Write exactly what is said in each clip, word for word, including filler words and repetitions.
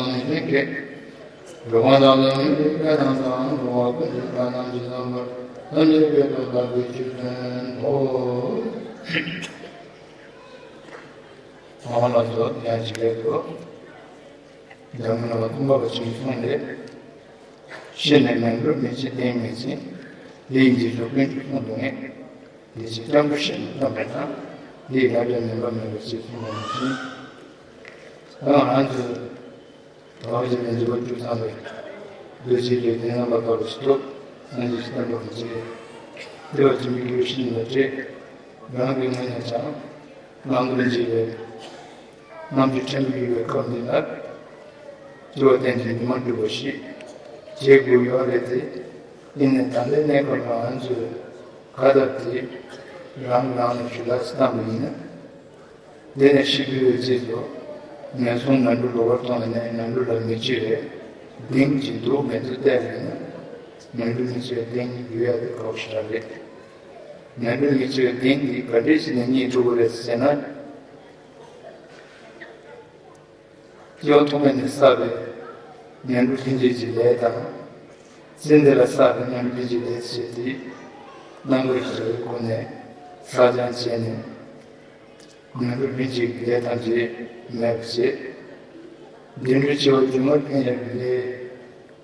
དང་ནི་ཤིང་སྐད། འགྲོ་བ་དང་ལམ་མི་སྐད་དང་དང་འགྲོ་བ་ཀུན་གྱི་སྐད་རྣམས་ཇི་ཙམ་པར་ཐམས་ཅད་སྐད་དུ་བདག་གིས་ཆོས་བསྟན་ཏོ། ཨོ་ལགས་སོ། ཡང་ཅིག་སྐད་དུ། འཇམ་མགོན་བླ་མ་སྟོན་པ་པ་ཆེན་གསུངས་ཏེ། ཤེས་ནས་ངན་འགྲོར་མི་བྱེད་གཏིང་མི་འཛིན། དེ་ཡི་རྗེས་སུ་ཀུན་སྤྱོད་སྲུང་དུ་ངེས། དེ་ཕྱིར་སྐྱབས་འགྲོ་ཤིན་ཏུ་བརྩམས་པ་དང་། དེའི་བསླབ་བྱ་ངན་པ་མེད་པར་བྱེད་གསུངས་པ་ནང་བཞིན། ད་ང་ཚོས་དོན་གྱི་ལས་འབྲས་བཅུ་ཚང་བའི་རྡོ་རྗེ་ལས་དེ་རྣམ་པར་དག་པའི་སྟོབས་སངས་རྒྱས་ཀྱི་བསྟན་པ་མི་བརྗེད། དེ་བ་ཆེན་པོའི་ཡུལ་ཤིན་ཏུ་བྲལ། རང་གི་ངོས་ནས་ཀྱང་ནང་དོན་འཇིག་པའི་རྣམ་འགྱུར་ཕྲན་བུ་ཡོད་པའི་སྐབས་འདི་ན། སྤྱི་བོ་བསྟན་ཅིང་ཉི་མ་སྒྲིབ་པ་ཞི། བྱེད་དགོས་ཡོད་རེད་དེ། ཡིན་ནའི་ད་ལྟའི་གནས་སྐབས་ང་ཚོས་ག་ལྟར་དེ་རང་རང་ལ་ཞུ་དག་བཏང་བ་ཡིན་ན། དེ་ནས་ཤི་བའི་རྗེས་སུ་ངན་སོང་ངན་འགྲོར་ལོག་པར་ལྟུང་བ་ནས་ངན་འགྲོ་ལ་མི་སྐྱེ་བའི་གདེང་ཅིག་འདུག་མི་འདུག་བལྟས་པ་ཡིན་ན། ངན་འགྲོར་མི་སྐྱེ་བའི་གདེང་ཡོད་ཡ་དེ་ཁག་པོ་ཞེ་དྲག་རེད། ངན་འགྲོར་མི་སྐྱེ་བའི་གདེང་འདི་ག་འདྲས་ཤིག་ནས་རྙེད་ཐུབ་ཀྱི་རེད་ཟེར་ན། སྐྱེ་བ་ཐོག་མེད་ནས་བསགས་པའི་ངན་འགྲོ་ལྷན་སྐྱེས་ཀྱི་ལས་དང་། ཚེ་འདི་ལ་བསགས་པའི་ངན་འགྲོ་ལྷན་སྐྱེས་ཀྱི་ལས་ཀྱི་རྣམ་པར་གྱུར་པའི་སྒོ་ནས་བསགས་སྦྱང་བྱས་ནས། ངན་འགྲོ་ལྷན་སྐྱེས་ཀྱི་ལས་ཐམས་ཅད་མེད་པར་བྱེད། བདེ་འགྲོ་སྐྱེ་བ་རྒྱུན་མར་འཕེན་ཡག་གི་ལས་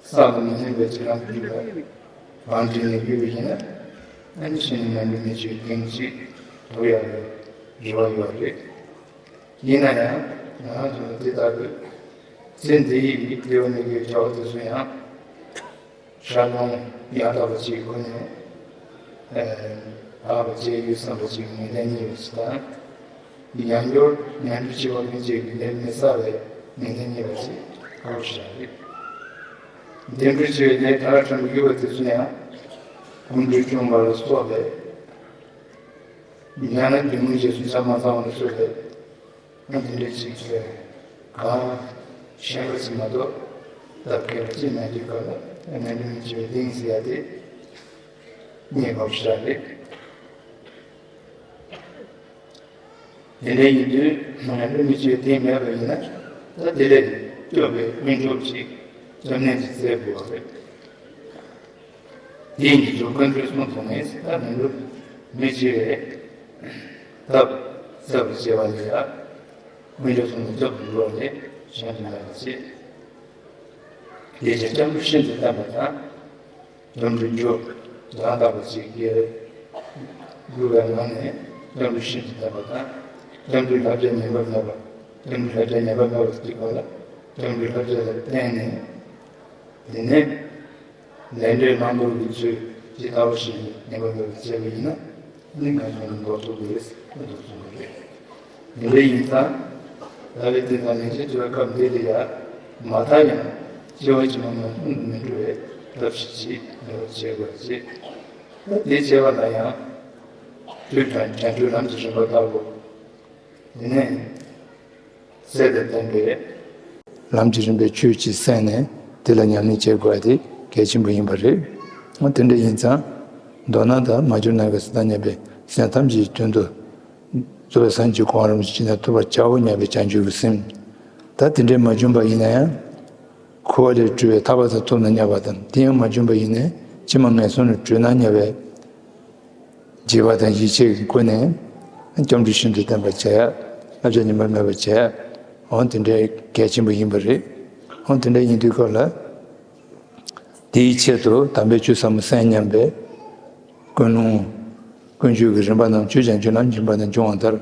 བསགས་པ་མི་ལྷན་པའི་ཚེ་རང་གི་རྒྱུད་ལ་བང་བསྒྲིགས་ནས་ཡོད་པ་ཡིན་ན། ཨ་ནི་ཤིན་ཏུ་ངན་འགྲོ་མི་སྐྱེ་བའི་གདེང་ཅིག་ཐོབ་ཡག་གི་རེ་བ་ཡོད་རེད། ཡིན་ན་ཡང་ང་ཚོ་དེ་ལྟ་བུའི་ཚེ་འདི་ཡི་སྐྱེ་བ་ནས་ཀྱི་བྱ་བ་དེ་ཚོ་ཡང་། ཤར་ལྷོ་ཡང་དག་པ་ཅིག་སྒོ་ནས། ཨ་དག་པ་བྱས་ཡོད་བསམ་པ་ཅིག་ངེས་གཏན་རྙེད་པ་ཅིག་དང་། ཡང་སྐྱར་ངན་འགྲོ་སྐྱེ་བ་ལྷན་སྐྱེས་ཀྱི་ལས་མི་བསགས་པའི་ངེས་གཏན་རྙེད་པ་ཅིག་ཁག་པོ་ཞེ་དྲག་རེད། བདེ་འགྲོ་སྐྱེ་བའི་ལས་ག་ར་ཁྲམ་ཡོད་པ་དེ་ཚོ་ཡང་། ཀུན་འདུས་བཅོམ་པ་ལ་སོགས་པའི། ཡང་ན་སྒྱུ་མའི་རྗེས་སུ་ཆ་མ་ཚང་བ་ལ་སོགས་པའི། ཨ་དེ་འདྲ་ཅིག་གིས་གང་ཤེས་པ་ཅིག་མ་གཏོགས་སྟབས་བདེ་བ་ཅིག་མེད་དུས་སྐབས་ལ་ངན་འགྲོ་མི་སྐྱེ་བའི་གདེང་ཟེར་ཡ་དེ་རྙེད་དཀའ་པོ་ཞེ་དྲག་རེད། དེ་འདྲ་ཡིན་དུས་ངན་འགྲོ་མི་སྐྱེ་བའི་གདེང་མེད་པ་ཡིན་ན། ད་དེ་ལས་སྐྱོབ་པའི་སྨིན་གྲོལ་ཅིག་སྐྱབས་གནས་ཅིག་བཙལ་དགོས་པ་རེད། དེའི་རྗེས་སུ་ཀུན་འདུས་སྲུང་དུ་ངེས། ད་ངན་འགྲོ་མི་སྐྱེ་བའི་ཐབས་བཙལ་བར་བྱེད་པ་ལས་ཡང་། སྨིན་གྲོལ་གསུམ་གྱི་སྐྱབས་སུ་འགྲོ་བ་ལས་གཞན་དུ་མེད་པར་བྱེད། དེའི་ཕྱིར་སྐྱབས་འགྲོ་ཤིན་ཏུ་བརྟན་པ་དང་། སྐྱབས་འགྲོའི་རྒྱུ་ཡང་དག་པ་ཅིག་གིས་བསྒྲུབས་པའི་ངང་ནས་སྐྱབས་འགྲོ་ཤིན་ཏུ་བརྟན་པ་དང་། སྐྱབས་འགྲོའི་བསླབ་བྱ་ངན་པ་མེད་པ། སྐྱབས་འགྲོའི་བསླབ་བྱ་ངན་པ་མེད་པ་ཟེར་དུས་སྐབས་ལ། སྐྱབས་འགྲོའི་བསླབ་བྱ་ལ་བརྟེན་ནས། དེ་ནས། ལས་འབྲས་བླང་དོར་གྱི་ཚུལ་ཇི་ལྟ་བ་བཞིན་ཉམས་པ་མེད་པར་བྱས་པ་ཡིན་ན། ནི་ངན་སོང་ལས་འགོག་ཐུབ་པ་རེད་ཟེར་འདུག་གསུངས་པ་རེད། དེ་འདྲ་ཡིན་ཙང་། ད་རེས་དེ་དང་ལན་ཆེན་བརྗོད་པའི་སྐབས་འདི་ལ་ཡང་། མ་མཐའ་ཡང་སྐྱེ་བ་ཕྱི་མ་ངན་སོང་དུ་མི་འགྲོ་བའི་ཐབས་ཤེས་ཅིག་ངེས་པར་བྱེད་དགོས་ཅེས། ད་དེ་བྱེད་པ་ལ་ཡང་། དུས་དང་བྱང་ཆུབ་ལམ་གྱི་རིམ་པ་ལྟ་བུ། དེ་ནས། ཚད་དང་ལྡན་པའི་ལམ་གྱི་རིམ་པའི་ཆོས་ཀྱིས་གསན་ནས་དེ་ལ་ཉམས་ལེན་བྱེད་དགོས་པ་དེ་གལ་ཆེན་པོ་ཡིན་པ་རེད། འོ་དེ་འདྲ་ཡིན་ཙང་། མདོར་ན་ད་མ་གྱུར་ནམ་མཁའི་ས་དང་མཉམ་པའི་སེམས་ཐམས་ཅད་ཀྱི་དོན་དུ་རྫོགས་པའི་སངས་རྒྱས་ཀྱི་གོ་འཕང་རིན་པོ་ཆེ་ཅི་ནས་ཐོབ་པར་བྱའོ་སྙམ་པའི་བྱང་ཆུབ་ཀྱི་སེམས། ད་དེ་འདྲས་མ་བྱུང་པ་ཡིན་ན་ཡང་། འཁོར་བ་ལས་གྲོལ་བའི་ཐར་པ་དང་ཐོབ་ན་སྙམ་པ་དང་། དེ་ཡང་མ་བྱུང་པ་ཡིན་ན་ཕྱི་མ་ངན་སོང་ལས་གྲོལ་ན་སྙམ་པའི་བྱིས་པ་དང་ཡིད་ཆེས་ཀྱི་སྒོ་ནས་སྐྱབས་འགྲོ་ཤིན་ཏུ་བརྟན་པར་བྱས། བསླབ་བྱ་ངན་པ་མེད་པར་བྱས། འོ་དེ་འདྲའི་གལ་ཆེན་པོ་ཡིན་པ་རེད། འོ་དེ་འདྲ་ཡིན་དུས་སྐབས་ལ། དེའི་ཆེད་དུ་དམ་པའི་ཆོས་ཟབ་མོ་གསན་སྙམ་པའི་ཀུན་སློང་། ཀུན་སྤྱོད་ཀྱི་རིམ་པ་རྣམས་ཆོས་ཀྱང་རྒྱུན་ལམ་རིམ་པ་དང་འབྱུང་བ་ལྟར་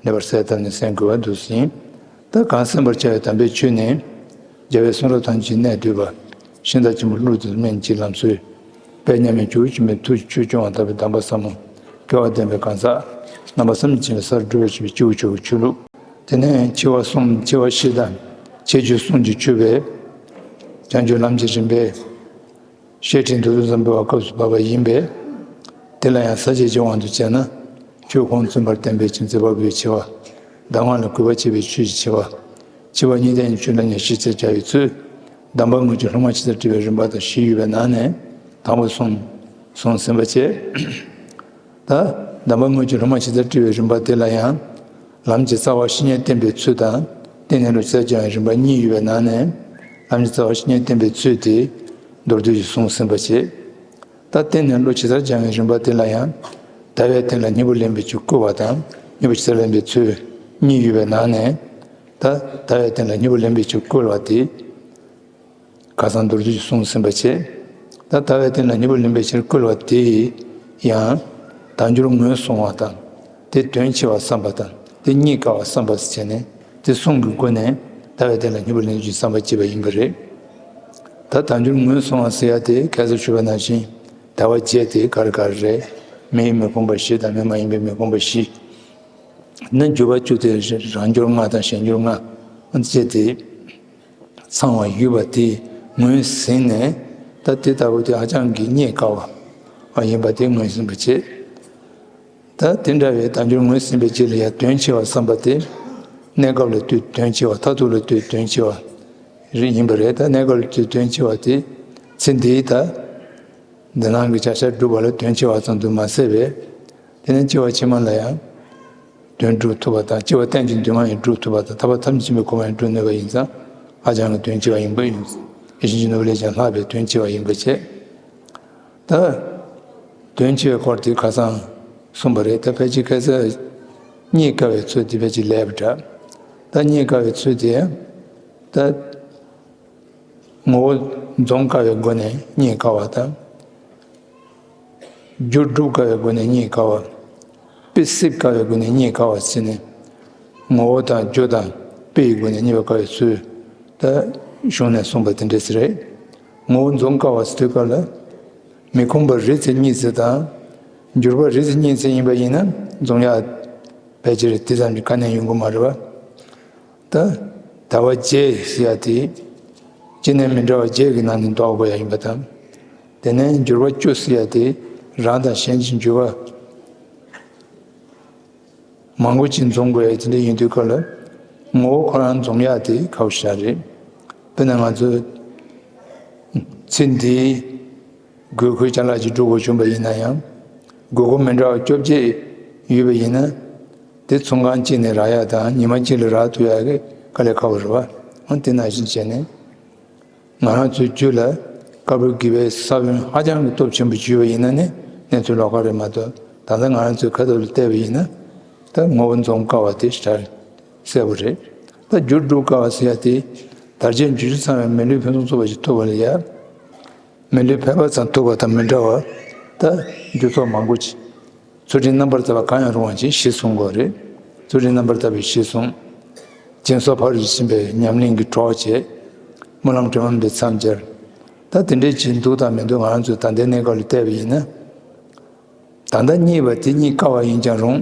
ངེས་པར་གསལ་བཏབ་ནས་གསན་དགོས་པ་འདུག་ཟིན། ད་གང་གསན་པར་བྱ་བའི་དམ་པའི་ཆོས་ནི། རྒྱལ་བའི་གསུང་རབ་ཐམས་ཅད་གནད་བསྡུས་པ། ཤིང་རྟ་ཆེན་པོ་ཀླུ་དང་སྨན་གྱི་ལམ་སྲོལ། དཔལ་མཉམ་མེད་ཇོ་བོ་ཆེན་པོའི་ཐུགས་ཀྱི་ཆོས་སྐྱོང་བ་ལྟ་བུའི་གདམས་པ་ཟབ་མོ། སྐལ་བ་ལྡན་པའི་གང་ཟག་རྣམ་པ་བསམ་གྱིས་མི་ཁྱབ་པའི་སར་བགྲོད་པར་བྱེད་པའི་སྤྱི་བོ་ཆོས་ཀྱི་ཆོས་ལུགས། དེ་ནས་འཆི་བ་གསུམ། འཆི་བ་བཞི་དང་། ཁྱད་ཆོས་གསུམ་གྱིས་ཕྱུག་པའི་བྱང་ཆུབ་ལམ་གྱི་རིམ་པའི་བཤད་ཁྲིད་མདོར་བསྡུས་ཙམ་སྤེལ་བ་སྐབས་སུ་བབས་པ་ཡིན་པས། དེ་ལ་ཡང་ས་བཅད་ཀྱི་དབང་དུ་བྱས་ན། ཆོས་ཁུངས་མཚོན་པར་བསྟན་པའི་ཆོས་མཛད་པ་པོའི་ཆེ་བ། གདམས་ངག་ལ་གུས་པ་བྱེད་པའི་ཆོས་ཀྱི་ཆེ་བ། ཆེ་བ་གཉིས་ལྡན་གྱི་ཆོས་ལ་ཉེར་ཞིབ་ཅེས་བྱ་བའི་ཚུལ། གདམས་པ་དངོས་ཀྱི་སློབ་མ་ཇི་ལྟར་བཀྲི་བའི་རིམ་པ་དང་བཞི་ཡོད་པའི་ནང་ནས། དང་པོ་གསུངས་གསུངས་ཟིན་པ་བྱས། ད་གདམས་པ་དངོས་ཀྱི་སློབ་མ་ཇི་ལྟར་བཀྲི་བའི་རིམ་པ་དེ་ལ་ཡང་། ལམ་གྱི་རྩ་བ་བཤེས་གཉེན་བསྟེན་པའི་ཚུལ་དང་། བསྟེན་གནས་ལུགས་ཇི་ལྟར་སྦྱང་བའི་རིམ་པ་གཉིས་ཡོད་པའི་ནང་ནས། ལམ་གྱི་རྩ་བ་བཤེས་གཉེན་བསྟེན་པའི་ཚུལ་དེ་མདོར་བསྡུས་ཀྱིས་གསུངས་ཟིན་པ་བྱས། ད་བསྟེན་གནས་ལུགས་ཇི་ལྟར་སྦྱང་བའི་རིམ་པ་དེ་ལ་ཡང་། ཟླ་བའི་སྟེང་ལ་སྙིང་པོ་ལེན་པའི་ཆོས་བསྐུལ་བ་དང་། སྙིང་པོ་ཇི་ལྟར་ལེན་པའི་ཚུལ་གཉིས་ཡོད་པའི་ནང་ནས། ད་ཟླ་བའི་སྟེང་ལ་སྙིང་པོ་ལེན་པའི་ཆོས་བསྐུལ་བ་དེ། ཁ་སང་མདོར་བསྡུས་ཀྱིས་གསུངས་ཟིན་པ་བྱས། ད་ཟླ་བའི་སྟེང་ལ་སྙིང་པོ་ལེན་པའི་ཕྱིར་བསྐུལ་བ་དེ་ཡང་། དལ་འབྱོར་ངོས་བཟུང་བ་དང་། དེ་དོན་ཆེ་བར་བསམ་པ་དང་། དེ་རྙེད་དཀའ་བར་བསམ་པ་བྱས་ནས། དེ་གསུམ་གྱི་སྒོ་ནས་ཟླ་བའི་སྟེང་ལ་སྙིང་པོ་ལེན་རྒྱུའི་བསམ་པ་བསྐྱེད་པ་ཡིན་པ་རེད། ད་དལ་འབྱོར་ངོས་བཟུང་བ་ཟེར་ཡ་དེ་ཁ་སང་ཞུས་པ་ནང་བཞིན་ཟླ་བ་བརྒྱད་དེ་ག་རེ་ག་རེ་རེད། མིའི་མི་ཁོམ་པ་བཞི་དང་མི་མ་ཡིན་པའི་མི་ཁོམ་པ་བཞི། ནི་འགྱུར་བ་བཅུ་སྟེ། རང་འགྱུར་ལྔ་དང་གཞན་འགྱུར་ལྔ་བཅས་ཏེ། ཚང་བ་ཡོད་པ་དེ་ངོས་ཟིན་ནས། ད་དེ་ལྟ་བུ་དེ་ཧ་ཅང་གི་རྙེད་དཀའ་བ་ཡིན་པ་དེ་ངོས་ཟིན་པ་བྱེད། ད་དེ་འདྲ་བའི་དལ་འབྱོར་ངོས་ཟིན་པའི་རྗེས་ལ་ཡང་དོན་ཆེ་བར་བསམ་པ་དེ། གནས་སྐབས་ལ་ལྟོས་དོན་ཆེ་བ། མཐར་ཐུག་ལ་ལྟོས་དོན་ཆེ་བ་རེ་ཡིན་པ་རེད། ད་གནས་སྐབས་ལ་ལྟོས་དོན་ཆེ་བ་དེ་ཚེ་འདིའི་ད། འདི་སྣང་གི་བྱ་བྱ་སྒྲུབ་པ་ལ་དོན་ཆེ་བ་ཙམ་དུ་མ་ཟད་པས། དེ་ནས་སྐྱེ་བ་ཕྱི་མ་ལ་ཡང་དོན་སྒྲུབ་ཐུབ་པ་དང་། སྐྱེ་བ་གཏན་གྱི་འདུན་མ་ཡང་སྒྲུབ་ཐུབ་པ་དང་། ཐར་པ་ཐམས་ཅད་མཁྱེན་པའི་གོ་འཕང་ཡང་སྒྲུབ་ནུས་པ་ཡིན་ཙང་། ཧ་ཅང་གི་དོན་ཆེ་བ་ཡིན་པ་ཡིན། ཡིད་བཞིན་གྱི་ནོར་བུ་ལས་ཀྱང་ལྷག་པའི་དོན་ཆེ་བ་ཡིན་པ་བྱས། ད་དོན་ཆེ་བའི་སྐོར་དེ་ཁ་སང་གསུངས་པ་རེད། ད་ཕལ་ཆེར་ཁ་སང་རྙེད་དཀའ་བའི་ཚུལ་དེ་ཕལ་ཆེར་ལས་པ་འདྲ། ད་རྙེད་དཀའ་བའི་ཚུལ་དེ་ཡང་། ད་ངོ་བོ་འཛོམས་དཀའ་བའི་སྒོ་ནས་རྙེད་དཀའ་བ་དང་། རྒྱུ་སྒྲུབ་དཀའ་བའི་སྒོ་ནས་རྙེད་དཀའ་བ། དཔེ་སྲིད་དཀའ་བའི་སྒོ་ནས་རྙེད་དཀའ་བ་ཟེར་ནས། ངོ་བོ་དང་རྒྱུ་དང་དཔེ་ཡི་སྒོ་ནས་རྙེད་པར་དཀའ་བའི་ཚུལ། ད་གཞུང་ནས་གསུངས་པ་དེ་འདྲ་ཟེར་རེད། ངོ་བོ་འཛོམས་དཀའ་བ་ཟེར་དུས་སྐབས་ལ། མི་ཁོམ་པ་རེ་ཚེ་གཉིས་ཚེ་དང་། འགྱུར་བ་རེ་ཚེ་གཉིས་ཚེ་ཡིན་པ་ཡིན་ན་འཛོམས་ཡག་ཕལ་ཆེར་དེ་ཙམ་གྱི་དཀའ་གནད་ཡོང་གི་མ་རེད་པ། ད་ཟླ་བ་བརྒྱད་ཟེར་ཡ་དེ། སྐྱེ་གནས་མི་འདྲ་བ་བརྒྱད་ཀྱི་ནང་ནས་འདོགས་དགོས་ཡ་ཡིན་པ་དང་། དེ་ནས་འགྱུར་བ་བཅུ་ཟེར་ཡ་དེ། རང་དང་གཞན་གྱི་འགྱུར་བ་མང་པོ་ཅིག་འཛོམས་དགོས་ཡ་དེ་འདྲ་ཡིན་དུས་སྐབས་ལ། ངོ་བོ་ཁོ་རང་འཛོམས་ཡ་དེ་ཁག་པོ་ཞེ་དྲག་རེད། དཔེར་ན་ང་ཚོ་ཚེ་འདིའི་དགོས་མཁོའི་ཅ་ལག་ཅིག་སྒྲུབ་དགོས་བྱུང་བ་ཡིན་ན་ཡང་། དགོས་མཁོ་མི་འདྲ་བ་བཅོ་བརྒྱད་ཡོད་པ་ཡིན་ན། དེ་ཚོང་ཁང་གཅིག་ནས་རག་ཡ་དང་ཉི་མ་གཅིག་ལ་རག་ཐུབ་ཡ་གི་དཀའ་ལས་ཁག་པོ་རེད་པ། འོ་དེ་ནང་བཞིན་བྱས་ནས། ང་རང་ཚོའི་རྒྱུད་ལ་དཀར་པོའི་དགེ་བའི་ས་བོན་ཧ་ཅང་གི་སྟོབས་ཆེན་པོ་ཡོད་པ་ཡིན་ན་ནི་གནས་ཚུལ་ལོགས་ཀ་རེད་མ་གཏོགས། ད་ལྟ་ང་རང་ཚོའི་ཁ་ཐུག་ལ་བལྟས་པ་ཡིན་ན། ད་ངོ་བོ་འཛོམས་དཀའ་བ་དེ་ཞེ་དྲག་གསལ་པོ་རེད། ད་རྒྱུ་སྒྲུབ་དཀའ་བ་ཟེར་ཡ་དེ། དལ་བརྒྱད་འབྱོར་བཅུ་ཚང་བའི་མི་ལུས་ཕུན་སུམ་ཚོགས་པ་ཞིག་ཐོབ་པ་ལ་ཡ། མི་ལུས་ཕལ་པ་ཙམ་ཐོབ་པ་དང་མི་འདྲ་བར། ད་རྒྱུ་ཚོགས་མང་པོ་ཅིག་ཚུལ་ཁྲིམས་རྣམ་པར་དག་པ་གང་ཡང་རུང་བ་ཅིག་གཞི་བཟུང་དགོས་རེད། ཚུལ་ཁྲིམས་རྣམ་པར་དག་པའི་གཞི་བཟུང་། སྦྱིན་སོགས་ཕ་རོལ་ཏུ་ཕྱིན་པའི་ཉམས་ལེན་གྱི་གྲོགས་བྱེད། སྨོན་ལམ་དྲི་མ་མེད་པའི་མཚམས་སྦྱར། ད་དེ་འདྲའི་ཅིག་འདུག་དང་མི་འདུག་ང་རང་ཚོའི་ད་ལྟའི་གནས་སྐབས་ལ་བལྟས་པ་ཡིན་ན། ད་ལྟ་རྙེད་པ་དེ་རྙེད་དཀའ་བ་ཡིན་ཀྱང་རུང་།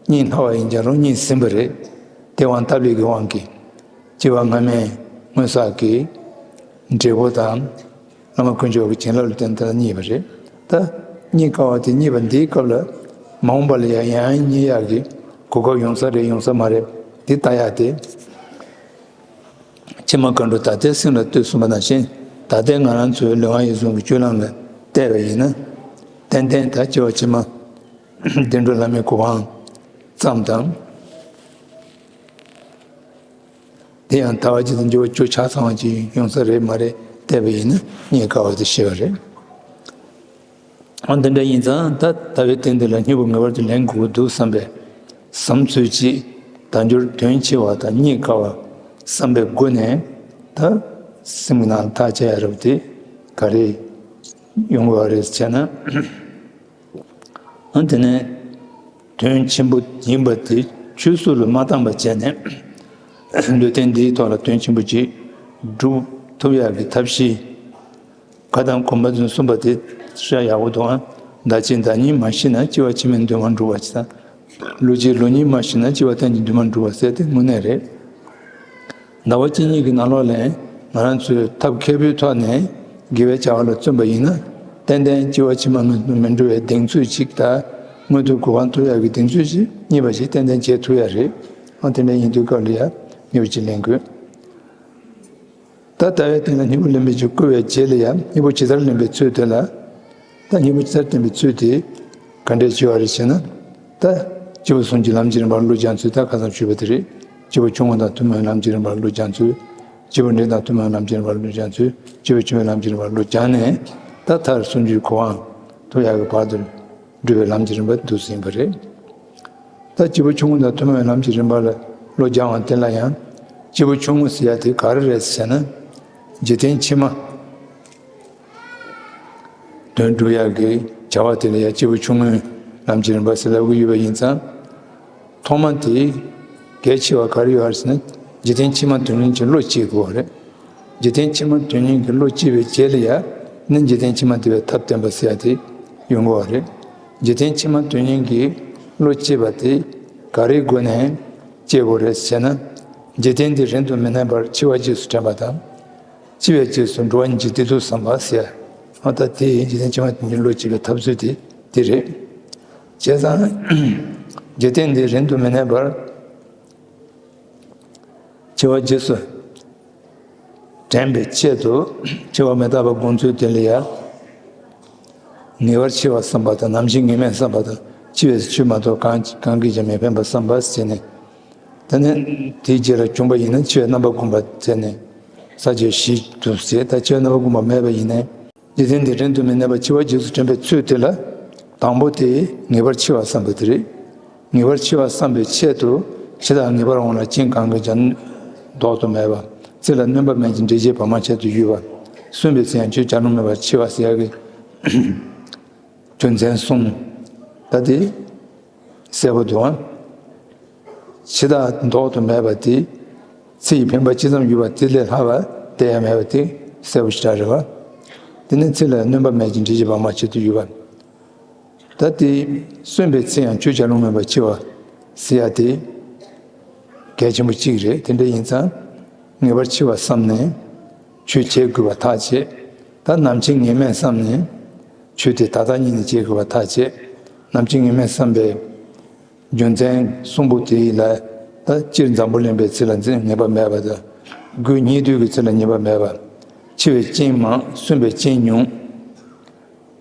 རྙེད་སླ་བ་ཡིན་ཀྱང་རུང་རྙེད་ཟིན་པ་རེད། དེ་དབང་ཐབས་ལས་ཀྱི་དབང་གིས། སྐྱེ་བ་སྔ་མའི་སྔོན་བསགས་ཀྱི་འབྲས་བུ་དང་། བླ་མ་དཀོན་མཆོག་གི་བྱིན་རླབས་ལ་བརྟེན་ཏེ་རྙེད་པ་རེད། ད་རྙེད་དཀའ་བ་དེ་རྙེད་པ་འདིའི་སྐབས་ལ། མ་འོངས་པ་ལ་ཡང་ཡང་རྙེད་ཡག་གི་གོ་སྐབས་ཡོང་ས་རེད་ཡོང་ས་མ་རེད། འདི་ལྟ་ཡག་དེ། ཕྱི་མ་མཁའ་འགྲོ་ད་ལྟའི་སེམས་ལ་ལྟོས་གསུངས་པ་ནང་བཞིན། ད་ལྟའི་ང་རང་ཚོའི་ལུས་ངག་ཡིད་གསུམ་གྱི་སྤྱོད་ལམ་ལ་བལྟས་པ་ཡིན་ན། ཏན་ཏན་ད་སྐྱེ་བ་ཕྱི་མ་བདེ་འགྲོ་ལྷ་མིའི་གོ་འཕང་ཙམ་དང་། དེ་ཡང་ཟླ་བ་གཅིག་དང་འགྱུར་བ་བཅུ་ཆ་ཚང་བ་ཅིག་ཡོང་ས་རེད་མ་རེད་བལྟས་པ་ཡིན་ན་རྙེད་དཀའ་བ་དེ་ཤེས་པ་རེད། འོ་འདི་འདྲ་ཡིན་ཙང་ད་ལྟ་བའི་རྟེན་འདི་ལ་སྙིང་པོ་ངེས་པར་དུ་ལེན་དགོས་ཀྱི་འདུག་བསམ་པའི་བསམ་ཚུལ་གཅིག་དལ་འབྱོར་དོན་ཆེ་བ་དང་རྙེད་དཀའ་བ་བསམ་པའི་སྒོ་ནས། ད་སེམས་ཀྱི་ནང་ལ་ཐག་བཅད་ཡ་རབ་དེ་ག་རེ་ཡོང་དགོས་པ་རེད་ཟེར་ན། ཨ་དེ་ནས་དོན་ཆེན་པོ་ཡིན་པ་དེ་ཆུད་ཟོས་ལ་མ་བཏང་བ་བྱས་ནས། ལུས་རྟེན་འདིའི་ཐོག་ལ་དོན་ཆེན་པོ་ཅིག་སྒྲུབ་ཐུབ་ཡག་གི་ཐབས་ཤེས། བཀའ་དང་གོམས་པ་ཚུན་གསུངས་པ་དེ་ཤ་ཡག་པོ་འདུག་ཨང་། ཟླ་གཅིག་ཟླ་གཉིས་མ་ཤི་ན་སྐྱེ་བ་ཕྱི་མའི་འདུན་མ་འགྲུབ་པ་ཞིག་དང་། ལོ་གཅིག་ལོ་གཉིས་མ་ཤི་ན་སྐྱེ་བ་གཏན་གྱི་འདུན་མ་འགྲུབ་པ་ཟེར་དེ་དངོས་གནས་རེད། ཟླ་བ་གཅིག་གཉིས་ཀྱི་ནང་ལོགས་ལ་ང་རང་ཚོས་ཐབས་མཁས་པོའི་ཐོག་ནས་དགེ་བའི་བྱ་བ་ལ་བརྩོན་པ་ཡིན་ན། ཏན་ཏན་སྐྱེ་བ་ཕྱི་མ་མི་མི་འགྲོ་བའི་གདེང་ཚོད་ཅིག་དང་། མངོན་མཐོའི་གོ་འཕང་ཐོབ་ཡག་གི་གདེང་ཚོད་ཅིག་རྙེད་པ་ཞིག་ཏན་ཏན་བྱེད་ཐུབ་ཡག་རེད། ཨ་དེ་འདྲ་ཡིན་དུས་སྐབས་ལ་ཡང་སྙིང་པོ་ཅིག་ལེན་དགོས། ད་ལྟ་བའི་སྟེང་ལ་སྙིང་པོ་ལེན་པའི་ཆེད་བསྐུལ་བའི་རྗེས་ལ་ཡང་སྙིང་པོ་ཇི་ལྟར་ལེན་པའི་ཚུལ་དེ་ལ། ད་སྙིང་པོ་ཇི་ལྟར་བསྟན་པའི་ཚུལ་དེ་ག་འདྲས་བྱེད་པ་རེད་ཟེར་ན། ད་སྐྱེས་བུ་གསུམ་གྱི་ལམ་གྱི་རིམ་པ་བློ་སྦྱང་ཚུལ་ད་ཁ་སང་ཞུས་པ་དེ་རེད། སྐྱེས་བུ་ཆུང་ངུ་དང་ཐུན་མོང་བའི་ལམ་གྱི་རིམ་པ་བློ་སྦྱང་ཚུལ། སྐྱེས་བུ་འབྲིང་དང་ཐུན་མོང་བའི་ལམ་གྱི་རིམ་པ་བློ་སྦྱང་ཚུལ། སྐྱེས་བུ་ཆུང་བའི་ལམ་གྱི་རིམ་པ་བློ་སྦྱངས་ནས། ད་མཐར་གསུམ་བཅུའི་གོ་འཕང་ཐོབ་ཡག་གི་བར་དུ་འགྲོ་བའི་ལམ་གྱི་རིམ་པ་འདུག་ཟིན་པ་རེད། ད་སྐྱེས་བུ་ཆུང་ངུ་དང་ཐུན་མོང་བའི་ལམ་གྱི་རིམ་པ་ལ་བློ་སྦྱང་བ་དེ་ལ་ཡང་། སྐྱེས་བུ་ཆུང་ངུ་ཟེར་ཡ་དེ་ག་རེ་རེད་ཟེར་ན། འཇིག་རྟེན་ཕྱི་མ། དོན་སྒྲུབ་ཡག་གི་བྱ་བ་དེ་ལ་ཡང་སྐྱེས་བུ་ཆུང་ངུའི་ལམ་གྱི་རིམ་པ་ཟེར་ལབ་ཀྱི་ཡོད་པ་ཡིན་ཙང་། ཐོག་མ་དེ་གལ་ཆེ་བ་ག་རེ་ཡོད་རེད་ཟེར་ན། འཇིག་རྟེན་ཕྱི་མ་དོན་གཉེར་གྱི་བློ་སྐྱེ་དགོས་པ་རེད། འཇིག་རྟེན་ཕྱི་མ་དོན་གཉེར་གྱི་བློ་སྐྱེས་པའི་རྗེས་ལ་ཡང་ནི་འཇིག་རྟེན་ཕྱི་མ་བདེ་བའི་ཐབས་བསྟན་པ་ཟེར་ཡ་དེ་ཡོང་དགོས་པ་རེད། འཇིག་རྟེན་ཕྱི་མ་དོན་གཉེར་གྱི་བློ་སྐྱེས་པ་དེ་ག་རེའི་སྒོ་ནས་སྐྱེ་དགོས་རེད་ཟེར་ན། འཇིག་རྟེན་འདི་རིང་དུ་མི་གནས་པར་འཆི་བ་རྗེས་སུ་དྲན་པ་དང་། འཆི་བའི་རྗེས་སུ་འགྲོ་བ་ཉིད་ཀྱི་བདེ་སྡུག་བསམ་པ་ཟེར། ཨ་ད་དེ་འཇིག་རྟེན་ཕྱི་མ་དོན་གཉེར་བློ་སྐྱེས་པའི་ཐབས་ཚུལ་དེ་དེ་རེད། བྱས་ཙང་། འཇིག་རྟེན་འདི་རིང་དུ་མི་གནས་པར་འཆི་བ་རྗེས་སུ་དྲན་པའི་ཆེད་དུ། འཆི་བ་མི་རྟག་པ་སྒོམ་ཚུལ་དེ་ལ་ཡང་། ངེས་པར་འཆི་བ་བསམ་པ་དང་། ནམ་འཆི་ངེས་མེད་བསམ་པ་དང་། འཆི་བའི་ཚེ་ཆོས་མ་གཏོགས་གང་གང་གིས་ཀྱང་མི་ཕན་པ་བསམ་པ་བྱས་ནས། དེ་ནས་དེའི་རྗེས་ལ་བྱུང་བ་ཡིན་ན་འཆི་བའི་རྣམ་པ་བསྒོམ་པ་བྱས་ནས་ས་བཅད་བཞི་དུ་བྱས། ད་འཆི་བའི་རྣམ་པ་བསྒོམ་པ་མེད་པ་ཡིན་ན། འཇིག་རྟེན་འདི་རིང་དུ་མི་གནས་པར་འཆི་བ་རྗེས་སུ་དྲན་པའི་ཚུལ་དེ་ལ། དང་པོ་དེ་ངེས་པར་འཆི་བ་བསམ་པ་དེ་རེད། ངེས་པར་འཆི་བ་བསམ་པའི་ཆེད་དུ། འཆི་བདག་ངེས་པར་འོང་ལ་རྐྱེན་གང་གིས་ཀྱང་ལྡོག་ཏུ་མེད་པ། ཚེ་ལ་སྣོན་པ་མེད་ཅིང་འབྲས་ཀྱི་བར་མ་ཆད་དུ་གཡོས་པ། གསོན་པའི་ཚེ་ཡང་ཆོས་བྱ་ལོང་མེད་པར་འཆི་བ་ཟེར་ཡག་གི་རྒྱུ་མཚན་གསུམ། ད་དེ་གསལ་པོ་འདུག་ཨང་། འཆི་བདག་ལྡོག་ཏུ་མེད་པ་དེ། ཚེ་ཡི་འཕེན་པ་ཅི་ཙམ་ཡོད་པ་དེ་ལས་ལྷག་པ་དེ་ཡང་མེད་པ་དེ་གསལ་པོ་ཞེ་དྲག་རེད་བ། དེ་ནི་ཚེ་ལ་སྣོན་པ་མེད་ཅིང་འབྲས་ཀྱི་བར་མ་ཆད་དུ་གཡོས་པ། ད་དེ་གསོན་པའི་ཚེ་ཡང་ཆོས་བྱ་ལོང་མེད་པར་འཆི་བ་ཟེར་ཡ་དེ་གལ་ཆེན་པོ་གཅིག་རེད། དེ་འདྲ་ཡིན་ཙང་ངེས་པར་འཆི་བ་བསམ་ནས་ཆོས་བྱེད་དགོས་པ་ཐག་བཅད། ད་ནམ་འཆི་ངེས་མེད་བསམ་ནས་ཆོས་དེ་ད་ལྟ་ཉིད་ནས་བྱེད་དགོས་པ་ཐག་བཅད། ནམ་འཆི་ངེས་མེད་བསམ་པའི་རྒྱུ་མཚན་གསུམ་པོ་དེ་ལ། ད་སྤྱིར་འཛམ་བུ་གླིང་པའི་ཚེ་ལ་ངེས་པ་མེད་པ་དང་། སྒོས་ཉན་ཐོས་ཀྱི་ཚེ་ལ་ངེས་པ་མེད་པ། འཆི་བའི་རྐྱེན་མང་། གསོན་པའི་རྐྱེན་ཉུང་།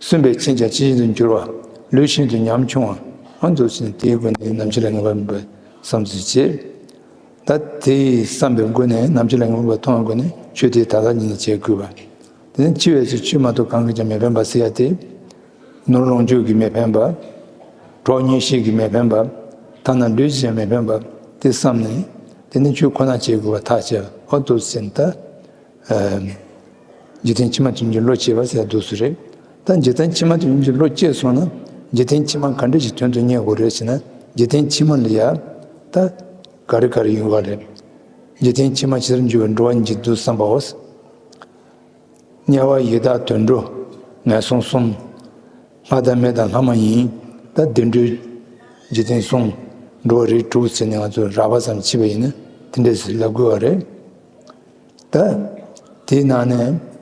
གསོན་པའི་རྐྱེན་ཀྱང་ཇི་བཞིན་དུ་འགྱུར་བ། ལུས་ཤིན་ཏུ་ཉམ་ཆུང་བ། ཨ་འདུག་ཕྱིན་དེའི་སྒོ་ནས་ནམ་འཆི་ལ་ངེས་པ་མེད་པའི་བསམ་ཚུལ་བྱེད། ད་དེའི་བསམ་པའི་སྒོ་ནས། ནམ་འཆི་ལ་ངེས་པ་མཐོང་བའི་སྒོ་ནས་ཆོས་དེ་ད་ལྟ་ཉིད་ནས་བྱེད་དགོས་པ། དེ་ནི་འཆི་བའི་ཚེ་ཆོས་མ་གཏོགས་གང་གིས་ཀྱང་མི་ཕན་པ་ཟེར་ཡ་དེ། ནོར་ལོངས་སྤྱོད་ཀྱིས་མི་ཕན་པ། གྲོགས་མཉེན་བཤེས་ཀྱིས་མི་ཕན་པ། ཐ་ན་ལུས་ཀྱིས་ཀྱང་མི་ཕན་པ་དེ་བསམ་ནས། དེ་ནི་ཆོས་ཁོ་ན་བྱེད་དགོས་པ་ཐག་བཅད། ཨ་འདུག་ཟིན་ད། འཇིག་རྟེན་ཕྱི་མ་དོན་གཉེར་བློ་སྐྱེས་པ་ཟེར་འདུག་སུ་རེད། ད་འཇིག་རྟེན་ཕྱི་མ་དོན་གཉེར་བློ་སྐྱེས་སོང་ན། འཇིག་རྟེན་ཕྱི་མ་ག་འདྲ་ཞིག་དོན་དུ་གཉེར་དགོས་རེད་ཟེར་ན། འཇིག་རྟེན་ཕྱི་མ་ལ་ཡ་ད་ག་རེ་ག་རེ་ཡོད་པ་རེད། འཇིག་རྟེན་ཕྱི་མ་ཇི་ལྟར་འགྱུར་བའི་འགྲོ་བ་ཉིད་ཀྱི་འདུག་བསམ་པའོ། དམྱལ་བ་ཡི་དྭགས་དུད་འགྲོ་ངན་སོང་གསུམ། ལྷ་དང་མི་དང་ལྷ་མ་ཡིན། ད་བདེ་འགྲོའི་འཇིག་རྟེན་གསུམ། འགྲོ་བ་རིགས་དྲུག་ཟེར་ནས་ང་ཚོ་རགས་པ་ཙམ་ཕྱེ་བ་ཡིན་ན་དེ་འདྲས་ལབ་དགོས་པ་རེད། ད་དེའི་ནང་ནས་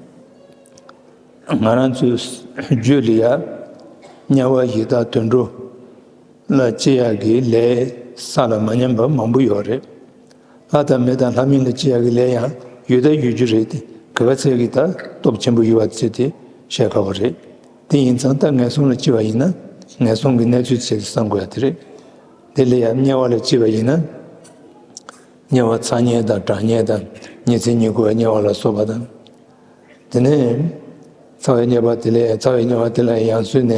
ང་རང་ཚོའི་རྒྱུད་ལ་ཡ་དམྱལ་བ་ཡི་དྭགས་དུད་འགྲོ་ལ་སྐྱེ་ཡག་གི་ལས་ས་ལ་མ་ཉམས་པ་མང་པོ་ཡོད་རེད། ལྷ་དང་མི་དང་ལྷ་མིན་ལ་སྐྱེ་ཡག་གི་ལས་ཡང་ཡོད་ད་ཡོད་རྒྱུ་རེད་དེ། ག་ག་ཚད་ཀྱི་ད་སྟོབས་ཆེན་པོ་ཡོད་པ་ཚོད་དེ་བཤད་དཀའ་བ་རེད། དེ་ཡིན་ཙང་ད་ངན་སོང་ལ་སྐྱེ་བ་ཡིན་ན་ངན་སོང་གི་གནས་ཚུལ་ཚད་དེ་བསམ་དགོས་ཡ་དེ་རེད། དེ་ལས་ཡང་དམྱལ་བ་ལ་སྐྱེ་བ་ཡིན་ན། དམྱལ་བ་ཚ་དམྱལ་དང་གྲང་དམྱལ་དང་ཉི་ཚེ་ཉི་འཁོར་བའི་དམྱལ་བ་ལ་སོགས་པ་དང་། དེ་ནས་ཚ་བའི་དམྱལ་བ་དེ་ལས། ཚ་བའི་དམྱལ་བ་དེ་ལ་ཡང་སོས་ནས་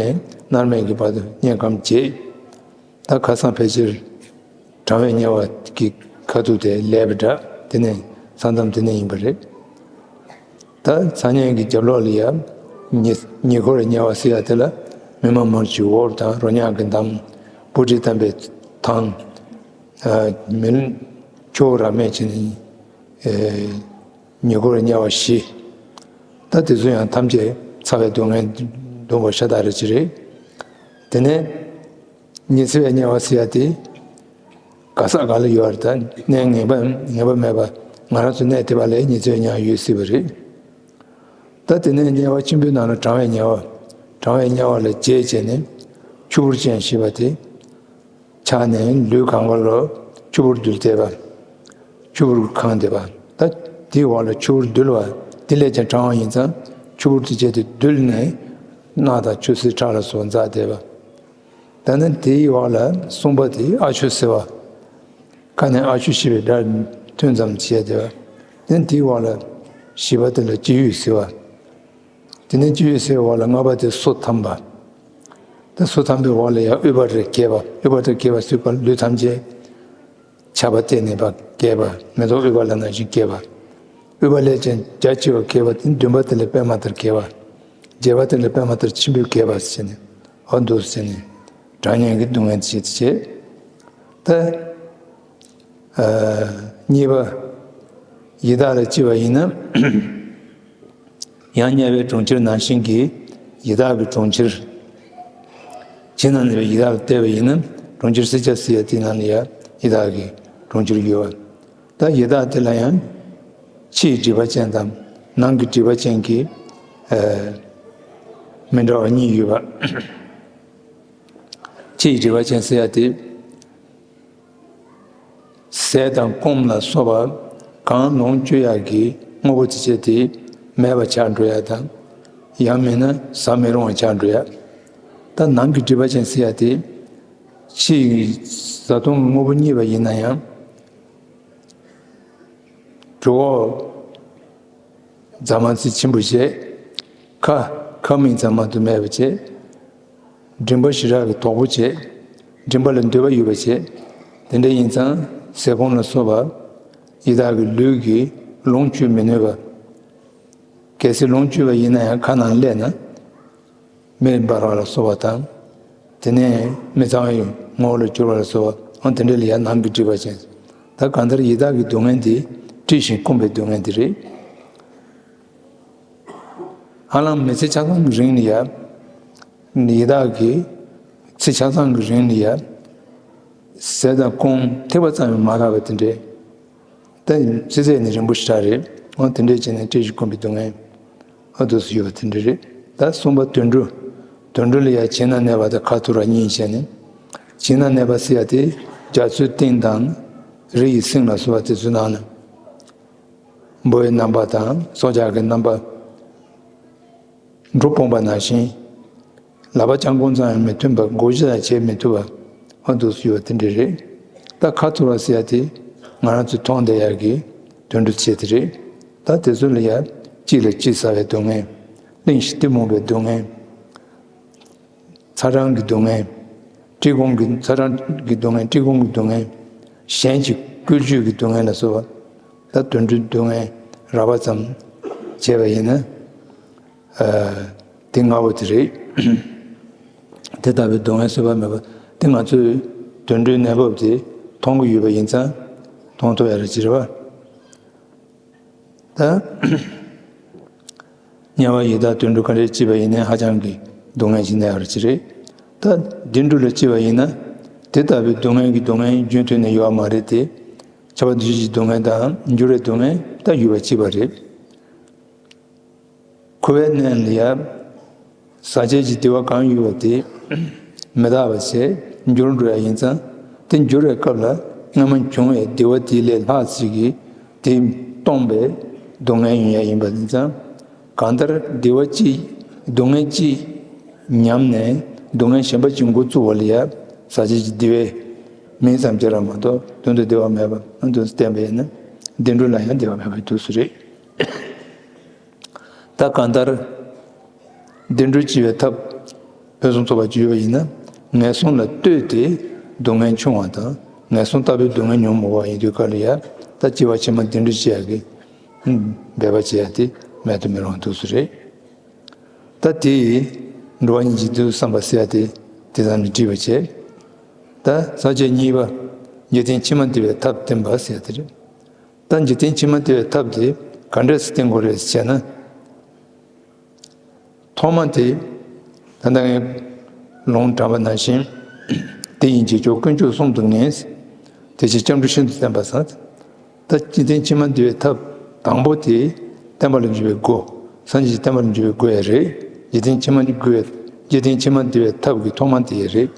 མནར་མེད་ཀྱི་བར་དུ་དམྱལ་ཁམས་བྱེད། ད་ཁ་སང་ཕལ་ཆེར་གྲང་བའི་དམྱལ་བ་གི་ཁ་ཐུག་དེ་ལས་པ་འདྲ། དེ་ནས་ས་མཚམས་དེ་ནས་ཡིན་པ་རེད། ད་ཚ་དམྱལ་གྱི་རྒྱབ་ལོགས་ལ་ཡ་ཉི་ཉེ་འཁོར་དམྱལ་བ་ཟེར་ཡ་དེ་ལ་མི་མང་མང་ཆེ་འོར་དང་རོ་མྱགས་ཀྱིས་འདམ། སྤུ་གྲི་བསྡམས་པའི་ཐང་། མི་ལ་ཁྱོ་བོ་རབ་མེད་ཅིག་ནི་ཉེ་འཁོར་དམྱལ་བ་བཞི། ད་དེ་ཚོ་ཡང་ཐམས་ཅད་ཚ་བའི་སྡུག་བསྔལ་འདོན་པ་ཤ་སྟག་རེ་ཅིག་རེད། དེ་ནས་ཉི་ཚེ་བའི་དམྱལ་བ་ཟེར་ཡ་དེ་ག་ས་ག་ལ་ཡོད་རེད། ད་གནས་ངེས་པ་ངེས་པ་མེད་པ། ང་རང་ཚོ་གནས་དེ་བ་ལ་ཉི་ཚེ་ཉག་ཡོད་སྲིད་པ་རེད། ད་དེ་ནས་དམྱལ་བ་ཆེན་པོའི་ནང་ལ་གྲང་བའི་དམྱལ་བ། གྲང་བའི་དམྱལ་བ་ལ་རྗེས་བྱས་ནས་ཆུ་བུར་ཅན་ཞེས་པ་དེ། ཆགས་ནས་ལུས་གང་ག་ལ་ཆུ་བུར་འདུལ་བསྡད་པ། ཆུ་བུར་གང་བསྡད་པ། ད་དེའི་འོག་ལ་ཆུ་བུར་འདུལ་བ། དེ་ལས་ཀྱང་གྲང་བ་ཡིན་ཙང་ཆུ་བུར་དེ་བྱས་ཏེ་འདུལ་ནས་སྣག་དང་ཆུ་སེར་ཁྲག་ལ་སོགས་འཛག་བསྡད་པ། ད་ནི་དེའི་འོག་ལ་གསུམ་པ་དེ་ཨ་ཆུ་ཟེར་བ། ཁ་ནས་ཨ་ཆུ་ཞེས་པའི་སྒྲ་ཐོན་ཙམ་བྱས་བསྡད་པ། ད་དེའི་འོག་ལ་བཞི་པ་དེ་ལ་སྤྱི་བོས་ཟེར་བ། དེ་ནས་སྤྱི་བོས་ཟེར་བའི་འོག་ལ་ལྔ་པ་དེ་སོ་ཐམ་པ། ད་སོ་ཐམ་པའི་འོག་ལ་ཡང་དབུས་པ་རེ་གས་པ། དབུས་པ་དེ་གས་པ་ཟེར་བ་ལུས་ཐམས་ཅད་ཆར་པ་བལྟས་ནས་པ་གས་པ། མེ་ཏོག་དབུས་པ་ལ་ནང་བཞིན་གས་པ། དབུས་པ་ལས་ཀྱང་རྒྱ་ཆེ་བ་གས་པ་དེ་བདུན་པ་དེ་ལས་པད་མ་ལྟར་གས་པ། བརྒྱད་པ་དེ་ལས་པད་མ་ལྟར་ཆེན་པོས་གས་པ་ཟེར་ནས་འོ་འདུག་ཟེར་ནས་གྲང་དམྱལ་གྱི་སྡུག་བསྔལ་བྱེད་བྱེད། ད་གཉིས་པ། ཡི་དྭགས་ལ་སྐྱེས་པ་ཡིན་ན། ཡང་དམྱལ་བའི་གྲོང་ཁྱེར་ནང་བཞིན་གྱི་ཡི་དྭགས་ཀྱི་གྲོང་ཁྱེར། བྱིང་ན་ནི་ཡི་དྭགས་ལ་བལྟས་པ་ཡིན་ན་གྲོང་ཁྱེར་སེར་སྐྱ་ཟེར་ཡ་དེ་ནང་ལ་ཡང་ཡི་དྭགས་ཀྱི་གྲོང་ཁྱེར་ཡོད་པ། ད་ཡི་དྭགས་དེ་ལ་ཡང་ཕྱི་ཡི་སྒྲིབ་པ་ཅན་དང་ནང་གི་སྒྲིབ་པ་ཅན་གྱི་མི་འདྲ་བ་གཉིས་ཡོད་པ། ཕྱི་ཡི་སྒྲིབ་པ་ཅན་ཟེར་ཡ་དེ། ཟས་དང་སྐོམ་ལ་སོགས་པ་གང་ལོངས་སྤྱོད་ཡག་གི་དངོས་པོ་དེ་བྱས་ཏེ་མེད་པ་ཆགས་འགྲོ་ཡ་དང་། ཡང་མིན་ན་ཟ་མི་རུང་བ་ཆགས་འགྲོ་ཡ། ད་ནང་གི་སྒྲིབ་པ་ཅན་ཟེར་ཡ་དེ། ཕྱི་ཡི་བཟའ་བཏུང་དངོས་པོ་རྙེད་པ་ཡིན་ན་ཡང་། གྲོད་ཁོག་རྫ་མ་ཚི་ཆེན་པོ་བྱས། ཁ། ཁ་མིག་ཙམ་མ་གཏོགས་མེད་པ་བྱས། མགྲིན་པ་ཞེ་དྲག་གི་དོག་པོ་བྱས། མགྲིན་པ་ལ་འདོད་པ་ཡོད་པ་བྱས། དེ་འདྲ་ཡིན་ཙང་ཟས་སྐོམ་ལ་སོགས་པ་ཡི་དྭགས་ཀྱི་ལུས་ཀྱིས་ལོངས་སྤྱོད་མི་ནུས་པ། གལ་སྲིད་ལོངས་སྤྱོད་པ་ཡིན་ན་ཡང་ཁ་ནང་སླེབས་ན། མེ་འབར་བ་ལ་སོགས་པ་དང་། དེ་ནས་མི་གཙང་བའི་ངོ་བོ་ལ་གྱུར་པ་ལ་སོགས་པ་འོ་དེ་འདྲ་ལ་ཡང་ནང་གི་སྒྲིབ་པ་ཅན། ད་གང་ལྟར་ཡི་དྭགས་ཀྱི་སྡུག་བསྔལ་འདི་བཀྲེས་ཤིང་སྐོམ་པའི་སྡུག་བསྔལ་འདི་རེད། ཧ་ལམ་མི་ཚེ་ཆ་ཚང་གི་རིང་ལ་ཡང་། ཡི་དྭགས་ཀྱི་ཚེ་ཆ་ཚང་གི་རིང་ལ་ཡང་། ཟས་དང་སྐོམ་ཐིགས་པ་ཙམ་ཡང་མ་ལྷག་པ་དེ་འདྲའི། ད་ཚེ་ཚད་ནི་རིང་པོ་ཞེ་དྲག་རེད། འོ་དེ་འདྲས་བྱས་ནས་བཀྲེས་ཤིང་སྐོམ་པའི་སྡུག་བསྔལ། ཨ་དུ་སུ་ཡོད་པ་དེ་འདྲ་རེད། ད་གསུམ་པ་དུད་འགྲོ། དུད་འགྲོ་ལ་ཡང་བྱིང་ན་གནས་པ་དང་ཁ་ཐུར་བ་གཉིས་བྱས་ནས། བྱིང་ན་གནས་པ་ཟེར་ཡ་དེ་རྒྱ་མཚོའི་གཏིང་དང་། རི་ཡི་གསེང་ལ་སོགས་པ་དེ་ཚོའི་ནང་ན། འབུ་བའི་རྣམ་པ་དང་སྲོག་ཆགས་ཀྱི་རྣམ་པ། འབྲུ་སྤུངས་པ་ནང་བཞིན། ལག་པ་བརྐྱང་བསྐུམ་ཙམ་ཡང་མི་ཐུབ་པ་མགོ་བོ་ཅི་ཙམ་བྱེད་མི་ཐུབ་པ། ཨ་དུ་སུ་ཡོད་པ་དེ་འདྲ་རེད། ད་ཁ་ཐུར་བ་ཟེར་ཡ་དེ་ང་རང་ཚོས་མཐོང་བསྡད་ཡ་གི་དུད་འགྲོ་ཆེ་དེ་རེད། ད་དེ་ཚོ་ལ་ཡ་གཅིག་ལ་གཅིག་ཟ་བའི་སྡུག་བསྔལ། གླིང་བཞི་གཏི་མུག་པའི་སྡུག་བསྔལ། ཚ་གྲང་གི་སྡུག་བསྔལ། བཀྲེས་སྐོམ་གྱི་ཚ་གྲང་གི་སྡུག་བསྔལ། བཀྲེས་སྐོམ་གྱི་སྡུག་བསྔལ། གཞན་གྱི་བཀོལ་སྤྱོད་ཀྱི་སྡུག་བསྔལ་ལ་སོགས་པ། ད་དུད་འགྲོའི་སྡུག་བསྔལ་རགས་པ་ཙམ་བྱས་པ་ཡིན་ན། དེ་ལྔ་པོ་དེ་རེད། དེ་ལྟ་བུའི་སྡུག་བསྔལ་བཟོད་པ་མེད་པ་དེ་ང་ཚོས་དུད་འགྲོའི་གནས་བབ་དེ་མཐོང་གི་ཡོད་པ་ཡིན་ཙང་མཐོང་ཐུབ་ཡ་རེད་ཅེས་རེད་བ། ད་དམྱལ་བ་ཡི་དྭགས་དུད་འགྲོ་ག་འདྲས་སྐྱེས་པ་ཡིན་ནའི་ཧ་ཅང་གི་སྡུག་བསྔལ་ཞིག་གནས་ཡ་རེད་ཅེས་རེད། ད་དུད་འགྲོ་ལ་སྐྱེས་པ་ཡིན་ན་དེ་ལྟ་བུའི་སྡུག་བསྔལ་གྱི་སྡུག་བསྔལ་རྒྱུན་མཐུད་ནས་ཡོད་པ་མ་རེད་དེ། ཁྱབ་པ་འདུ་བྱེད་ཀྱི་སྡུག་བསྔལ་དང་འགྱུར་བའི་སྡུག་བསྔལ་ད་ཡོད་པ་གཅིག་པ་རེད། འཁོར་བའི་གནས་ལ་ཡ། ཟག་བཅས་ཀྱི་བདེ་བ་གང་ཡོད་པ་དེ། མི་རྟག་པ་ཞེས་འགྱུར་འགྲོ་ཡ་ཡིན་ཙང་། དེ་འགྱུར་བའི་སྐབས་ལ་སྔ་མ་བྱུང་བའི་བདེ་བ་དེ་ལས་ལྷག་ཅིག་གིས་དེ་སྟོངས་པའི་སྡུག་བསྔལ་ཡོང་ཡ་ཡིན་པ་ཡིན་ཙང་། གང་ལྟར་བདེ་བ་གཅིག་སྡུག་བསྔལ་གཅིག་ཉམས་ནས་སྡུག་བསྔལ་གཞན་པ་གཅིག་འགོ་བཙུགས་པ་ལ་ཡ། ཟག་བཅས་ཀྱི་བདེ་བའི་མིང་ཙམ་སྦྱར་བ་མ་གཏོགས་དོན་དུ་བདེ་བ་མེད་པ་ཨ་འདུག་བསྟན་པ་ཡིན་ན། བདེ་འགྲོ་ལ་ཡང་བདེ་བ་མེད་པའི་དུས་སུ་རེད། ད་གང་ལྟར། བདེ་འགྲོ་སྐྱེ་བའི་ཐབས། ཕུན་སུམ་ཚོགས་པ་བརྗོད་པ་ཡིན་ན། ངན་སོང་ལ་ལྟོས་ཏེ་སྡུག་བསྔལ་ཆུང་བ་དང་ངན་སོང་ལྟ་བུའི་སྡུག་བསྔལ་ཉུང་མོ་བ་ཡིན་དུས་སྐབས་ལ་ཡ། ད་སྐྱེ་བ་ཕྱི་མ་བདེ་འགྲོ་སྐྱེ་ཡ་གི་འབད་པ་བྱེད་ཡ་དེ་མེད་དུ་མི་རུང་བ་དུས་སུ་རེད། ད་དེ་ཡིས་འགྲོ་བ་སྙིང་རྗེ་དུ་བསམ་པ་ཟེར་ཡ་དེ་དེ་ཙམ་གྱིས་འགྲིག་པ་བྱས། ད་ས་བཅད་གཉིས་པ། འཇིག་རྟེན་ཕྱི་མ་བདེ་བའི་ཐབས་བསྟན་པ་ཟེར་ཡ་དེ་རེད། ད་འཇིག་རྟེན་ཕྱི་མ་བདེ་བའི་ཐབས་དེ་ག་འདྲས་སེ་བསྟན་དགོས་རེད་ཟེར་ན། ཐོག་མ་དེ་ད་ལྟ་ངས་ལུང་དྲངས་པ་ནང་བཞིན། དེ་ཡི་རྗེས་འཇུག་དཀོན་མཆོག་གསུམ་དུ་ངེས། དེ་ཕྱིར་སྐྱབས་འགྲོ་ཤིན་ཏུ་བསྟེན་པ་ཟེར། ད་འཇིག་རྟེན་ཕྱི་མ་འདུལ་བའི་ཐབས་དང་པོ་དེ་བསྟན་པ་ལ་འཇུག་པའི་སྒོ། སངས་རྒྱས་ཀྱི་བསྟན་པ་ལ་འཇུག་པའི་སྒོ་ཡང་རེད། འཇིག་རྟེན་ཕྱི་མ་འདུལ་བའི་འཇིག་རྟེན་ཕྱི་མ་འདུལ་བའི་ཐབས་ཀྱི་ཐོག་མ་དེ་ཡང་རེད།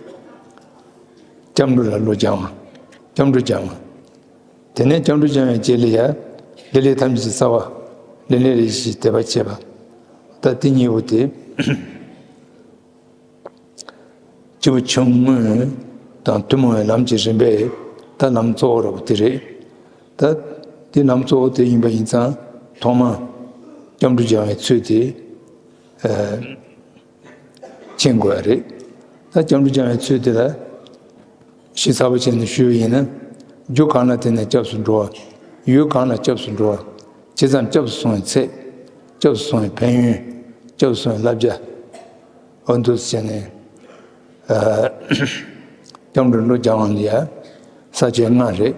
སྐྱབས་འགྲོ་ལ་བློ་སྦྱང་བ། སྐྱབས་འགྲོ་སྦྱང་བ། དེ་ནས་སྐྱབས་འགྲོ་སྦྱང་བའི་རྗེས་ལ་ཡང་ལེ་ལོའི་ཐམས་ཅད་ཀྱི་རྩ་བ། ལེ་ལོའི་རིགས་བཞི་དེ་བར་བྱེད་པ། ད་དེ་གཉིས་པོ་དེ། སྐྱེས་བུ་ཆུང་ངུ་དང་ཐུན་མོང་བའི་ལམ་གྱི་རིམ་པས་ད་ལམ་གཙོ་བོ་ར་བོ་དེ་རེད། ད་དེ་ལམ་གཙོ་བོ་དེ་ཡིན་པ་ཡིན་ཙང་ཐོག་མ་སྐྱབས་འགྲོ་སྦྱང་བའི་ཚུལ་དེ་ཨ་མཁྱེན་དགོས་པ་རེད། ད་སྐྱབས་འགྲོ་སྦྱང་བའི་ཚུལ་དེ་ལ་ཞིབ་ཚགས་པོ་བྱས་ནས་ཞུས་པ་ཡིན་ན། རྒྱུ་གང་ལ་བརྟེན་ནས་སྐྱབས་སུ་འགྲོ་བ། ཡུལ་གང་ལ་སྐྱབས་སུ་འགྲོ་བ། ཇི་ཙམ་སྐྱབས་སུ་སོང་བའི་ཚད། སྐྱབས་སུ་སོང་བའི་ཕན་ཡོན། སྐྱབས་སུ་སོང་བའི་བསླབ་བྱ། འོ་འདུག་སེ་བྱས་ནས། ཨ་སྐྱབས་འགྲོ་བློ་སྦྱང་བ་ལ་ཡ་ས་བཅད་ལྔ་རེད།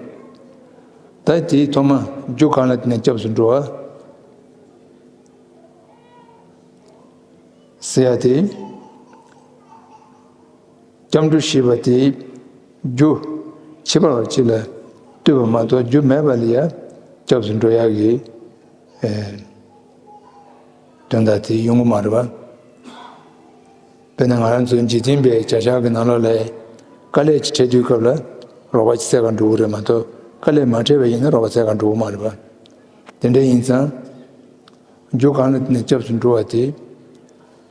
ད་དེའི་ཐོག་མ་རྒྱུ་གང་ལ་བརྟེན་ནས་སྐྱབས་སུ་འགྲོ་བ་ཟེར་ཡ་དེ། སྐྱབས་འགྲོ་ཞེས་པ་དེ་རྒྱུ་ཁྱད་པར་བ་གཅིག་ལ་ལྟོས་པ་མ་གཏོགས་རྒྱུ་མེད་པ་ལ་ཡ་སྐྱབས་སུ་འགྲོ་ཡག་གི་ཨེ་དོན་དག་དེ་ཡོང་གི་མ་རེད་པ། དཔེར་ན་ང་རང་ཚོ་འཇིག་རྟེན་པའི་བྱ་བཞག་གི་ནང་ལོགས་ལ་དཀའ་ལས་ཅིག་འཕྲད་དུས་སྐབས་ལ་རོགས་པ་ཅིག་འཚོལ་ག་འགྲོ་གི་རེད་མ་གཏོགས། དཀའ་ལས་མ་འཕྲད་པ་ཡིན་ན་རོགས་པ་འཚོལ་ག་འགྲོ་གི་མ་རེད་པ། དེ་འདྲ་ཡིན་ཙང་། རྒྱུ་གང་ལ་བརྟེན་ནས་སྐྱབས་སུ་འགྲོ་བ་དེ།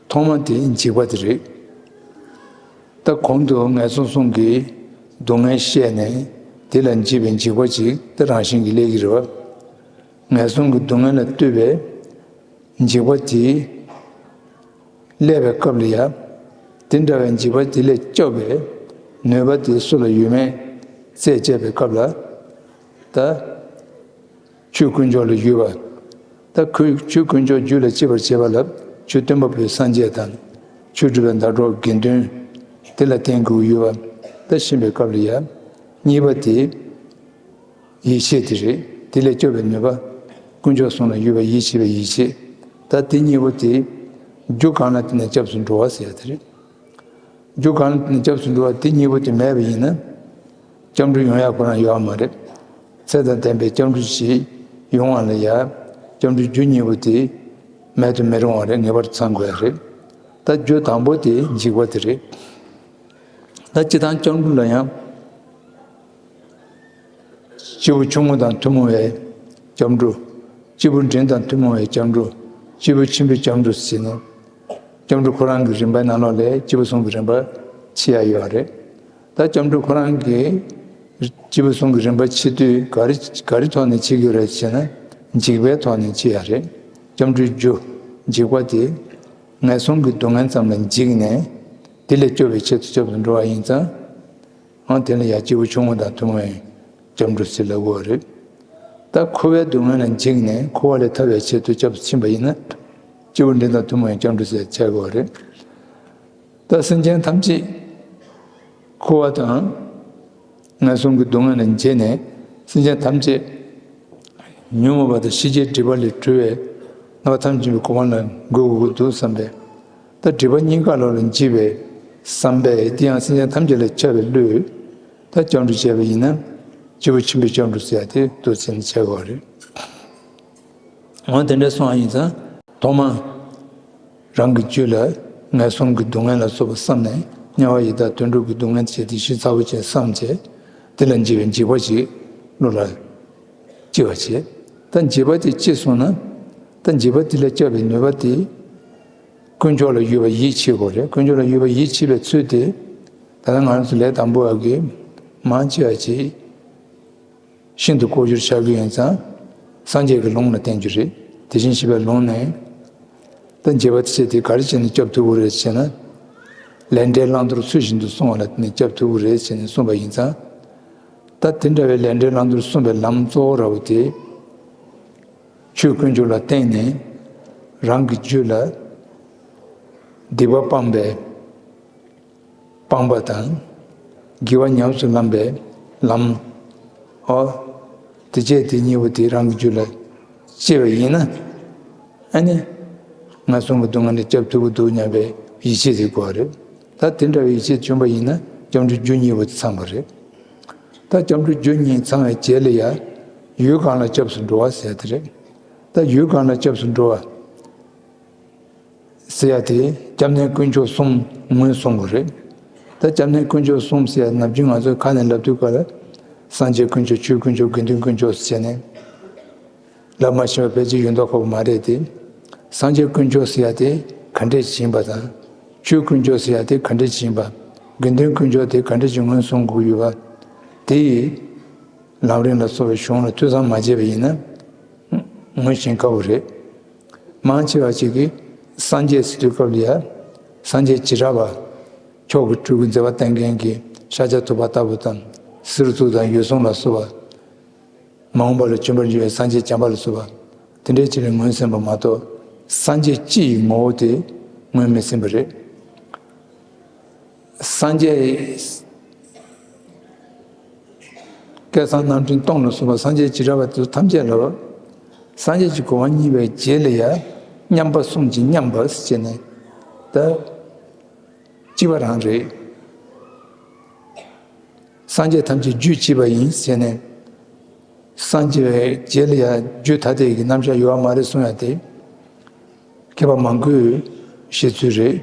ཐོག་མ་དེ་འཇིགས་པ་དེ་རེད། ད་གོང་དུ་ངན་སོང་གསུམ་གྱི་སྡུག་བསྔལ་བཤད་ནས་དེ་ལ་འཇིགས་པའི་འཇིགས་པ་ཅིག་དེ་རང་བཞིན་གྱིས་སླེབས་ཀྱི་རེད་བ། ངན་སོང་གི་སྡུག་བསྔལ་ལ་ལྟོས་པའི་འཇིགས་པ་དེ་སླེབས་པའི་སྐབས་ལ་ཡ། དེ་འདྲ་བའི་འཇིགས་པ་དེ་ལས་སྐྱོབ་པའི་ནུས་པ་དེ་སུ་ལ་ཡོད་མེད་རྩད་བཅད་པའི་སྐབས་ལ། ད། ཆོས་དཀོན་མཆོག་ལ་གུས་པ། ད་ཁོས་ཆོས་དཀོན་མཆོག་རྒྱུད་ལ་སྐྱེ་བར་བྱེད་པ་ལ་ཆོས་སྟོན་པ་པོའི་སངས་རྒྱས་དང་། ཆོས་སྒྲུབ་པའི་ཟླ་གྲོགས་དགེ་འདུན། དེ་ལ་བརྟེན་དགོས་ཡོད་པ། ད་ཤེས་པའི་སྐབས་ལ་ཡ། གཉིས་པ་དེ། ཡིད་ཆེས་དེ་རེད། དེ་ལས་སྐྱོབ་པའི་ནུས་པ། དཀོན་མཆོག་གསུམ་ལ་གུས་པ་ཡིད་ཆེས་པའི་ཡིད་ཆེས། ད་དེ་གཉིས་པོ་དེ། རྒྱུ་གང་ལ་བརྟེན་ནས་སྐྱབས་སུ་འགྲོ་བ་ཟེར་ཡ་དེ་རེད། རྒྱུ་གང་ལ་བརྟེན་ནས་སྐྱབས་སུ་འགྲོ་བ་དེ་གཉིས་པོ་དེ་མེད་པ་ཡིན་ན། སྐྱབས་འགྲོ་ཡོང་ཡག་ཁོ་རང་ཡོད་མ་རེད། ཚེ་དང་ལྡན་པའི་སྐྱབས་འགྲོ་ཞིག་ཡོང་བ་ལ་ཡ། སྐྱབས་འགྲོའི་རྒྱུ་གཉིས་པོ་དེ་མེད་དུ་མི་རུང་བ་རེད། ངེས་པར་དུ་ཚང་དགོས་ཡ་རེད། ད་རྒྱུ་དང་པོ་དེ་འཇིགས་པ་དེ་རེད། ད་སྤྱིར་བཏང་སྐྱབས་འགྲོ་ལ་ཡང་། སྐྱེས་བུ་ཆུང་ངུ་དང་ཐུན་མོང་བའི་སྐྱབས་འགྲོ། སྐྱེས་བུ་འབྲིང་དང་ཐུན་མོང་བའི་སྐྱབས་འགྲོ། སྐྱེས་བུ་ཆེན་པོའི་སྐྱབས་འགྲོ་ཟེར་ནས། སྐྱབས་འགྲོ་ཁོ་རང་གི་རིམ་པའི་ནང་ལོགས་ལས་སྐྱེས་བུ་གསུམ་གྱི་རིམ་པ་ཕྱེ་ཡ་ཡོད་རེད། ད་སྐྱབས་འགྲོ་ཁོ་རང་གི་སྐྱེས་བུ་གསུམ་གྱི་རིམ་པ་ཕྱེ་དུས་ག་རེ་ག་རེ་ཐོག་ནས་ཕྱེ་དགོས་རེད་ཟེར་ན། འཇིགས་པའི་ཐོག་ནས་ཕྱེ་ཡ་རེད། སྐྱབས་འགྲོའི་རྒྱུ་འཇིགས་པ་དེ་ངན་སོང་གི་སྡུག་བསྔལ་ཙམ་ལ་འཇིགས་ནས་དེ་ལས་སྐྱོབ་པའི་ཆེད་དུ་སྐྱབས་སུ་འགྲོ་བ་ཡིན་ཙང་། ཨང་། དེ་ལ་ཡང་སྐྱེས་བུ་ཆུང་ངུ་དང་ཐུན་མོང་བའི་སྐྱབས་འགྲོ་ཟེར་ལབ་དགོས་པ་རེད། ད་འཁོར་བའི་སྡུག་བསྔལ་ལ་འཇིགས་ནས་འཁོར་བ་ལས་ཐར་བའི་ཆེད་དུ་སྐྱབས་སུ་ཕྱིན་པ་ཡིན་ན། སྐྱེས་བུ་འབྲིང་དང་ཐུན་མོང་བའི་སྐྱབས་འགྲོ་ཟེར་བྱ་དགོས་པ་རེད། ད་སེམས་ཅན་ཐམས་ཅད་འཁོར་བ་དང་ངན་སོང་གི་སྡུག་བསྔལ་ལ་འཇིགས་ནས། སེམས་ཅན་ཐམས་ཅད་ཉོན་མོངས་པ་དང་ཤེས་བྱའི་སྒྲིབ་པ་ལས་གྲོལ་བའི་རྣམ་པ་ཐམས་ཅད་ཀྱི་གོ་འཕང་ལ་འགོད་དགོས་ཀྱི་འདུག་བསམ་པས། ད་སྒྲིབ་པ་གཉིས་ཀ་ལོག་ལ་འཇིགས་པའི་བསམ་པས། དེ་ཡང་སེམས་ཅན་ཐམས་ཅད་ལ་ཁྱབ་པའི་བློས། ད་སྐྱབས་འགྲོ་བྱས་པ་ཡིན་ན། སྐྱེས་བུ་ཆེན་པོའི་སྐྱབས་འགྲོ་ཟེར་ཡ་དེ་འདུག་ཟེར་ནས་བྱ་དགོས་པ་རེད། འོ་དེ་འདྲ་སོང་བ་ཡིན་ཙང་། ཐོག་མ་རང་གི་རྒྱུད་ལ་ངན་སོང་གི་སྡུག་བསྔལ་ལ་སོགས་པ་བསམ་ནས། དམྱལ་བ་ཡི་དྭགས་དུད་འགྲོ་གི་སྡུག་བསྔལ་བྱས་ཏེ་ཞིབ་ཚགས་པོ་བྱས་བསམ་བྱས། དེ་ལ་འཇིགས་པའི་འཇིགས་པ་ཞིག་བློ་ལ་སྐྱེ་བ་བྱས། ད་འཇིགས་པ་དེ་སྐྱེས་སོང་ན། ད་འཇིགས་པ་དེ་ལས་སྐྱོབ་པའི་ནུས་པ་དེ། དཀོན་མཆོག་ལ་གུས་པ་ཡིད་ཆེས་དགོས་རེད། དཀོན་མཆོག་ལ་གུས་པ་ཡིད་ཆེས་པའི་ཚུལ་དེ། ད་ལྟ་ང་རང་ཚོ་ལས་དང་པོ་བ་གི་མང་ཆེ་བ་ཅིག་ཤིན་ཏུ་ལྐོག་གྱུར་ཆགས་ཀྱི་ཡིན་ཙང་། སངས་རྒྱས་ཀྱི་ལུང་ལ་བརྟེན་རྒྱུ་རེད། དེ་བཞིན་གཤེགས་པའི་ལུང་ནས། ད་འཇིགས་པ་དེ་ཚེ་དེ་ག་རེ་བྱས་ནས་སྐྱོབ་ཐུབ་ཀྱི་རེད་ཟེར་ན། ལས་འབྲས་བླང་དོར་ཚུལ་བཞིན་དུ་སྲུང་བ་ལ་བརྟེན་ནས་སྐྱོབ་ཐུབ་ཀྱི་རེད་ཟེར་ནས་གསུངས་པ་ཡིན་ཙང་། ད་དེ་འདྲ་བའི་ལས་འབྲས་བླང་དོར་སྲུང་བའི་ལམ་གཙོ་བོ་ར་བོ་དེ། ཆོས་དཀོན་མཆོག་ལ་བརྟེན་ནས་རང་གི་རྒྱུད་ལ་སྡིག་པ་སྤངས་པའི་སྤངས་པ་དང་། དགེ་བ་ཉམས་སུ་བླངས་པའི་ལམ། ཨོ། དེ་བྱས་དེ་གཉིས་པོ་དེ་རང་གི་རྒྱུད་ལ་སྐྱེས་པ་ཡིན་ན། ཨ་ནི། ངན་སོང་གི་སྡུག་བསྔལ་ལས་སྐྱོབ་ཐུབ་ཀྱི་འདུག་སྙམ་པའི་ཡིད་ཆེས་དེ་དགོས་པ་རེད། ད་དེ་འདྲ་བའི་ཡིད་ཆེས་བྱུང་བ་ཡིན་ན་སྐྱབས་འགྲོའི་རྒྱུ་གཉིས་པོ་དེ་ཚང་བ་རེད། ད་སྐྱབས་འགྲོའི་རྒྱུ་གཉིས་ཚང་བའི་རྗེས་ལ་ཡང་ ཡུལ་གང་ལ་སྐྱབས་སུ་འགྲོ་བ་ཟེར་ཡ་དེ་རེད། ད་ཡུལ་གང་ལ་སྐྱབས་སུ་འགྲོ་བ་ཟེར་ཡ་དེ་སྐྱབས་གནས་དཀོན་མཆོག་གསུམ་ངོས་བཟུང་དགོས་རེད། ད་སྐྱབས་གནས་དཀོན་མཆོག་གསུམ་ཟེར་ཡ་ནམ་རྒྱུན་ང་ཚོས་ཁ་ནས་ལབ་དུས་སྐབས་ལ་སངས་རྒྱས་དཀོན་མཆོག་ཆོས་དཀོན་མཆོག་དགེ་འདུན་དཀོན་མཆོག་ཟེར་ནས་ལབ་མ་ཤེས་པ་ཕལ་ཆེར་ཡོད་མདོག་ཁ་པོ་མ་རེད་དེ། སངས་རྒྱས་དཀོན་མཆོག་ཟེར་ཡ་དེ་ག་འདྲས་ཅིག་ཡིན་པ་དང་། ཆོས་དཀོན་མཆོག་ཟེར་ཡ་དེ་ག་འདྲས་ཅིག་ཡིན་པ། དགེ་འདུན་དཀོན་མཆོག་དེ་ག་འདྲས་ཅིག་ངོས་བཟུང་དགོས་ཡོད་པ། དེ་ཡི་ལམ་རིམ་ལ་སོགས་པའི་གཞུང་ལ་ཐོས་བསམ་མ་བྱས་པ་ཡིན་ན་ངོས་ཤེས་ཁག་པོ་རེད། མང་ཆེ་བ་ཅིག་གིས་སངས་རྒྱས་ཟེར་དུས་སྐབས་ལ་ཡ་སངས་རྒྱས་བྱེ་བྲག་པ། མཆོག་གི་སྤྲུལ་སྐུ་མཛད་པ་བསྟན་མཁན་གྱི་ཤཱཀྱ་ཐུབ་པ་ལྟ་བུ་དང་། གསེར་གཙུག་དང་འོད་སྲུང་ལ་སོགས་པ། མ་འོངས་པ་ལ་བྱོན་པར་འགྱུར་བའི་སངས་རྒྱས་བྱམས་པ་ལ་སོགས་པ་དེ་འདྲའི་ཅིག་ལ་ངོས་ཟིན་པ་མ་གཏོགས། སངས་རྒྱས་སྤྱི་ཡི་ངོ་བོ་དེ་ངོས་མི་ཟིན་པ་རེད། སངས་རྒྱས་སྐལ་བཟང་རྣམ་འདྲེན་སྟོང་ལ་སོགས་པ་སངས་རྒྱས་བྱེ་བྲག་པ་དེ་ཚོ་ཐམས་ཅད་ལ། སངས་རྒྱས་ཀྱི་གོ་འཕང་བརྙེས་པའི་རྗེས་ལ་ཡང་མཉམ་པ་གསུམ་གྱིས་མཉམ་པ་ཟེར་ནས་ད་གཅིག་པ་རང་རེད། སངས་རྒྱས་ཐམས་ཅད་རྒྱུད་གཅིག་པ་ཡིན་ཟེར་ནས། སངས་རྒྱས་པའི་རྗེས་ལ་ཡང་རྒྱུད་ཐ་དད་ཀྱི་རྣམ་གཞག་ཡོད་པ་མ་རེད་གསུང་ཡ་དེ། མཁས་པ་མང་པོས་བཤད་ཚུལ་རེད།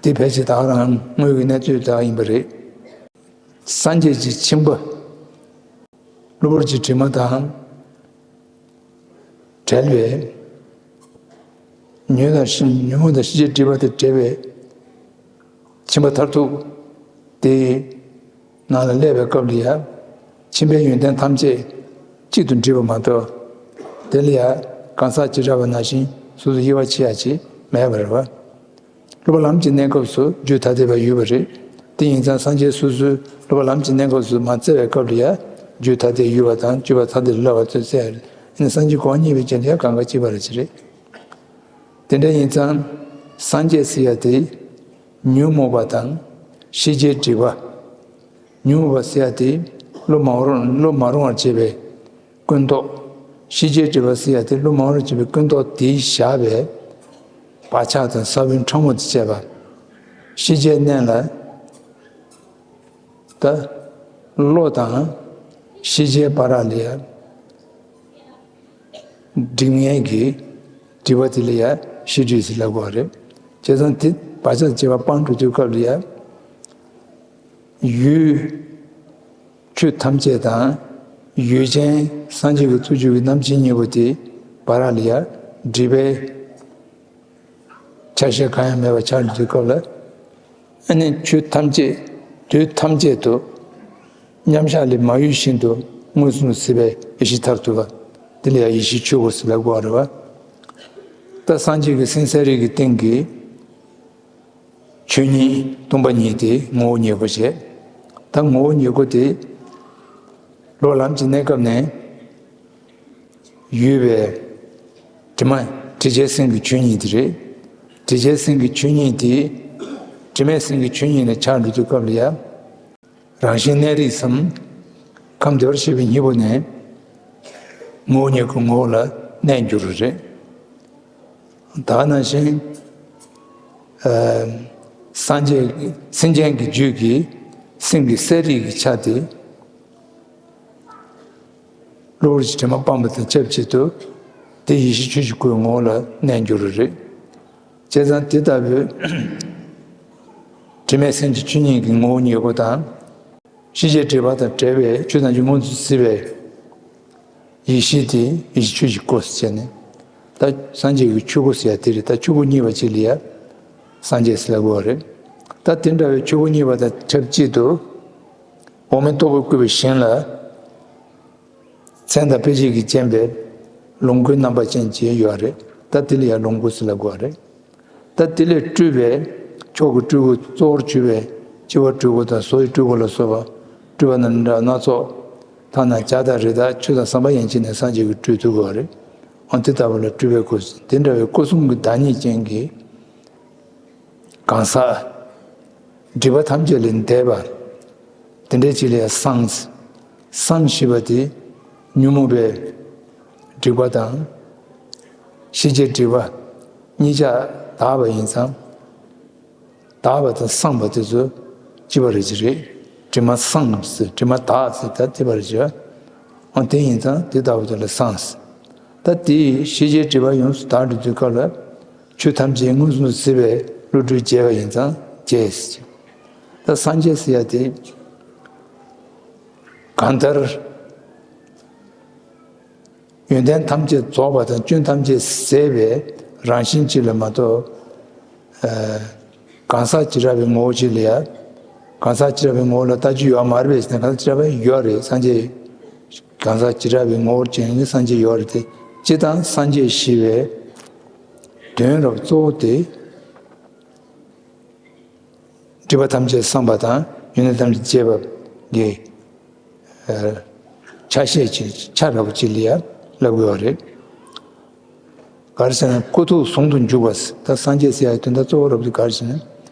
དེ་ཕལ་ཆེར་ད་ག་རང་དངོས་ཀྱི་གནས་ཚུལ་དག་ཡིན་པ་རེད། སངས་རྒྱས་ཀྱི་ཁྱིམ་པ། གློ་བུར་གྱི་དྲི་མ་དང་བྲལ་བའི། ཉོན་དང་ཤེས། ཉོན་མོངས་དང་ཤེས་བྱའི་སྒྲིབ་པ་དང་བྲལ་བའི་ཁྱིམ་པ་མཐར་ཐུག་དེའི་ནང་ལ་སླེབས་པའི་སྐབས་ལ་ཡང་། ཁྱིམ་པའི་ཡོན་ཏན་ཐམས་ཅད་གཅིག་ཏུ་འདྲེས་པ་མ་གཏོགས། དེ་ལ་ཡང་གང་ཟག་བྱེ་བྲག་པ་ནང་བཞིན་སོ་སོ་དབྱེ་བ་ཕྱེ་ཡ་ཅིག་མེད་པ་རེད་བ། སློབ་པ་ལམ་གྱི་གནས་སྐབས་སུ་རྒྱུད་ཐ་དད་པ་ཡོད་པ་རེད། དེ་ཡིན་ཙང་སངས་རྒྱས་སོ་སོའི་སློབ་པ་ལམ་གྱི་གནས་སྐབས་སུ་མར་བཙལ་བའི་སྐབས་ལ་ཡང་རྒྱུད་ཐ་དད་ཡོད་པ་དང་རྒྱུད་པ་ཐ་དད་ལ་སླ་བ་ཚོས་བཙལ་ཡ་རེད། ཡིན་ན་སངས་རྒྱས་གོ་འཕང་བརྙེས་པའི་རྗེས་ལ་ཡང་གང་ག་གཅིག་པ་རེད་ཅེས་རེད། དེ་འདྲ་ཡིན་ཙང་སངས་རྒྱས་ཟེར་ཡ་དེ་ཉོན་མོངས་པ་དང་ཤེས་བྱའི་སྒྲིབ་པ། ཉོན་མོངས་པ་ཟེར་ཡ་དེ་བློ་མ་རུང་བློ་མ་རུང་བར་བྱེད་པའི་ཀུན་རྟོག། ཤེས་བྱའི་སྒྲིབ་པ་ཟེར་ཡ་དེ་བློ་མ་རུང་བར་བྱེད་པའི་ཀུན་རྟོག་དེས་བཞག་པའི་བག་ཆགས་དང་ས་བོན་ཕྲ་མོ་དང་བཅས་པ། ཤེས་བྱའི་གནས་ལ་ད་བློ་དང་ཤེས་བྱའི་བར་ལ་ཡ་སྒྲིབ་ངེས་ཀྱི་སྒྲིབ་པ་དེ་ལ་ཡ་ཤེས་སྒྲིབ་ཟེར་ལབ་དགོས་པ་རེད། བྱས་ཙང་དེ་བག་ཆགས་བྱས་པ་སྤངས་འགྲོ་དུས་སྐབས་ལ་ཡ། ཡུལ་ཆོས་ཐམས་ཅད་དང་ཡུལ་ཅན་སངས་རྒྱས་ཀྱི་ཐུགས་རྒྱུད་ཀྱི་རྣམ་མཁྱེན་གཉིས་པོ་དེ་བར་ལ་ཡ་སྒྲིབ་པའི་ཆ་ཤས་གང་ཡང་མེད་པར་ཆགས་འགྲོ་དུས་སྐབས་ལ། ཨ་ནི་ཆོས་ཐམས་ཅད་དུས་ཐམས་ཅད་དུ་མཉམ་གཞག་ལས་མ་གཡོས་བཞིན་དུ་མངོན་སུམ་དུ་གཟིགས་པའི་ཡེ་ཤེས་མཐར་ཐུག་པ། དེ་ལ་ཡང་ཡེ་ཤེས་ཆོས་སྐུ་ཟེར་ལབ་དགོས་པ་རེད་བ། ད་སངས་རྒྱས་ཀྱི་སེམས་གསལ་རིག་གི་སྟེང་གི་ཆོས་ཉིད་སྟོང་པ་ཉིད་དེ་ངོ་བོ་ཉིད་སྐུ་བྱས། ད་ངོ་བོ་ཉིད་སྐུ་དེ་སློབ་ལམ་གྱི་གནས་སྐབས་ནས། ཡོད་པའི་དྲི་མ་དྲི་བྱའི་སེམས་ཀྱི་ཆོས་ཉིད་དེ་རེད། དྲི་བྱའི་སེམས་ཀྱི་ཆོས་ཉིད་དེ་དྲི་མའི་སེམས་ཀྱི་ཆོས་ཉིད་ལ་ཆགས་འགྲོ་དུས་སྐབས་ལ་ཡང་། རང་བཞིན་གནས་རིགས་སམ། ཁམས་བདེ་བར་གཤེགས་པའི་སྙིང་པོ་ནས་ངོ་བོ་ཉིད་ཀྱི་ངོ་བོ་ལ་གནས་འགྱུར་བ་རེད། ད་ག་ནང་བཞིན། ཨ། སངས་རྒྱས་སེམས་ཅན་གྱི་རྒྱུད་ཀྱི་སེམས་ཀྱི་གསལ་རིག་གི་ཆ་དེ། གློ་བུར་གྱི་དྲི་མ་སྤངས་པ་དང་ཆབས་ཅིག་ཏུ། དེ་ཡེ་ཤེས་ཆོས་ཀྱི་སྐུའི་ངོ་བོ་ལ་གནས་འགྱུར་བ་རེད། བྱས་ཙང་དེ་ལྟ་བུའི་དྲི་མའི་སེམས་ཀྱི་ཆོས་ཉིད་ཀྱི་ངོ་བོ་ཉིད་སྐུ་དང་། ཤེས་བྱའི་སྒྲིབ་པ་དང་བྲལ་བའི་ཆོས་ཐམས་ཅད་མངོན་དུ་གཟིགས་པའི་ཡེ་ཤེས་དེ་ཡེ་ཤེས་ཆོས་ཀྱི་སྐུ་ཟེར་ནས། ད་སངས་རྒྱས་ཀྱི་ཆོས་སྐུ་ཟེར་ཡ་དེ་རེད། ད་ཆོས་སྐུ་གཉིས་པ་ཅིག་ལ་ཡ་སངས་རྒྱས་ཟེར་ལབ་དགོས་པ་རེད། ད་དེ་འདྲ་བའི་ཆོས་སྐུ་གཉིས་པ་དང་ཆབས་ཅིག་ཏུ། འོག་མིན་སྟུག་པོས་བསྐོར་བའི་ཞིང་ལ། མཚན་དང་དཔེ་བྱད་ཀྱིས་བརྒྱན་པའི་ལོངས་སྐུའི་རྣམ་པ་ཅན་ཅིག་ཡོད་རེད། ད་དེ་ལ་ཡང་ལོངས་སྐུ་ཟེར་ལབ་དགོས་པ་རེད། ད་དེ་ལས་སྤྲུལ་པའི་མཆོག་གི་སྤྲུལ་སྐུ་གཙོ་བོར་གྱུར་པའི་སྤྱི་བོར་སྤྲུལ་སྐུ་དང་བཟོ་ཡི་སྤྲུལ་སྐུ་ལ་སོགས་པ་སྤྲུལ་པ་རྣམས་འདྲ་སྣ་ཚོགས། ཐ་ན་བྱ་དང་རི་དྭགས་ཆོས་དང་ཟམ་པ་ཡན་ཆད་ནས་སངས་རྒྱས་ཀྱིས་སྤྲུལ་ཐུབ་དགོས་པ་རེད། འོ་དེ་ལྟ་བུ་ལ་སྤྲུལ་པའི་སྐུ། དེ་འདྲ་བའི་སྐུ་གསུམ་གྱི་བདག་ཉིད་ཅན་གྱི་གང་ཟག་སྒྲིབ་པ་ཐམས་ཅད་ལས་འདས་པ། དེ་འདྲའི་ཅིག་ལ་སངས། སངས་ཞེས་པ་དེ་ཉོན་མོངས་པའི་སྒྲིབ་པ་དང་། ཤེས་བྱའི་སྒྲིབ་པ་གཉིས་ཆ་དག་པ་ཡིན་ཙང་། དག་པ་དང་སངས་པ་དེ་ཚོ་གཅིག་པ་རེད་ཅེས་རེད། དྲི་མ་སངས་ཟེར། དྲི་མ་དག་ཟེར། ད་དེ་པ་རེད་ཅེས། འོ་དེ་ཡིན་ཙང་དེ་ལྟ་བུ་དེ་ལ་སངས། ད་དེས་ཤེས་བྱའི་སྒྲིབ་པ་ཡོངས་སུ་དག་འགྲོ་དུས་སྐབས་ལ། ཆོས་ཐམས་ཅད་མངོན་སུམ་དུ་གཟིགས་པའི་བློ་གྲོས་རྒྱས་པ་ཡིན་ཙང་རྒྱས། ད་སངས་རྒྱས་ཟེར་ཡ་དེ། གང་ལྟར། ཡོན་ཏན་ཐམས་ཅད་རྫོགས་པ་དང་སྐྱོན་ཐམས་ཅད་ཟད་པའི་རང་བཞིན་ཅིག་ལ་མ་གཏོགས། ཨ། གང་ཟག་བྱེ་བྲག་པའི་ངོ་བོ་ཅིག་ལ་ཡ། གང་ཟག་བྱེ་བྲག་པའི་ངོ་བོ་ལ་ལྟ་རྒྱུ་ཡོད་མ་རེད་པས་ཟེར་ན། གང་ཟག་བྱེ་བྲག་པའི་ཡོད་རེད། སངས་རྒྱས། གང་ཟག་བྱེ་བྲག་པའི་ངོ་བོར་བྱས་ནས་སངས་རྒྱས་ཡོད་རེད་དེ། སྤྱིར་བཏང་སངས་རྒྱས་ཞེས་པའི་དོན་རབ་གཙོ་བོ་དེ། སྒྲིབ་པ་ཐམས་ཅད་སངས་པ་དང་ཡོན་ཏན་ཐམས་ཅད་རྒྱས་པ་གི། ཨ། ཆ་ཤས་ཅིག་ཆ་རབ་ཅིག་ལ་ཡ་ལབ་དགོས་པ་རེད། ག་རེ་ཟེར་ན་སྐུ་ཐུགས་ཟུང་དུ་འཇུག་པ། ད་སངས་རྒྱས་ཟེར་ཡ་དོན་དག་གཙོ་བོ་རབ་དེ་ག་རེ་ཟེར་ན།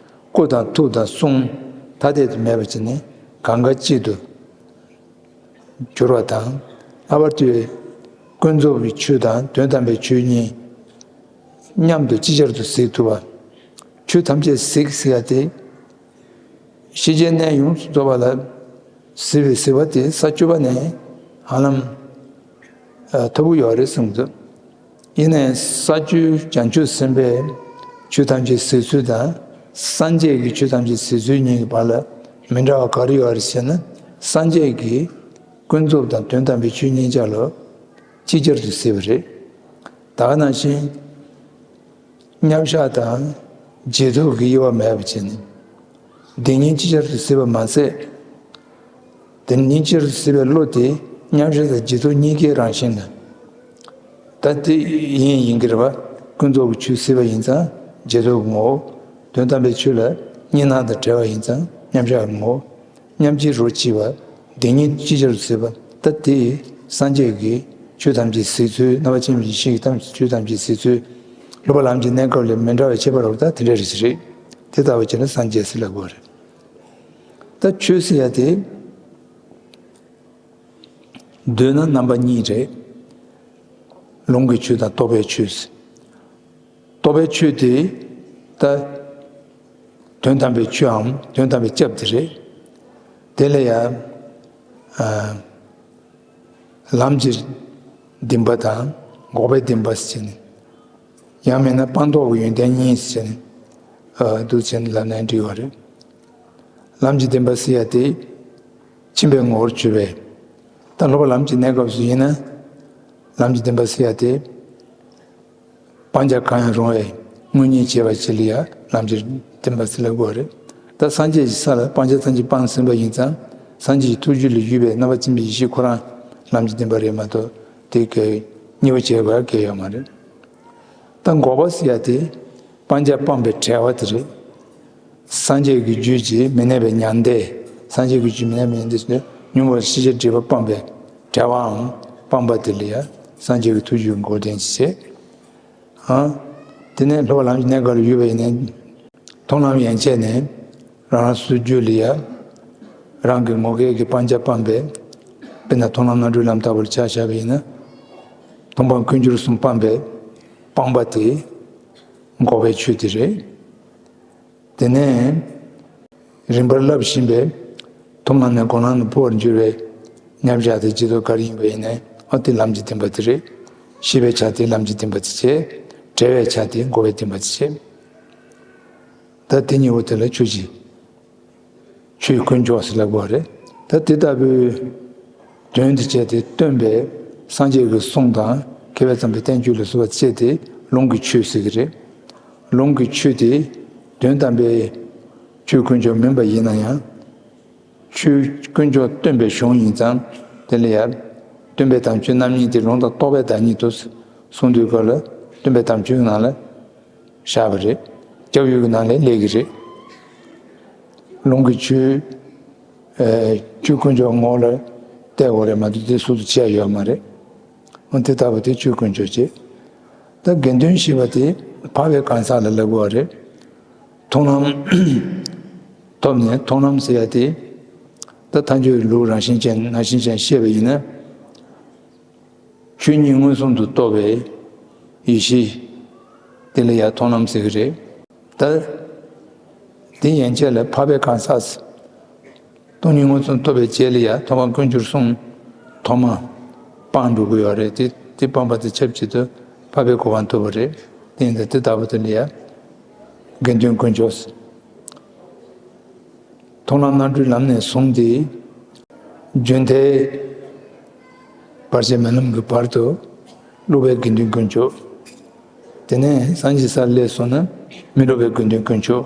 སྐུ་དང་ཐུགས་དང་གསུང་ཐ་དད་དུ་མེད་པ་བྱས་ནས་གང་ག་གཅིག་ཏུ་གྱུར་བ་དང་། ལྷག་པར་དུ་ཀུན་རྫོབ་ཀྱི་ཆོས་དང་དོན་དམ་པའི་ཆོས་གཉིས་མཉམ་དུ་ཅིག་ཅར་དུ་གཟིགས་ཐུབ་པ། ཆོས་ཐམས་ཅད་གཟིགས་ཟེར་ཡ་དེ། ཤེས་བྱའི་གནས་ཡོངས་སུ་རྫོགས་པ་ལ་གཟིགས་པའི་གཟིགས་པ་དེ་ས་བཅུ་པ་ནས་ཧ་ལམ། ཨ། མཐོ་པོ་ཡོད་རེད་གསུངས་འདུག་ཡིན་ནའི་ས་བཅུའི་བྱང་ཆུབ་སེམས་དཔའི་ཆོས་ཐམས་ཅད་གཟིགས་ཚུལ་དང་། སངས་རྒྱས་ཀྱི་ཆོས་ཐམས་ཅད་གཟིགས་ཚུལ་གཉིས་ཀྱི་བར་ལ་མི་འདྲ་བ་ག་རེ་ཡོད་རེད་ཟེར་ན། སངས་རྒྱས་ཀྱིས་ཀུན་རྫོབ་དང་དོན་དམ་པའི་ཆོས་གཉིས་ཆ་ལ་ཅིག་ཅར་དུ་གཟིགས་པ་རེད། ད་ག་ནང་བཞིན། མཉམ་བཞག་དང་རྗེས་ཐོབ་ཀྱི་དབྱེ་བ་མེད་པ་བྱས་ནས། དེ་གཉིས་ཅིག་ཅར་དུ་གཟིགས་པ་མ་ཟད། དེ་གཉིས་ཅིག་ཅར་དུ་གཟིགས་པའི་བློ་དེ་མཉམ་བཞག་དང་རྗེས་ཐོབ་གཉིས་ཀའི་རང་བཞིན་དང་། ད་དེ་ཡིན་ཡིན་གྱི་རེད་པ། ཀུན་རྫོབ་ཀྱི་ཆོས་གཟིགས་པ་ཡིན་ཙང་རྗེས་ཐོབ་ཀྱི་ངོ་བོ། དོན་དམ་པའི་ཆོས་ལ་གཉིས་སྣང་དང་བྲལ་བ་ཡིན་ཙང་མཉམ་བཞག་གི་ངོ་བོ། མཉམ་གཅིག་རོ་གཅིག་པ། དེ་གཉིས་ཅིག་ཅར་དུ་གཟིགས་པ། ད་དེ་སངས་རྒྱས་ཀྱིས་ཆོས་ཐམས་ཅད་གཟིགས་ཚུལ། རྣམ་པ་ཚོས་ཡེ་ཤེས་ཀྱི་ཐམས་ཅད་ཆོས་ཐམས་ཅད་གཟིགས་ཚུལ། སློབ་པ་ལམ་གྱི་གནས་སྐབས་ལས་མི་འདྲ་བའི་ཁྱད་པར་རོ། ད་དེ་འདྲ་རེད་ཟེར་རེད། དེ་ལྟ་བུ་བྱས་ན་སངས་རྒྱས་ཟེར་ལབ་དགོས་རེད། ད་ཆོས་ཟེར་ཡ་དེ། བསྡུས་ན་རྣམ་པ་གཉིས་རེད། ལུང་གི་ཆོས་དང་རྟོགས་པའི་ཆོས། རྟོགས་པའི་ཆོས་དེ་ད་དོན་དམ་པའི་ཆོས་འམ་དོན་དམ་པའི་སྐྱབས་དེ་རེད། དེ་ལ་ཡང་། ཨ། ལམ་གྱི་བདེན་པ་དང་འགོག་པའི་བདེན་པ་ཟེར་ནས། ཡང་མིན་ན་སྤངས་རྟོགས་ཀྱི་ཡོན་ཏན་གཉིས་ཟེར་ནས། ཨ། འདུག་ཟེར་ནས་ལབ་ན་འགྲིག་པ་རེད། ལམ་གྱི་བདེན་པ་ཟེར་ཡ་དེ་ཕྱིན་པའི་ངོ་བོར་གྱུར་པའི། ད་སློབ་པ་ལམ་གྱི་གནས་སྐབས་སུ་ཡིན་ན། ལམ་གྱི་བདེན་པ་ཟེར་ཡ་དེ། སྤང་བྱ་གང་ཡང་རུང་བའི་དངོས་གཉེན་བྱེད་པ་ཅིག་ལ་ཡང་ལམ་གྱི་བདེན་པ་ཟེར་ལབ་དགོས་རེད། ད་སངས་རྒྱས་ཀྱི་ས་ལ་སྤང་བྱ་ཐམས་ཅད་སྤངས་ཟིན་པ་ཡིན་ཙང་། སངས་རྒྱས་ཀྱི་ཐུགས་རྒྱུད་ལ་ཡོད་པའི་རྣམ་པར་ཐིམ་པའི་ཡེ་ཤེས་ཁོ་རང་ལམ་གྱི་བདེན་པ་རེད་མ་གཏོགས། དེ་གའི་གཉིས་པ་བྱེད་དགོས་ཡ་གང་ཡང་ཡོད་མ་རེད། ད་འགོག་པ་ཟེར་ཡ་དེ་སྤང་བྱ་སྤངས་པའི་བྲལ་བ་དེ་རེད། སངས་རྒྱས་ཀྱི་རྒྱུད་ཀྱི་མི་གནས་པའི་མྱང་འདས། སངས་རྒྱས་ཀྱི་རྒྱུད་མི་གནས་པའི་མྱང་འདས་ཟེར་ན། ཉོན་མོངས་པ་ཤེས་བྱའི་སྒྲིབ་པ་སྤངས་པའི་བྲལ་བའམ་སྤངས་པ་དེ་ལ་ཡང་སངས་རྒྱས་ཀྱི་ཐུགས་རྒྱུད་འགོག་བདེན་ཞེས། ཨ། དེ་ནས་སློབ་པ་ལམ་གྱི་གནས་སྐབས་ལ་ཡོད་པ་ཡིན་ན། མཐོང་ལམ་ཡན་ཆད་ནས་རང་རང་སོ་སོའི་རྒྱུད་ལ་ཡང་རང་གི་ངོ་སྐལ་གྱི་སྤང་བྱ་སྤངས་པའི། དཔེར་ན་མཐོང་ལམ་རྣམ་གྲོལ་ལམ་ལྟ་བུར་ཆ་བཞག་པ་ཡིན་ན། མཐོང་སྤང་ཀུན་སྦྱོར་གསུམ་སྤངས་པའི་སྤངས་པ་དེ་འགོག་པའི་ཆོས་དེ་རེད། དེ་ནས་རིམ་པར་བསླབ་བཞིན་པའི་ཐོབ་ལམ་ནས་སྒོམ་ལམ་ལ་འཕོ་བར་འགྱུར་བའི་མཉམ་བཞག་དང་རྗེས་ཐོབ་ག་རེ་ཡིན་པ་ཡིན་ནའི། ཨ། དེ་ལམ་གྱི་བདེན་པ་དེ་རེད། ཤེས་པའི་ཆ་དེ་ལམ་གྱི་བདེན་པ་དེ་བྱས། བྲལ་བའི་ཆ་དེ་འགོག་པའི་བདེན་པ་དེ་བྱས། ད་དེ་གཉིས་པོ་དེ་ལ་ཆོས་ཀྱི། ཆོས་ཀུན་སྦྱོར་ཟེར་ལབ་དགོས་རེད། ད་དེ་ལྟ་བུའི་དོན་དུ་བྱས་ཏེ་སྟོན་པའི་སངས་རྒྱས་ཀྱི་གསུང་དང་། མཁས་པས་བརྩམས་པའི་བསྟན་བཅོས་ལ་སོགས་པ་བྱས་ཏེ་ལུང་གི་ཆོས་ཟེར་གྱི་རེད། ལུང་གི་ཆོས་དེ་དོན་དམ་པའི་ཆོས་ཀུན་སྦྱོར་མིན་པ་ཡིན་ན་ཡང་། ཆོས་ཀུན་སྦྱོར་སྟོན་པའི་གཞུང་ཡིན་ཙང་། དེ་ལ་ཡང་སྟོན་པའི་དམ་ཆོས་རྣམ་གཉིས་དེ་ལུང་དང་རྟོགས་པའི་བདག་ཉིད་དུ་གསུངས་དུས་སྐབས་ལ། སྟོན་པའི་དམ་ཆོས་ཀྱི་ནང་ལ་བཞག་པ་རེད། སྐྱབས་ཡུལ་གྱི་ནང་ལ་སླེབས་ཀྱི་རེད། ལུང་གི་ཆོས། ཨ། ཆོས་ཀུན་སྦྱོར་ངོ་ལ་བལྟ་དགོས་རེད་མ་གཏོགས་དེ་སོ་སོ་བྱས་ཡོད་མ་རེད། འོ་དེ་ལྟ་བུ་དེ་ཆོས་ཀུན་སྦྱོར་བྱེད། ད་དགེ་འདུན་ཞེས་པ་དེ་འཕགས་པའི་གང་ཟག་ལ་ལབ་དགོས་པ་རེད། མཐོང་ལམ་ཐོབ་ནས། མཐོང་ལམ་ཟེར་ཡ་དེ་ད་ཐལ་འགྱུར་ལུགས་རང་བཞིན་ཅན་ནང་བཞིན་ཅན་བཤད་པ་ཡིན་ན། ཆོས་ཉིད་མངོན་སུམ་དུ་རྟོགས་པའི་ཡེ་ཤེས་དེ་ལ་ཡང་མཐོང་ལམ་ཟེར་གྱི་རེད། ད་དེ་ཡན་ཆད་ལ་འཕགས་པའི་གང་ཟག་སྟོང་ཉིད་མངོན་སུམ་རྟོགས་པའི་རྗེས་ལ་ཡང་ཐོབ་པ་ཀུན་སྦྱོར་གསུམ་ཐོག་མ། སྤངས་འགྲོ་གི་ཡོད་རེད། དེ་དེ་སྤངས་པ་དང་ཆབས་ཅིག་ཏུ་འཕགས་པའི་གོ་འཕང་ཐོབ་པ་རེད། དེ་ཡིན་ཙང་དེ་ལྟ་བུ་དེ་ལ་ཡ་དགེ་འདུན་དཀོན་མཆོག། མཐོང་ལམ་རྣམ་གྲོལ་ལམ་ནས་བཟུང་སྟེ། རྒྱུན་མཐའི་བར་ཆད་མེད་ལམ་གྱི་བར་དུ་བསླུ་བའི་དགེ་འདུན་དཀོན་མཆོག། དེ་ནས་སངས་རྒྱས་སར་སླེབས་སོང་ན་མི་སླུ་བའི་དགེ་འདུན་དཀོན་མཆོག།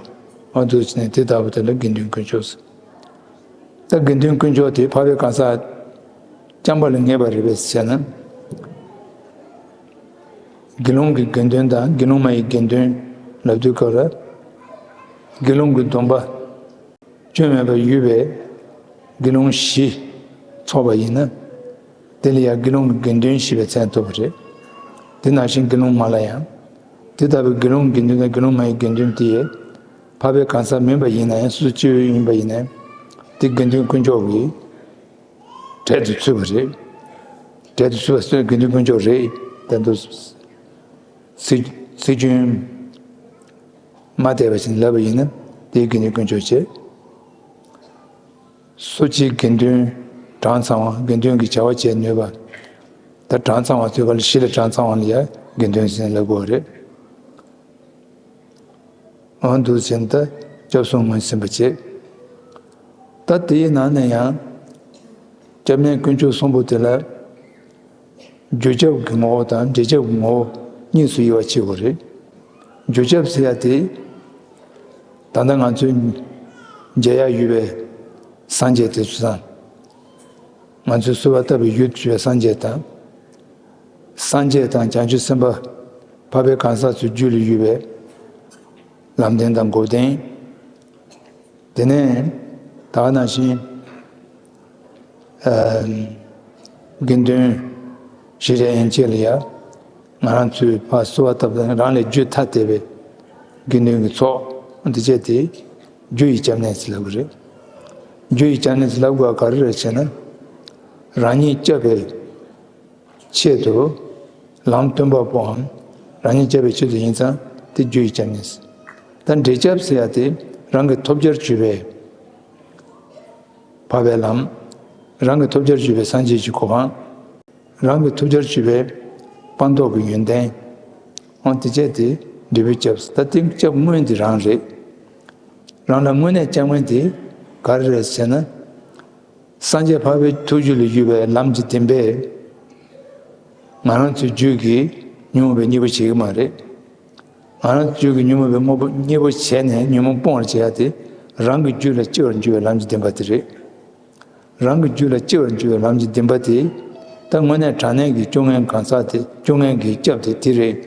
འོ་འདུག་བྱས་ནས་དེ་ལྟ་བུ་དེ་ལ་དགེ་འདུན་དཀོན་མཆོག་ཟེར། ད་དགེ་འདུན་དཀོན་མཆོག་དེ་འཕགས་པའི་གང་ཟག་རྐྱང་པ་ལ་ངེས་པ་རེད་པས་ཟེར་ན། དགེ་སློང་གི་དགེ་འདུན་དང་དགེ་སློང་མ་ཡི་དགེ་འདུན་ལབ་དུས་སྐབས་ལ། དགེ་སློང་གི་སྡོམ་པ་སྐྱོན་མེད་པར་ཡོད་པའི་དགེ་སློང་བཞི་ཚོགས་པ་ཡིན་ན། དེ་ལ་ཡང་དགེ་སློང་གི་དགེ་འདུན་ཞེས་པའི་མཚན་ཐོབ་པ་རེད། དེ་ནང་བཞིན་དགེ་སློང་མ་ལ་ཡང་། དེ་ལྟ་བུའི་དགེ་སློང་གི་དགེ་འདུན་དང་དགེ་སློང་མ་ཡི་དགེ་འདུན་དེ། འཕགས་པའི་གང་ཟག་མིན་པ་ཡིན་ན་ཡང་སོ་སོ་སྐྱེ་བོ་ཡིན་པ་ཡིན་ན་ཡང་། དེ་དགེ་འདུན་དཀོན་མཆོག་གི་གྲལ་དུ་ཚུད་པ་རེད། གྲལ་དུ་ཚུད་པ་སོ་སོ་དགེ་འདུན་དཀོན་མཆོག་རེད། ད་དུ་ཚིག་ཚིག་རྒྱུན་མ་བལྟས་པ་ཞིག་ལབ་པ་ཡིན་ན་དེའི་དགེ་འདུན་དཀོན་མཆོག་བྱེད། སོ་སྐྱེའི་དགེ་འདུན་གྲངས་ཚང་བ། དགེ་འདུན་གྱི་བྱ་བ་བྱེད་ནུས་པ། ད་གྲངས་ཚང་བ་ཚོའི་སྐབས་ལ་གཞི་ལ་གྲངས་ཚང་བ་ལ་ཡང་དགེ་འདུན་ཟེར་ལབ་དགོས་པ་རེད། འོ་འདུག་ཟེར་ན་ད་སྐྱབས་གསུམ་ངོས་ཟིན་པ་བྱེད། ད་དེའི་ནང་ནས་ཡང་སྐྱབས་གནས་དཀོན་མཆོག་གསུམ་པོ་དེ་ལ། རྒྱུ་ཁྱབ་ཀྱི་ངོ་བོ་དང་འབྲས་ཁྱབ་ཀྱི་ངོ་བོ་གཉིས་སུ་དབྱེ་བ་ཕྱེ་དགོས་རེད། རྒྱུ་ཁྱབ་ཟེར་ཡ་དེ། ད་ལྟ་ང་ཚོས་མཇལ་ཡ་ཡོད་པའི་སངས་རྒྱས་དེ་ཚོ་དང་། ང་ཚོས་གསོལ་བ་བཏབ་པའི་ཡུལ་དུ་ཡོད་པའི་སངས་རྒྱས་དང་། སངས་རྒྱས་དང་བྱང་ཆུབ་སེམས་དཔའ་འཕགས་པའི་གང་ཟག་ཚོའི་རྒྱུད་ལ་ཡོད་པའི་ལམ་བདེན་དང་འགོག་བདེན། དེ་ནས་ད་ག་ནང་བཞིན། ཨ། དགེ་འདུན་བཞི་རེ་ཡན་ཆད་ལ་ཡ། ང་རང་ཚོས་ཕར་གསོལ་བ་བཏབ་དང་རང་ལས་རྒྱུད་ཐ་དད་པའི་དགེ་འདུན་གྱི་ཚོགས་འདི་བཅས་ཏེ་རྒྱུ་ཡི་སྐྱབས་གནས་ཟེར་ལབ་ཀྱི་རེད། རྒྱུ་ཡི་སྐྱབས་གནས་ཟེར་ལབ་དགོས་པ་ག་རེ་རེད་ཟེར་ན། རང་ཉིད་སྐྱབས་པའི་ཆེད་དུ་ལམ་སྟོན་པ་པོའམ་རང་ཉིད་སྐྱབས་པའི་ཆེད་དུ་ཡིན་ཙང་དེ་རྒྱུ་ཡི་སྐྱབས་གནས། ད་འབྲས་ཁྱབ་ཟེར་ཡ་དེ་རང་གི་ཐོབ་བྱར་གྱུར་པའི་འཕགས་པའི་ལམ། རང་གི་ཐོབ་བྱར་གྱུར་པའི་སངས་རྒྱས་ཀྱི་གོ་འཕང་། རང་གི་ཐོབ་བྱར་གྱུར་པའི་སྤངས་རྟོགས་ཀྱི་ཡོན་ཏན། འོ་དེ་བཅས་དེ་འབྲས་བུའི་སྐྱབས། ད་དེ་སྐྱབས་དངོས་དེ་རང་རེད། རང་ལ་དངོས་གནས་སྐྱབས་མཁན་དེ་ག་རེ་རེད་ཟེར་ན། སངས་རྒྱས་འཕགས་པའི་ཐུགས་རྒྱུད་ལ་ཡོད་པའི་ལམ་གྱི་བདེན་པས། ང་རང་ཚོའི་རྒྱུད་ཀྱིས་ཉོན་མོངས་པའི་གཉེན་པོ་བྱེད་ཀྱི་མ་རེད། ང་རང་ཚོའི་རྒྱུད་ཀྱིས་ཉོན་མོངས་པའི་དངོས་པོ་གཉེན་པོ་བྱས་ནས་ཉོན་མོངས་སྤོང་བར་བྱེད་ཡ་དེ། རང་གི་རྒྱུད་ལ་སྐྱེ་བར་འགྱུར་བའི་ལམ་གྱི་བདེན་པ་དེ་རེད། རང་གི་རྒྱུད་ལ་སྐྱེ་བར་འགྱུར་བའི་ལམ་གྱི་བདེན་པ་དེ། ད་དངོས་གནས་དྲང་གནས་ཀྱི་སྐྱོབ་མཁན་གང་ཟག་དེ། སྐྱོབ་མཁན་གྱི་སྐྱབས་དེ་དེ་རེད།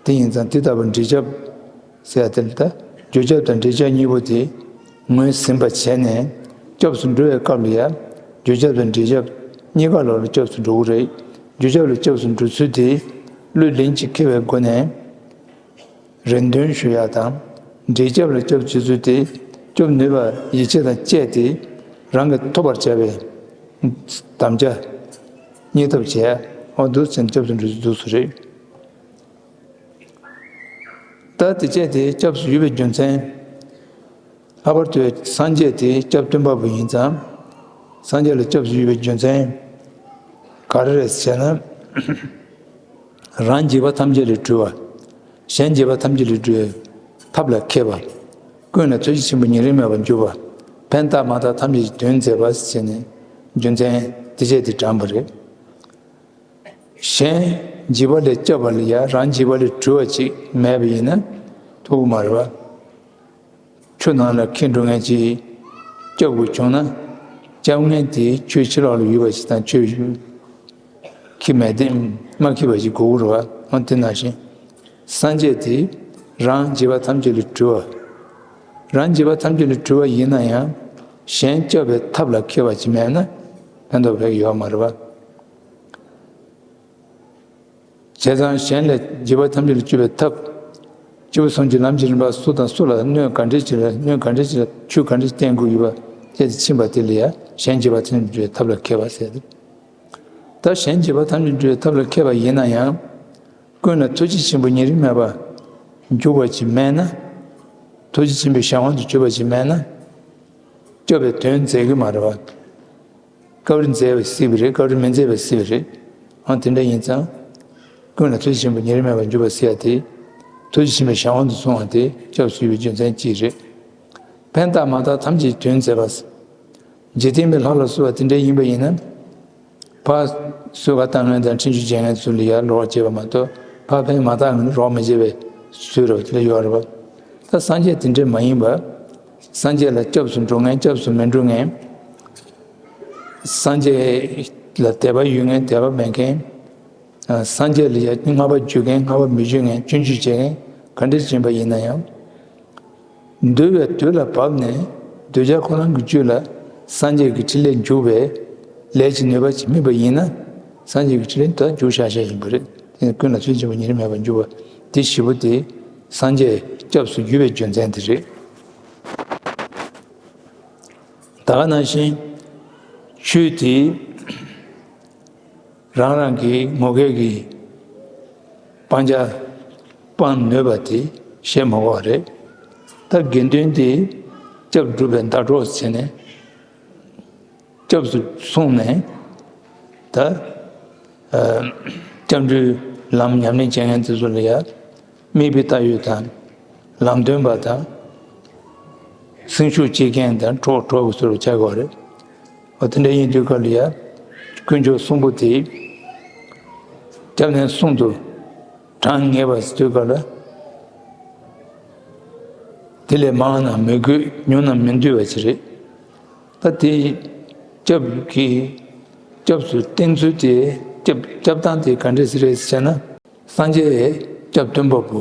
དེ་ཡིན་ཙང་དེ་ལྟ་བུ་འབྲས་ཁྱབ་ཟེར་ཡ་དེ་ལ་ད་རྒྱུ་ཁྱབ་དང་འབྲས་ཁྱབ་གཉིས་པོ་དེ་ངོས་ཟིན་པ་བྱས་ནས་སྐྱབས་སུ་འགྲོ་བའི་སྐབས་ལ་ཡང་རྒྱུ་ཁྱབ་དང་འབྲས་ཁྱབ་གཉིས་ཀ་ལོག་ལ་སྐྱབས་སུ་འགྲོ་གི་རེད། རྒྱུ་ཁྱབ་ལ་སྐྱབས་སུ་འགྲོ་ཚུལ་དེ་བློས་ལན་གཅིག་འཁེལ་བའི་སྒོ་ནས་རེ་འདུན་ཞུ་ཡ་དང་། འབྲས་ཁྱབ་ལ་སྐྱབས་བྱེད་ཚུལ་དེ་སྐྱོབ་ནུས་པ་ཡིད་ཆེས་དང་བཅས་ཏེ་རང་གིས་ཐོབ་པར་བྱ་བའི་དམ་བཅའ་གཉེར་ཐབས་བྱས། འོ་འདུག་ཟེར་ནས་སྐྱབས་སུ་འགྲོ་ཚུལ་འདུག་སུ་རེད། ད་དེ་བཅས་དེ་སྐྱབས་སུ་ཡོད་པའི་རྒྱུ་མཚན། ལྷག་པར་དུ་སངས་རྒྱས་དེ་སྐྱབས་སྟོན་པ་པོ་ཡིན་ཙང་། སངས་རྒྱས་ལ་སྐྱབས་སུ་ཡོད་པའི་རྒྱུ་མཚན་ག་རེ་རེད་ཟེར་ན། རང་འཇིགས་པ་ཐམས་ཅད་ལས་གྲོལ་བ། གཞན་འཇིགས་པ་ཐམས་ཅད་ལས་གྲོལ་བའི་ཐབས་ལ་མཁས་པ། ཀུན་ལ་ཐུགས་རྗེ་ཆེན་པོ་ཉེ་རིང་མེད་པར་གྱུར་པ། ཕན་བཏགས་མ་བཏགས་ཐམས་ཅད་ཀྱི་དོན་མཛད་པ་ཟེར་ནས་རྒྱུ་མཚན་དེ་བཅས་དེ་དྲངས་པ་རེད། གཞན་འཇིགས་པ་ལས་སྐྱོབ་པ་ལ་ཡང་རང་འཇིགས་པ་ལས་གྲོལ་བ་ཅིག་མེད་པ་ཡིན་ན་ཐུབ་ཀྱི་མ་རེད་པ། ཆུ་ནང་ལ་འཁྱེར་འགྲོ་མཁན་ཅིག་སྐྱོབ་དགོས་བྱུང་ན། སྐྱོབ་མཁན་དེ་ཆུའི་ཕྱི་ལོགས་ལ་ཡོད་པ་ཞིག་དང་ཆུ་འཁྱེར་མེད་དེ་མ་འཁྱེར་བ་ཞིག་དགོས་ཀྱི་རེད་པ། འོ་དེ་ནང་བཞིན། སངས་རྒྱས་དེ་རང་འཇིགས་པ་ཐམས་ཅད་ལས་གྲོལ་བ། རང་འཇིགས་པ་ཐམས་ཅད་ལས་གྲོལ་བ་ཡིན་ན་ཡང་གཞན་སྐྱོབ་པའི་ཐབས་ལ་མཁས་པ་ཅིག་མེད་ན་ཕན་ཐོགས་ཕེབས་ཀྱི་ཡོད་མ་རེད་པ། བྱས་ཙང་གཞན་ལས་འཇིགས་པ་ཐམས་ཅད་ལས་སྐྱོབ་པའི་ཐབས། སྐྱེས་བུ་གསུམ་གྱི་ལམ་གྱི་རིམ་པ་སུ་དང་སུ་ལ་སྣོད་ག་འདྲ་ཅིག་ལ་སྣོད་ག་འདྲ་ཅིག་ལ་ཆུ་ག་འདྲ་ཅིག་བསྟེན་དགོས་ཡོད་པ་བཅས་ཏེ་ཕྱིན་པ་དེ་ལ་ཡང་གཞན་འཇིགས་པ་ཐམས་ཅད་སྐྱོབ་པའི་ཐབས་ལ་མཁས་པ་ཟེར་ཏེ། ད་གཞན་འཇིགས་པ་ཐམས་ཅད་སྐྱོབ་པའི་ཐབས་ལ་མཁས་པ་ཡིན་ན་ཡང་། ཀུན་ལ་ཐུགས་རྗེ་ཆེན་པོ་ཉེ་རིང་མེད་པར་གྱུར་པ་ཅིག་མེད་ན། ཐུགས་རྗེ་ཆེན་པོའི་གཞན་དབང་དུ་གྱུར་པ་ཅིག་མེད་ན། སྐྱོབ་པའི་དོན་མཛད་ཀྱི་མ་རེད་པ། སྐབས་རེ་མཛད་པས་སྲིད་པ་རེད། སྐབས་རེ་མི་མཛད་པས་སྲིད་པ་རེད། ཨང་དེ་འདྲ་ཡིན་ཙང་། ཀུན་ལ་ཐུགས་རྗེ་ཆེན་པོ་ཉེ་རིང་མེད་པར་འཇུག་པ་ཟེར་ཡ་དེ། ཐུགས་རྗེ་ཆེན་པོའི་གཞན་དབང་དུ་སོང་བ་དེ་སྐྱབས་སུ་ཡོད་པའི་རྒྱུ་མཚན་གཅིག་རེད། ཕན་བཏགས་མ་བཏགས་ཐམས་ཅད་དོན་མཛད་པ། འཇིག་རྟེན་པའི་ལྷ་ལ་གསོལ་བ་དེ་འདྲ་ཡིན་པ་ཡིན་ན། ཕར་གསོལ་ཁ་བཏབ་མཁན་དང་འཕྲིན་བཅོལ་བྱེད་མཁན་ཚོ་ལ་ཡར་ལོག་བྱེད་པ་མ་གཏོགས། ཕར་ཕན་མ་བཏགས་མཁན་ལ་རོགས་མི་བྱེད་པའི་སྲོལ་རབ་དེ་ལ་ཡོད་རེད་པ། ད་སངས་རྒྱས་དེ་འདྲས་མ་ཡིན་པ། སངས་རྒྱས་ལ་སྐྱབས་སུ་འགྲོ་མཁན་སྐྱབས་སུ་མི་འགྲོ་མཁན། སངས་རྒྱས་ལ་དད་པ་ཡོད་མཁན་དད་པ་མེད་མཁན། སངས་རྒྱས་ལ་ཡ་བསྔགས་པ་བརྗོད་མཁན་བསྔགས་པ་མི་བརྗོད་མཁན་སྐྱོན་བརྗོད་བྱེད་མཁན་ག་འདྲས་ཡིན་པ་ཡིན་ན་ཡང་། འདུལ་བའི་དུས་ལ་བབ་ནས་གདུལ་བྱ་ཁོ་རང་གི་རྒྱུད་ལ་སངས་རྒྱས་ཀྱི་ཕྲིན་ལས་འཇུག་པའི་ལས་ཀྱི་ནུས་པ་ཅིག་སྨིན་པ་ཡིན་ན། སངས་རྒྱས་ཀྱི་ཕྲིན་ལས་དེ་འཇུག་བཞག་བཞག་ཡིན་པ་རེད། དེ་ནི་ཀུན་ལ་ཐུགས་རྗེ་ཆེན་པོ་ཉེ་རིང་མེད་པར་འཇུག་པ་དེ་བཞི་པོ་དེ་སངས་རྒྱས་སྐྱབས་སུ་འགྱུར་བའི་རྒྱུ་མཚན་དེ་རེད། ད་ག་ནང་བཞིན་ཆོས་དེ། རང་རང་གི་ངོ་སྐལ་གྱི་སྤང་བྱ་སྤང་ནུས་པ་དེ་བཤད་མ་དགོས་པ་རེད། ད་དགེ་འདུན་དེ་སྐྱབས་སྒྲུབ་པའི་ཟླ་གྲོགས་བྱས་ནས་སྐྱབས་སུ་སོང་ནས་ད་ཨ་སྐྱབས་འགྲོའི་ལམ་ཉམས་ལེན་བྱེད་མཁན་དེ་ཚོ་ལ་ཡ། དམིགས་པའི་བལྟ་ཡུལ་དང་། ལམ་སྟོན་པ་དང་། སེམས་ཤུགས་སྐྱེད་མཁན་དང་གྲོགས་གྲོགས་ཀྱི་ཚུལ་དུ་བྱ་དགོས་རེད། འོ་དེ་འདྲ་ཡིན་དུས་སྐབས་ལ་ཡ། དཀོན་མཆོག་གསུམ་པོ་དེ། སྐྱབས་གནས་གསུམ་དུ་གྲངས་ངེས་པ་ཟེར་དུས་སྐབས་ལ། དེ་ལས་མང་ན་མི་དགོས་ཉུང་ན་མི་འདུས་པ་ཅིག་རེད། ད་དེ་སྐྱབས་ཀྱི་སྐྱབས་སུ་བསྟེན་ཚུལ་དེ་སྐྱབས་སྐྱབས་སྟངས་དེ་ག་འདྲས་ཟེར་རེད་ཟེར་ན། སངས་རྒྱས་སྐྱབས་སྟོན་པ་པོ།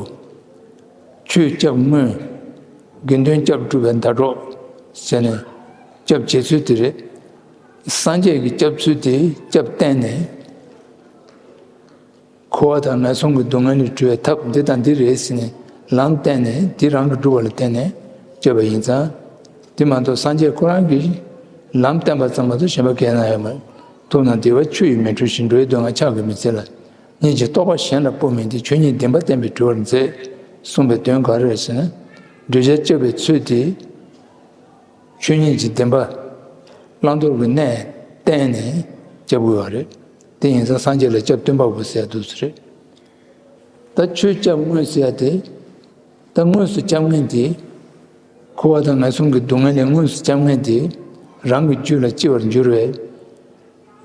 ཆོས་སྐྱབས་དངོས། དགེ་འདུན་སྐྱབས་སྒྲུབ་པའི་ཟླ་གྲོགས། ཟེར་ནས་སྐྱབས་བྱེད་ཚུལ་དེ་རེད། སངས་རྒྱས་ཀྱི་སྐྱབས་ཚུལ་དེ་སྐྱབས་བསྟེན་ནས། འཁོར་བ་དང་ངན་སོང་གི་སྡུག་བསྔལ་ལས་གྲོལ་བའི་ཐབས་འདི་དང་འདི་རེད་ཟེར་ནས་ལམ་བསྟན་ནས་འདི་རང་གིས་བསྒྲུབ་པ་ལ་བརྟེན་ནས་སྐྱོབ་པ་ཡིན་ཙང་། དེ་མ་གཏོགས་སངས་རྒྱས་ཁོ་རང་གིས་ལམ་བསྟན་པ་ཙམ་མ་གཏོགས་གཞན་པ་གང་ཡང་ཡོད་མ་རེད། ཐུབ་རྣམས་བདེ་བ་ཆུ་ཡིས་མི་འཁྲུ་ཞིང་། འགྲོ་བའི་སྡུག་བསྔལ་ཕྱག་གིས་མི་སེལ་ལ། སྙིང་རྗེའི་རྟོགས་པ་གཞན་ལ་སྤོ་མིན་ཏེ། ཆོས་ཉིད་བདེན་པ་བསྟན་པས་གྲོལ་བར་མཛད། གསུངས་པའི་དོན་ག་རེ་རེད་ཟེར་ན། འགྲོ་བྱ་སྐྱོབ་པའི་ཚུལ་དེ། ཆོས་ཉིད་ཀྱི་བདེན་པ། བླང་དོར་གྱི་གནས་བསྟན་ནས་སྐྱབས་དགོས་པ་རེད། དེ་ཡིན་ཙང་སངས་རྒྱས་ལ་སྐྱབས་སྟོན་པ་པོ་ཟེར་ཡ་འདུག་ཟེར་རེད། ད་ཆོས་སྐྱབས་དངོས་ཟེར་ཡ་དེ། ད་དངོས་སུ་སྐྱབས་མཁན་དེ། འཁོར་བ་དང་ངན་སོང་གི་སྡུག་བསྔལ་ལས་དངོས་སུ་སྐྱབས་མཁན་དེ། རང་གི་རྒྱུད་ལ་སྐྱེ་བར་འགྱུར་བའི་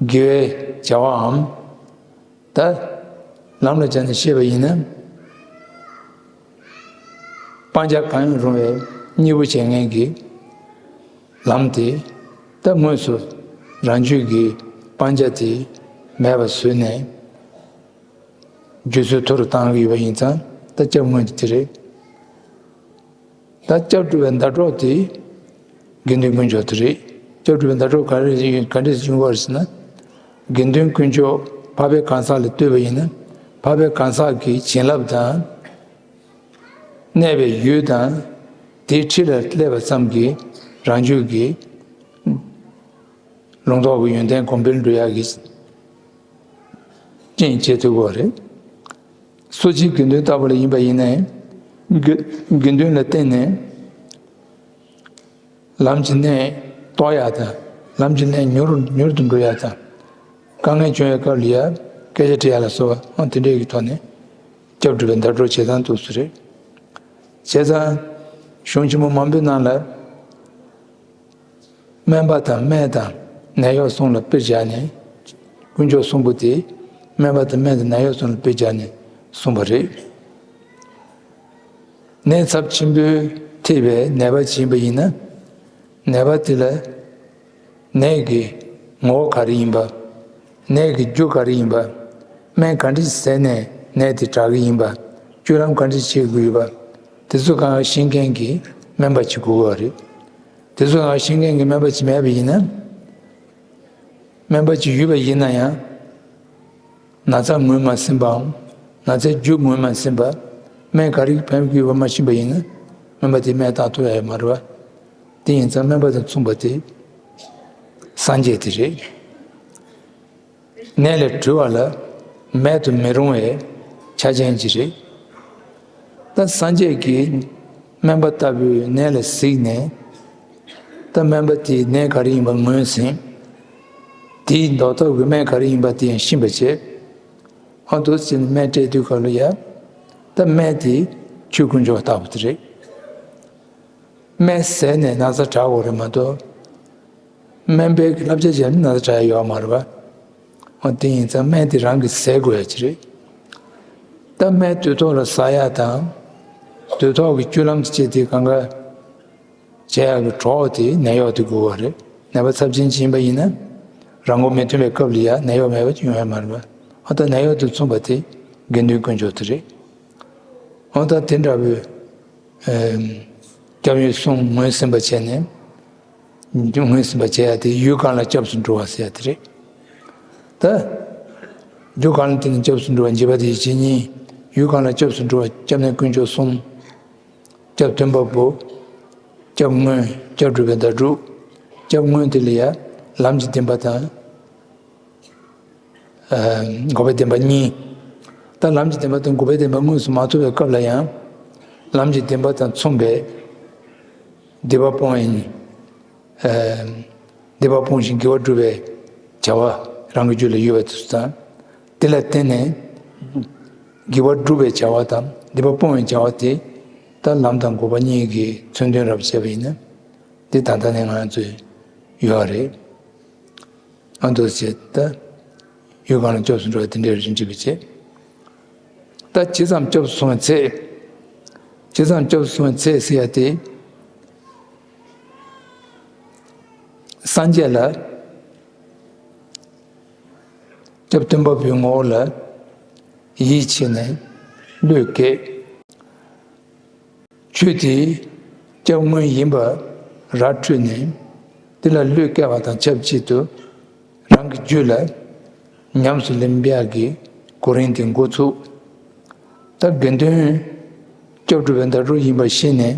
དགེ་བའི་བྱ་བའམ། ད་ལམ་ལ་སྦྱར་ནས་བཤད་པ་ཡིན་ན། སྤང་བྱ་གང་ཡང་རུང་བའི་གཉེན་པོ་བྱེད་མཁན་གྱི་ལམ་དེ། ད་དངོས་སུ་རང་རྒྱུད་ཀྱི་སྤང་བྱ་དེ་མེད་པ་བཟོས་ནས། རྒྱུད་ཚོད་མཐོ་རུ་བཏང་གི་ཡོད་པ་ཡིན་ཙང་ད་སྐྱབས་དངོས་དེ་རེད། ད་སྐྱབས་སྒྲུབ་པའི་ཟླ་གྲོགས་དེ་དགེ་འདུན་དཀོན་མཆོག་དེ་རེད། སྐྱབས་སྒྲུབ་པའི་ཟླ་གྲོགས་ག་རེ་ཡིན་ག་འདྲས་ཡིན་དགོས་རེད་ཟེར་ན། དགེ་འདུན་དཀོན་མཆོག་འཕགས་པའི་གང་ཟག་ལ་ལྟོས་པ་ཡིན་ན། འཕགས་པའི་གང་ཟག་གི་བྱིན་རླབས་དང་། གནས་པའི་ཡུལ་དང་། དེའི་འཁྲིས་ལ་སླེབས་པ་ཙམ་གྱིས་རང་རྒྱུད་ཀྱི་ལུང་རྟོགས་ཀྱི་ཡོན་ཏན་གོང་འཕེལ་འགྲོ་ཡག་གི་རྐྱེན་བྱེད་ཐུབ་ཀྱི་རེད། སོ་སྐྱེའི་དགེ་འདུན་ལྟ་བུ་ལ་ཡིན་པ་ཡིན་ནའི། དགེ་དགེ་འདུན་ལ་བརྟེན་ནས་ལམ་གྱི་གནས་རྟོགས་ཡག་དང་། ལམ་གྱི་གནས་མྱུར་མྱུར་དུ་འགྲོ་ཡག་དང་། དཀའ་ངལ་བྱུང་བའི་སྐབས་ལ་ཡ་སྐད་ཆ་དྲི་ཡག་ལ་སོགས་པ་དེ་འདྲའི་གི་ཐོག་ནས་སྐྱབས་སྒྲུབ་པའི་ཟླ་གྲོགས་བྱེད་སྟངས་འདུག་སེ་རེད། བྱས་ཙང་གཞུང་ཆེན་མོ་མང་པོའི་ནང་ལ། སྨན་པ་དང་སྨན་དང་ནད་གཡོག་གསུམ་ལ་དཔེ་བཞག་ནས། དཀོན་མཆོག་གསུམ་པོ་དེ་སྨན་པ་དང་སྨན་དང་ནད་གཡོག་གསུམ་ལ་དཔེ་བཞག་ནས་གསུངས་པ་རེད། ནད་ཚབས་ཆེན་པོས་ཐེབས་པའི་ནད་པ་ཅིག་ཡིན་པ་ཡིན་ན། ནད་པ་དེ་ལ་ནད་ཀྱི་ངོ་བོ་ག་རེ་ཡིན་པ། ནད་ཀྱི་རྒྱུ་ག་རེ་ཡིན་པ། སྨན་ག་འདྲ་ཟས་ནས་ནད་དེ་དྲག་གི་ཡིན་པ། བཅོས་རམ་ག་འདྲ་བྱེད་དགོས་ཡོད་པ། དེ་ཚོ་གང་ཤེས་མཁན་གྱི་སྨན་པ་ཅིག་དགོས་ཀྱི་རེད། དེ་ཚོ་ཡང་ཤེས་མཁན་གྱི་སྨན་པ་ཅིག་མེད་པ་ཡིན་ན། སྨན་པ་ཅིག་ཡོད་པ་ཡིན་ན་ཡང་། ན་ཚ་ངོས་མ་ཟིན་པའམ། ན་ཚའི་རྒྱུ་ངོས་མ་ཟིན་པ། སྨན་ག་རེ་ཕན་གྱི་ཡོད་པ་མ་ཤེས་པ་ཡིན་ན། སྨན་པ་དེས་སྨན་བཏང་ཐུབ་ཡ་ཡོད་མ་རེད་པ། དེ་ཡིན་ཙང་སྨན་པ་དང་མཚུངས་པ་དེ་སངས་རྒྱས་དེ་རེད། ནད་ལས་གྲོལ་བ་ལ་མེད་དུ་མི་རུང་བའི་ཆ་རྐྱེན་ཅིག་རེད། ད་སངས་རྒྱས་ཀྱིས་སྨན་པ་ལྟ་བུའི་ནད་ལ་གཟིགས་ནས། ད་སྨན་པ་དེས་ནད་ག་རེ་ཡིན་པ་ངོས་ཟིན། དེའི་འདོགས་ཐབས་ཀྱི་སྨན་ག་རེ་ཡིན་པ་དེ་ཡང་ཤེས་པ་བྱས། ཨ་འདུག་ཟེར་ནས་སྨན་སྤྲད་དུས་སྐབས་ལ་ཡ། ད་སྨན་དེ་ཆོས་དཀོན་མཆོག་ལྟ་བུ་དེ་རེད། སྨན་བཟས་ནས་ན་ཚ་དྲག་དགོས་རེད་མ་གཏོགས། སྨན་པའི་བསླབ་བྱ་བྱས་ན་ན་ཚ་དྲག་ཡ་ཡོད་མ་རེད་པ། ཨ་དེ་ཡིན་ཙང་སྨན་དེ་རང་གིས་བཟས་དགོས་ཡ་ཅིག་རེད། ད་སྨན་དུས་ཐོག་ལ་ཟ་ཡ་དང་། དུས་ཐོག་གི་བཅུད་ལམ་གྱི་ཆེད་དེ་གང་ག་བྱེད་ཡག་གི་གྲོགས་དེ་ནད་གཡོག་དེ་དགོས་པ་རེད། ནད་པ་ཚབས་ཆེན་ཅིག་ཡིན་པ་ཡིན་ན། རང་མགོ་མི་ཐོན་པའི་སྐབས་ལ་ཡ་ནད་གཡོག་མེད་པ་ཅིག་ཡོང་ཡ་མ་རེད་པ། ཨ་ད་ནད་གཡོག་དེ་མཚོན་པ་དེ་དགེ་འདུན་དཀོན་མཆོག་དེ་རེད། ཨ་ད་དེ་འདྲ་བའི་ཨེམ། སྐྱབས་ཡུལ་གསུམ་ངོས་ཟིན་པ་བྱས་ནས། ངོས་ཟིན་པ་བྱེད་ཡ་དེ་ཡུལ་གང་ལ་སྐྱབས་སུ་འགྲོ་བ་ཟེར་ཡ་དེ་རེད། ད། རྒྱུ་གང་ལ་བརྟེན་ནས་སྐྱབས་སུ་འགྲོ་བ་འཇིགས་པ་དང་ཡིད་བྱེད་གཉིས། ཡུལ་གང་ལ་སྐྱབས་སུ་འགྲོ་བ་སྐྱབས་གནས་དཀོན་མཆོག་གསུམ། སྐྱབས་སྟོན་པ་པོ། སྐྱབས་དངོས། སྐྱབས་སྒྲུབ་པའི་ཟླ་དྲུག་སྐྱབས་དངོས་དེ་ལ་ཡ། ལམ་གྱི་བདེན་པ་དང་། ཨ་འགོག་པའི་བདེན་པ་གཉིས། ད་ལམ་གྱི་བདེན་པ་དང་འགོག་པའི་བདེན་པ་དངོས་སུ་མ་ཐོབ་པའི་སྐབས་ལ་ཡང་། ལམ་གྱི་བདེན་པ་དང་མཚུངས་པའི་སྡིག་པ་སྤོང་བའི། ཨ་སྡིག་པ་སྤོང་ཞིང་དགེ་བ་སྒྲུབ་པའི་བྱ་བ་རང་གི་རྒྱུད་ལ་ཡོད་པ་དེ་ཚོ་དང་། དེ་ལ་བརྟེན་ནས་དགེ་བ་སྒྲུབ་པའི་བྱ་བ་དང་སྡིག་པ་སྤོང་བའི་བྱ་བ་དེ། ད་ལམ་དང་འགོག་པ་གཉིས་ཀྱི་མཚོན་དོན་རབ་བྱས་པ་ཡིན་ན། དེ་ད་ལྟ་ནས་ང་ཚོས་ཡོད་རེད། ཨ་འདུག་ཟེར་ད། ཡུལ་གང་ལ་སྐྱབས་སུ་འགྲོ་བ་དེ་འདྲའི་རིགས་འགྲིག་པའི་ཆེད། ད་ཇི་ཙམ་སྐྱབས་སུ་སོང་བའི་ཚེ། ཇི་ཙམ་སྐྱབས་སུ་སོང་བའི་ཚེ་ཟེར་ཡ་དེ། སངས་རྒྱས་ལ། སྐྱབས་སྟོན་པ་པོའི་ངོ་བོ་ལ་ཡིད་ཆེས་ནས་བློས་བཀལ། ཆོས་དེ་སྐྱབས་དངོས་ཡིན་པ་ར་འཕྲོད་ནས། དེ་ལ་བློས་བཀལ་བ་དང་ཆབས་ཅིག་ཏུ། རང་གི་རྒྱུད་ལ་ཉམས་སུ་ལེན་པ་གི་གོ་རིམ་དེ་འགོ་ཚུགས། ད་དགེ་འདུན་སྐྱབས་སྒྲུབ་པའི་ཟླ་གྲོགས་ཡིན་པ་ཤེས་ནས།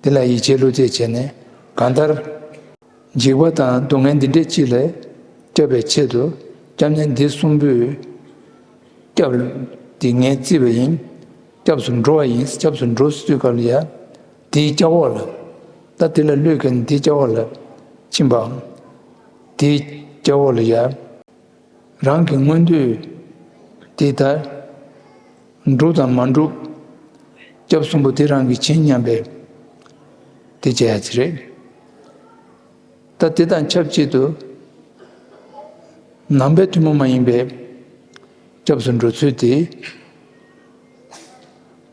དེ་ལ་ཡིད་ཆེས་བློ་གཏད་བྱས་ནས། གང་ལྟར། འཇིགས་པ་དང་སྡུག་བསྔལ་འདི་འདྲའི་ཅིག་ལས་སྐྱབས་པའི་ཆེད་དུ། སྐྱབས་གནས་འདི་གསུམ་པོས་སྐྱབས་འདི་ངས་བརྩིས་པ་ཡིན། སྐྱབས་སུ་འགྲོ་བ་ཡིན། སྐྱབས་སུ་འགྲོ་ཟེར་དུས་སྐབས་ལ་ཡ། དེའི་སྐྱབས་འོག་ལ། ད་དེ་ལ་བློས་བཀལ་ནས་དེའི་སྐྱབས་འོག་ལ་ཕྱིན་པའམ། དེའི་སྐྱབས་འོག་ལ་ཡ། རང་གི་མངོན་འདོད་དེ་ལྟར་འགྲུབ་དང་མ་འགྲུབ། སྐྱབས་གསུམ་པོ་དེ་རང་གིས་མཁྱེན་སྙམ་པའི་དེ་བྱེད་ཡ་ཅིག་རེད། ད་དེ་དང་ཆབས་ཅིག་ཏུ། ནང་པའི་ཐུན་མོང་མ་ཡིན་པའི་སྐྱབས་སུ་འགྲོ་ཚུལ་དེ།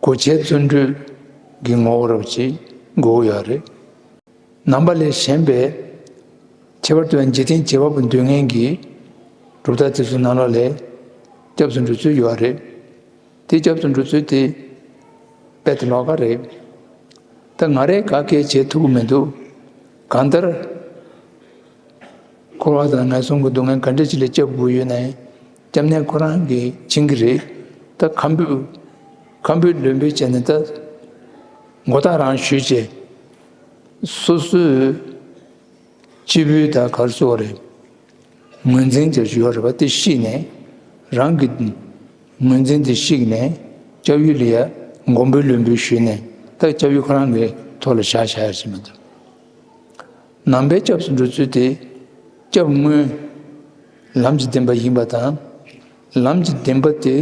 གོ་ཆའི་བརྩོན་འགྲུས་ཀྱི་ངོ་བོ་རབ་ཅིག་དགོས་ཡོད་རེད། ནང་པ་ལས་གཞན་པའི་ཁྱད་པར་དུ་ཡང་འཇིག་རྟེན་བྱེ་བ་པོ་འདོད་མཁན་གྱི་གྲུབ་མཐའ་དེ་ཚོའི་ནང་ལོགས་ལས་སྐྱབས་སུ་འགྲོ་ཚུལ་ཡོད་རེད། དེ་སྐྱབས་སུ་འགྲོ་ཚུལ་དེ་དཔེ་དེ་ལོགས་ཀ་རེད། ད་ང་རས་ག་གེ་བྱེད་ཐུབ་ཀྱི་མི་འདུག་གང་ལྟར། འཁོར་བ་དང་ངན་སོང་གི་སྡུག་བསྔལ་ག་འདྲ་ཅིག་ལས་སྐྱབས་དགོས་ཡོད་ན། སྐྱབས་གནས་ཁོ་རང་གིས་མཁྱེན་གྱི་རེད། ད་ཁམ་བུ། ཁམ་བུ་ལུས་འབུལ་བྱས་ནས་ད། མགོ་ཐག་རང་གཞུས་བྱས། སོ་སོའི་སྤྱི་བོའི་ད་ག་རེ་ཟེར་དགོས་རེད། ངོས་འཛིན་བྱ་རྒྱུ་ཡོད་རེད་པ། དེ་བཤིག་ནས། རང་གི་ངོས་འཛིན་དེ་བཤིག་ནས། སྐྱབས་ཡུལ་ལ་ཡ་མགོན་པོའི་ལུས་འབུལ་ཞུས་ནས། ད་སྐྱབས་ཡུལ་ཁོ་རང་གི་ཐོག་ལ་བཞག་བཞག་ཡ་ཅིག་མི་འདུག་ནང་པའི་སྐྱབས་སུ་འགྲོ་ཚུལ་དེ། སྐྱབས་དངོས་ལམ་གྱི་བདེན་པ་ཡིན་པ་དང་། ལམ་གྱི་བདེན་པ་དེ།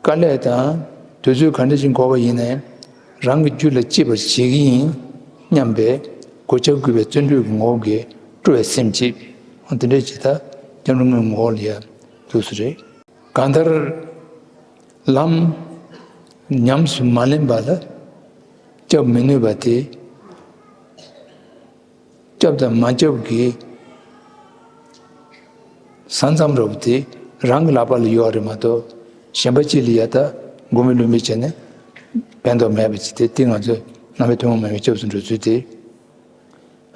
དཀའ་ལས་དང་དུས་ཚོད་ག་འདྲ་ཞིག་འགོར་བ་ཡིན་ནའི། རང་གི་རྒྱུད་ལ་སྐྱེ་བར་བྱེད་ཀྱི་ཡིན་སྙམ་པའི་གོ་ཆ་བགོས་པའི་བརྩོན་འགྲུས་ཀྱི་ངོ་བོ་གིས་སྤྲོ་བའི་སེམས་བསྐྱེད། འོ་དེ་འདྲ་ཅིག་ད་སྐྱབས་འགྲོ་དངོས་ངོ་བོ་ལ་ཡ་འདུག་སེ་རེད། གང་ལྟར་ལམ་ཉམས་སུ་མ་ལེན་པ་ལ་སྐྱབས་མི་ནུས་པ་དེ། སྐྱབས་དང་མ་སྐྱབས་ཀྱི་ས་མཚམས་རབ་དེ་རང་གི་ལག་པ་ལ་ཡོད་རེད་མ་གཏོགས། གཞན་པ་ཅིག་ལ་ཡ་ད་མགོ་མི་ལུས་མི་བྱས་ནས་ཕན་ཐོགས་མེད་པ་ཅིག་དེ། དེ་ང་ཚོས་ནང་པའི་ཐུན་མོང་མ་ཡིན་པའི་སྐྱབས་སུ་འགྲོ་ཚུལ་དེ།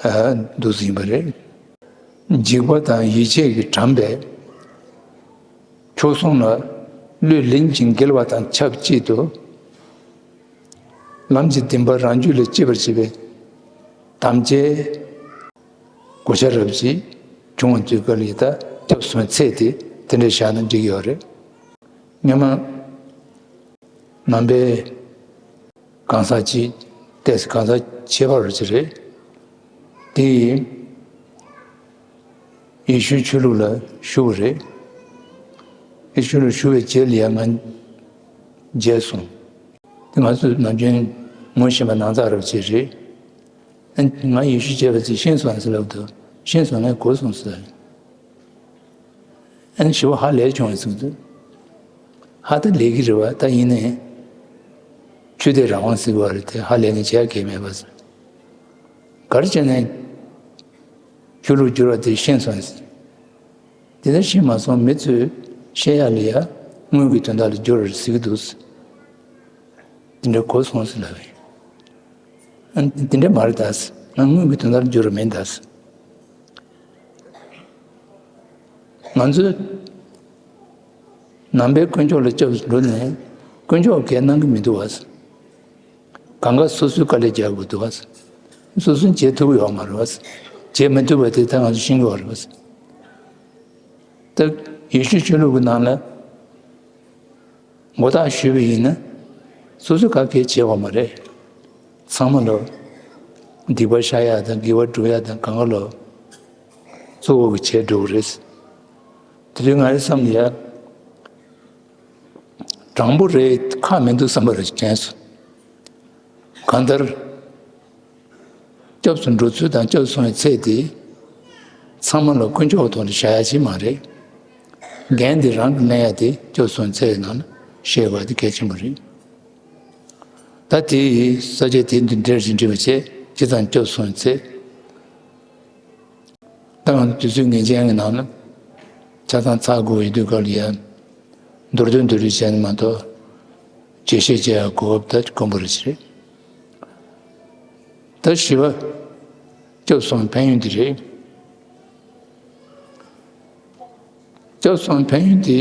ཨ། འདུག་སེ་ཡིན་པ་རེད། འཇིགས་པ་དང་ཡིད་ཆེས་ཀྱིས་དགྲམས་པའི་མཆོག་ཟུང་ལ་བློས་ལིང་ཅིང་འགེལ་བ་དང་ཆབས་ཅིག་ཏུ། ལམ་གྱི་བདེན་པ་རང་རྒྱུད་ལ་སྐྱེ་བར་བྱེད་པའི་དམ་བཅའི་གོ་ཆ་རབ་ཅིག་བྱུང་བ་དུས་སྐབས་ལ་ཡ་ད་སྐྱབས་སུ་སོང་བའི་ཚེ་དེ་དེ་འདྲ་བཞག་ན་འགྲིག་གི་ཡོད་རེད། སྔོན་མ་ནང་པའི་གང་ཟག་ཅིག་ཏོག་ཙམ་གང་ཟག་ཁྱད་པར་ཅིག་རེད། དེ་ཡིས་ ཡེ་ཤུའི་ཆོས་ལུགས་ལ་ཞུགས་པ་རེད། ཡེ་ཤུ་ལ་ཞུགས་པའི་རྗེས་ལ་ཡང་ང་མཇལ་སོང་། དེ་ང་ཚོ་ནམ་རྒྱུན་ངོ་ཤེས་པ་ནང་ཚགས་རབ་ཅིག་རེད། ཨ་ནི་ང་ཡེ་ཤུ་མཇལ་བ་ཅིག་ཤེས་སོང་ཟེར་ལབ་དུས་ཤེས་སོང་ངས་གོ་སོང་ཟེར། ཨ་ནི་ཞི་བ་ཧ་ལས་བྱུང་བ་ཟེར་དུས། ཧ་ད་ལས་ཀྱི་རེད་བ། ད་ཡིན་ནའི་ཆོས་དད་རང་དབང་ཟེར་བ་རེད་དེ་ཧ་ལས་ནས་བྱས་གལ་མེད་པ་ཟེར། ག་རེ་བྱས་ནས་ཆོས་ལུགས་བསྒྱུར་བ་དེ་ཤེས་སོང་ཟེར། དེ་ལྟར་ཤེས་མ་སོང་མི་ཚོས་བཤད་ཡག་ལ་ཡ་དངོས་ཀྱི་དོན་དག་ལ་བསྒྱུར་བར་ཟེར་གྱི་འདུག་ཟེར། དེ་འདྲ་གོ་སོང་ཟེར་ལབ་ཡིན། དེ་འདྲ་མ་རེད་ད་ཟེར། ང་དངོས་ཀྱི་དོན་དག་ལ་བསྒྱུར་བ་མིན་ད་ཟེར། ང་ཚོས་ནང་པའི་དཀོན་མཆོག་ལ་སྐྱབས་སུ་འགྲོ་ནས་དཀོན་མཆོག་གིས་གནང་གི་མི་འདུག་བ་ཟེར། གང་ག་སོ་སོའི་དཀའ་ལས་རྒྱག་དགོས་འདུག་བ་ཟེར། སོ་སོས་བྱེད་ཐུབ་ཀྱི་ཡོད་མ་རེད་བ་ཟེར། བྱེད་མི་ཐུབ་པ་དེ་ད་ང་ཚོ་ཤེས་ཀྱི་ཡོད་རེད་བ་ཟེར། ད་ཡེ་ཤུ་ཆོས་ལུགས་ཀྱི་ནང་ལ་མགོ་བཏགས་ཞུས་པ་ཡིན་ན་སོ་སོས་ག་གེ་བྱེད་དགོས་མ་རེད། ཚང་མ་ལོ་སྡིག་པ་བཤགས་ཡག་དང་དགེ་བ་སྒྲུབ་ཡག་དང་གང་ག་ལོ་གཙོ་བོ་གི་བྱས་འགྲོ་གི་རེད། དེ་དུས་ང་རའི་བསམ་ལ་ཡ། དྲང་པོ་རེད་ཁག་མི་འདུག་བསམ་པ་རེ་དྲན་སོང་། གང་ལྟར། སྐྱབས་སུ་འགྲོ་ཚུལ་དང་སྐྱབས་སུ་སོང་བའི་ཚད་དེ། ཚང་མ་ལ་དཀོན་མཆོག་གི་ཐོག་ནས་བཞག་ཡ་ཅིག་མ་རེད། འགན་དེ་རང་གིས་ལེན་ཡ་དེ་སྐྱབས་སུ་སོང་བའི་ཚད་ཀྱི་ནང་ལ་བཞག་དགོས་ཡ་དེ་གལ་ཆེན་པོ་རེད། ད་དེ་ས་བཅད་དེ་འདི་འདྲར་ཞིག་འབྲི་བ་བྱས་ཇི་ཙམ་སྐྱབས་སུ་སོང་བའི་ཚད། ད་ང་ཚོ་དུས་ཚོད་ངེས་ཅན་གྱི་ནང་ན་ཆ་ཚང་ཚར་དགོས་ཡོད་དུས་སྐབས་ལ་ཡ། མདོར་བསྡུས་མདོར་བསྡུས་བྱས་ནས་མ་གཏོགས། རྒྱས་བཤད་བྱེད་ཡག་གོ་སྐབས་ད་དཀོན་པོ་རེད་ཟེར། ད་བཞི་པ། སྐྱབས་སོང་ཕན་ཡོན་འདི་རེད། སྐྱབས་སོང་ཕན་ཡོན་འདི་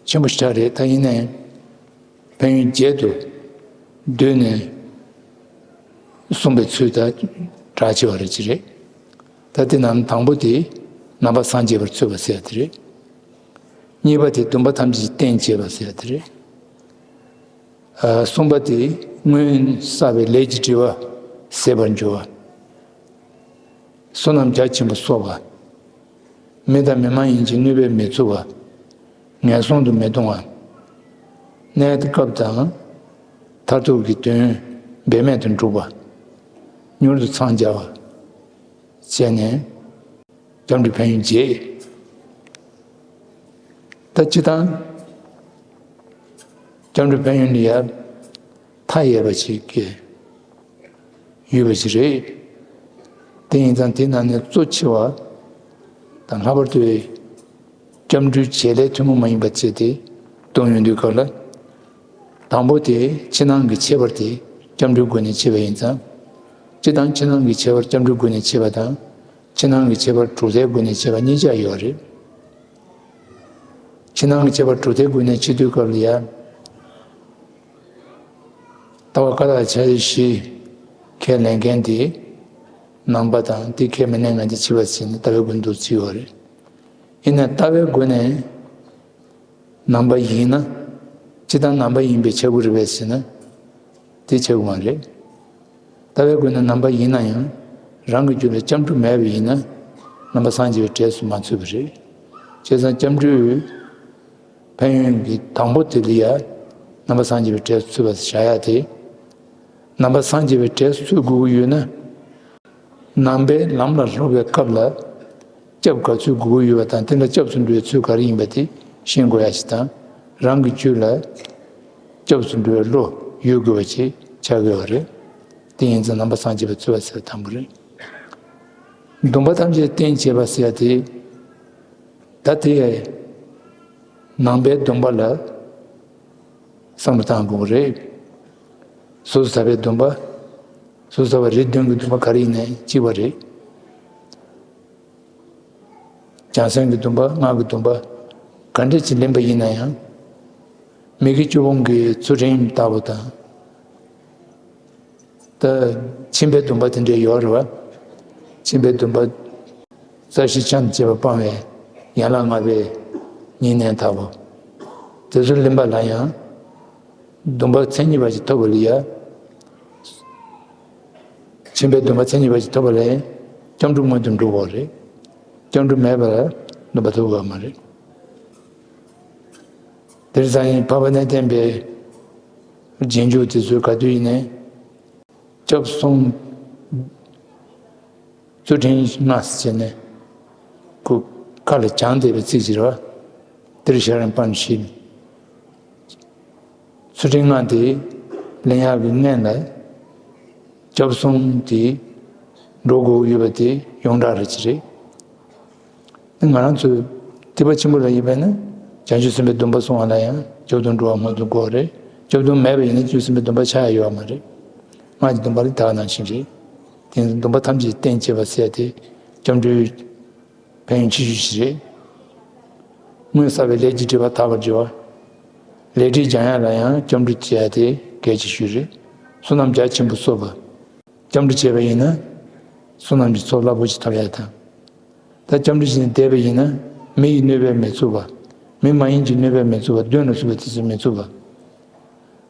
ཆེན་པོ་ཞེ་དྲག་རེད། ད་ཡིན་ནའི་ཕན་ཡོན་བརྒྱད་དུ་བསྡུས་ནས་གསུངས་པའི་ཚུལ་ད་གྲགས་ཆེ་བ་རེད་ཅི་རེད། ད་དེ་ནང་དང་པོ་དེ་ནང་པ་སངས་རྒྱས་པར་འཚོལ་བ་ཟེར་ཡ་དེ་རེད། གཉིས་པ་དེ་སྡོམ་པ་ཐམས་ཅད་བསྟེན་བྱེད་པ་ཟེར་ཡ་དེ་རེད། ཨ། གསུམ་པ་དེ་སྔོན་བསགས་པའི་ལས་ཀྱི་སྒྲིབ་པ་ཟད་པར་འགྱུར་བ། བསོད་ནམས་རྒྱ་ཆེན་པོ་གསོག་པ། མི་དང་མི་མ་ཡིན་གྱི་གནོད་པས་མི་ཚུགས་པ། ངན་སོང་དུ་མི་ལྟུང་བ། གནས་སྐབས་དང་མཐར་ཐུག་གི་དོན་འབད་མེད་དུ་འགྲུབ་པ། མྱུར་དུ་འཚང་རྒྱ་བ། བྱས་ནས། སྐྱབས་འགྲོའི་ཕན་ཡོན་བརྒྱད། ད་སྤྱིར་བཏང་སྐྱབས་འགྲོའི་ཕན་ཡོན་འདི་ཡང་མཐའ་ཡས་པ་ཞིག་གི་ཡོད་པ་ཞིག་རེད། དེ་ཡིན་ཙང་དེའི་ནང་ནས་གཙོ་ཆེ་བ་དང་ལྷག་པར་དུ་སྐྱབས་འགྲོའི་བྱེད་ལས་ཐུན་མོང་མ་ཡིན་པ་བཅས་ཏེ་བསྡོམས་ཡོང་དུས་སྐབས་ལ། དང་པོ་དེ་ཕྱི་ནང་གི་ཁྱད་པར་དེ་སྐྱབས་འགྲོའི་སྒོ་ནས་ཕྱེ་བ་ཡིན་ཙང་། སྤྱིར་བཏང་ཕྱི་ནང་གི་ཁྱད་པར་སྐྱབས་འགྲོའི་སྒོ་ནས་ཕྱེ་བ་དང་། ཕྱི་ནང་གི་ཁྱད་པར་གྲུབ་མཐའི་སྒོ་ནས་ཕྱེ་བ་གཉིས་ཆ་ཡོད་རེད། ཕྱི་ནང་གི་ཁྱད་པར་གྲུབ་མཐའི་སྒོ་ནས་ཕྱེ་དུས་སྐབས་ལ་ཡང་། ལྟ་བ་ཀ་དག་འཆར་གཞི་ཁས་ལེན་མཁན་དེ་ནང་པ་དང་དེ་ཁས་མི་ལེན་མཁན་དེ་ཕྱི་པ་ཟེར་ནས་ལྟ་བའི་སྒོ་ནས་འདུག་ཅེས་ཡོད་རེད། ཡིན་ནའི་ལྟ་བའི་སྒོ་ནས། ནང་པ་ཡིན་ན། སྤྱིར་བཏང་ནང་པ་ཡིན་པས་ཆགས་ཀྱི་རེད་པས་ཟེར་ན། དེ་ཆགས་ཀྱི་མ་རེད། ལྟ་བའི་སྒོ་ནས་ནང་པ་ཡིན་ན་ཡང་། རང་གི་རྒྱུད་ལ་སྐྱབས་འགྲོ་མེད་པ་ཡིན་ན། ནང་པ་སངས་རྒྱས་པའི་གྲས་སུ་མ་ཚུད་པ་རེད། བྱས་ཙང་སྐྱབས་འགྲོའི་ཕན་ཡོན་གྱི་དང་པོ་དེ་ལ་ཡ། ནང་པ་སངས་རྒྱས་པའི་གྲས་སུ་ཚུད་པ་བཞག་ཡ་དེ། ནང་པ་སངས་རྒྱས་པའི་གྲས་སུ་ཚུད་དགོས་ཀྱི་ཡོད་ན། ནང་པའི་ལམ་ལ་སློབ་པའི་སྐབས་ལ། སྐྱབས་ག་ཚོད་དགོས་ཀྱི་ཡོད་པ་དང་དེ་ལ་སྐྱབས་སུ་འགྲོ་བའི་ཚུལ་ག་རེ་ཡིན་པ་དེ་ཤེས་དགོས་ཡ་ཞིག་དང་། རང་གི་རྒྱུད་ལ་སྐྱབས་སུ་འགྲོ་བའི་བློ་ཡོད་དགོས་པ་ཞིག་ཆགས་ཀྱི་ཡོད་རེད། དེ་ཡིན་ཙང་ནང་པ་སངས་རྒྱས་པའི་ཚུལ་བ་ཟེར་བ་དང་པོ་རེད། སྡོམ་པ་ཐམས་ཅད་བསྟེན་བྱེད་པ་ཟེར་ཡ་དེ། ད་དེ་ཡ་ནང་པའི་སྡོམ་པ་ལ་བསམ་བློ་བཏང་དགོས་རེད། སོ་སོ་ཐར་པའི་སྡོམ་པ། སོ་སོ་ཐར་པ་རེ་བདུན་གྱི་སྡོམ་པ་ག་རེ་ཡིན་ནའི་གཅིག་པ་རེད། བྱང་སེམས་ཀྱི་སྡོམ་པ་སྔགས་ཀྱི་སྡོམ་པ་ག་འདྲ་ཅིག་ལེན་པ་ཡིན་ན་ཡང་། མི་དགེ་བཅུ་སྤོང་གི་ཚུལ་ཁྲིམས་ལྟ་བུ་དང་། ད་ཁྱིམ་པའི་སྡོམ་པ་དེ་འདྲ་ཡོད་རེད་བ། ཁྱིམ་པའི་སྡོམ་པ། རྩ་བཞི་ཆང་དང་བཅས་པ་སྤང་བའི་ཡན་ལག་ལྔ་པའི་ཉེ་གནས་ལྟ་བུ། དེ་ཚོ་ལེན་པ་ལ་ཡང་། སྡོམ་པ་མཚན་ཉིད་པ་ཞིག་ཐོབ་པ་ལ་ཡ། ཁྱིམ་པའི་སྡོམ་པ་མཚན་ཉིད་པ་ཞིག་ཐོབ་པ་ལ་ཡང་སྐྱབས་འགྲོ་སྔོན་དུ་འགྲོ་དགོས་རེད། སྐྱབས་འགྲོ་མེད་པར་སྡོམ་པ་ཐོབ་ཡོད་མ་རེད། དེར་སང་ཉིན་འཕགས་པ་གནས་བརྟན་པའི་རྗེས་འཇུག་དེ་ཚོས་ག་དུས་ཡིན་ནའི་སྐྱབས་གསུམ་ཚུལ་ཁྲིམས་ལྔ་ཟེར་ནས་ཁོ་ཁ་ལ་བྱང་བསྡད་པའི་ཚིག་ཅིག་རེད་བ། དེར་ཤ་རན་པན་ཤིན། ཚུལ་ཁྲིམས་ལྔ་དེ་ལེན་ཡག་གི་སྔོན་ལ་སྐྱབས་གསུམ་དེ་འགྲོ་དགོས་ཡོད་པ་དེ་ཡོངས་གྲགས་རེད་ཅི་རེད། དེ་ང་རང་ཚོའི་ཐེག་པ་ཆེན་པོ་ལ་ཡིན་པས་ན་བྱང་ཆུབ་སེམས་དཔའི་སྡོམ་པ་སྲུང་བ་ལ་ཡང་སྐྱབས་དང་འགྲོ་བ་སྔོན་དུ་འགོད་རེད། སྐྱབས་དང་མེད་པ་ཡིན་ན་བྱང་ཆུབ་སེམས་དཔའི་སྡོམ་པ་ཆགས་ཡ་ཡོད་པ་མ་རེད། སྔགས་ཀྱི་སྡོམ་པ་ལ་ད་ག་ནང་བཞིན་རེད། དེ་ནི་སྡོམ་པ་ཐམས་ཅད་བསྟེན་བྱེད་པ་ཟེར་ཏེ་སྐྱབས་འགྲོའི་ཕན་ཡོན་ཆེ་ཤོས་ཤིག་རེད། སྔོན་བསགས་པའི་ལས་ཀྱི་སྒྲིབ་པ་དག་པར་འགྱུར་བ། ལས་འབྲས་སྦྱང་ཡ་ལ་ཡང་སྐྱབས་འགྲོ་བྱེད་ཡ་དེ་གལ་ཆེ་ཤོས་རེད། བསོད་ནམས་རྒྱ་ཆེན་པོ་གསོག་པ། སྐྱབས་འགྲོ་བྱས་པ་ཡིན་ན་བསོད་ནམས་ཀྱི་ཚོགས་རླབས་པོ་ཆེ་ཐོབ་ཡ་དང་། ད་སྐྱབས་འགྲོ་བྱས་ནས་བསྡད་པ་ཡིན་ན་མི་ཡི་གནོད་པས་མི་ཚུགས་པ། མི་མ་ཡིན་གྱི་གནོད་པས་མི་ཚུགས་པ། གདོན་ལ་སོགས་པའི་དེ་ཚོས་མི་ཚུགས་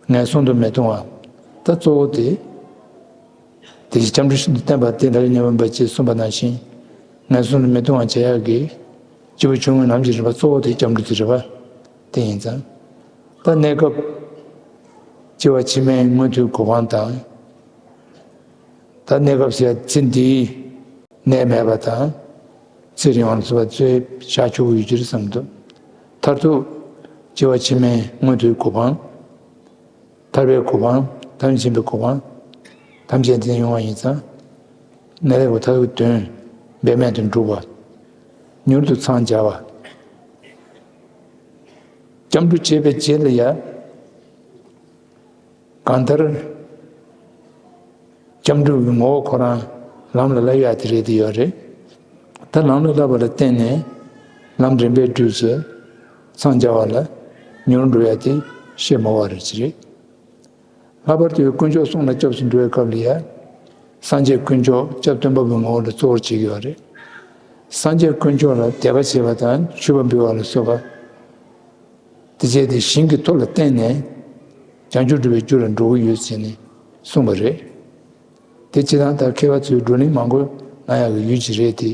པ། ངན་སོང་དུ་མི་ལྟུང་བ། ད་གཙོ་བོ་དེ། དེ་བཞིན་སྐྱབས་འགྲོ་ཤིན་ཏུ་བསྟེན་པ་སྟེ་ལྷ་ཡི་གནས་པ་འབད་ཅེས་གསུངས་པ་ནང་བཞིན། ངན་སོང་དུ་མི་ལྟུང་བར་བྱ་ཡག་གི་སྐྱེས་བུ་ཆུང་ངུའི་ལམ་གྱི་རིམ་པ་གཙོ་བོ་དེ་སྐྱབས་འགྲོ་དེ་རེད་པ། དེ་ཡིན་ཙང་། ད་གནས་སྐབས་སྐྱེ་བ་ཕྱི་མའི་མངོན་མཐོའི་གོ་འཕང་དང་། ད་གནས་སྐབས་ཟེར་ཚེ་འདིའི་ནད་མེད་པ་དང་། ཚེ་རིང་བ་ལ་སོགས་པ་ཚོས་བཞག་ཆོག་གི་ཡོད་ཀྱི་རེད་བསམ་འདུག་མཐར་ཐུག་སྐྱེ་བ་ཕྱི་མའི་མངོན་མཐོའི་གོ་འཕང་། ཐར་པའི་གོ་འཕང་། ཐམས་ཅད་མཁྱེན་པའི་གོ་འཕང་། ཐམས་ཅད་དེ་ཡོང་བ་ཡིན་ཙང་། ནད་ལས་པ་མཐའ་ཡས་དོན་འབད་མེད་དུ་འགྲུབ་པ། མྱུར་དུ་འཚང་རྒྱ་བ། སྐྱབས་འགྲོ་བྱས་པའི་རྗེས་ལ་ཡང་། གང་ལྟར། སྐྱབས་འགྲོ་གི་ངོ་བོ་ཁོ་རང་ལམ་ལ་བསླབ་ཡག་དེ་རེད་དེ་ཡོད་རེད། ད་ལམ་ལ་བསླབ་པ་ལ་བརྟེན་ནས་ལམ་རིམ་པས་བགྲོད་བྱས་འཚང་རྒྱ་བ་ལ་མྱུར་འགྲོ་ཡག་དེ་བཤད་མ་བ་རེད་ཅི་རེད། ལྷག་པར་དུ་དཀོན་མཆོག་གསུམ་ལ་སྐྱབས་སུ་འགྲོ་བའི་སྐབས་ལ་ཡང་། སངས་རྒྱས་དཀོན་མཆོག་སྐྱབས་སྟོན་པ་གི་ངོ་བོ་ལ་གཙོ་བོར་བྱེད་ཀྱི་ཡོད་རེད། སངས་རྒྱས་དཀོན་མཆོག་ལ་དད་པ་བྱེད་པ་དང་མཆོད་པ་འབུལ་བ་ལ་སོགས་པ། དེ་བྱས་ཏེ་ཞིང་གི་མཐུ་ལ་བརྟེན་ནས་བྱང་ཆུབ་སྒྲུབ་པའི་རྒྱུ་ལ་འགྲོ་གི་ཡོད་ཟེར་ནས་གསུངས་པ་རེད། དེ་སྤྱིར་བཏང་ད་མཁས་པ་ཚོས་བགྲོ་གླེང་མང་པོ་གནང་ཡག་གི་ཡུལ་ཅིག་རེད་དེ།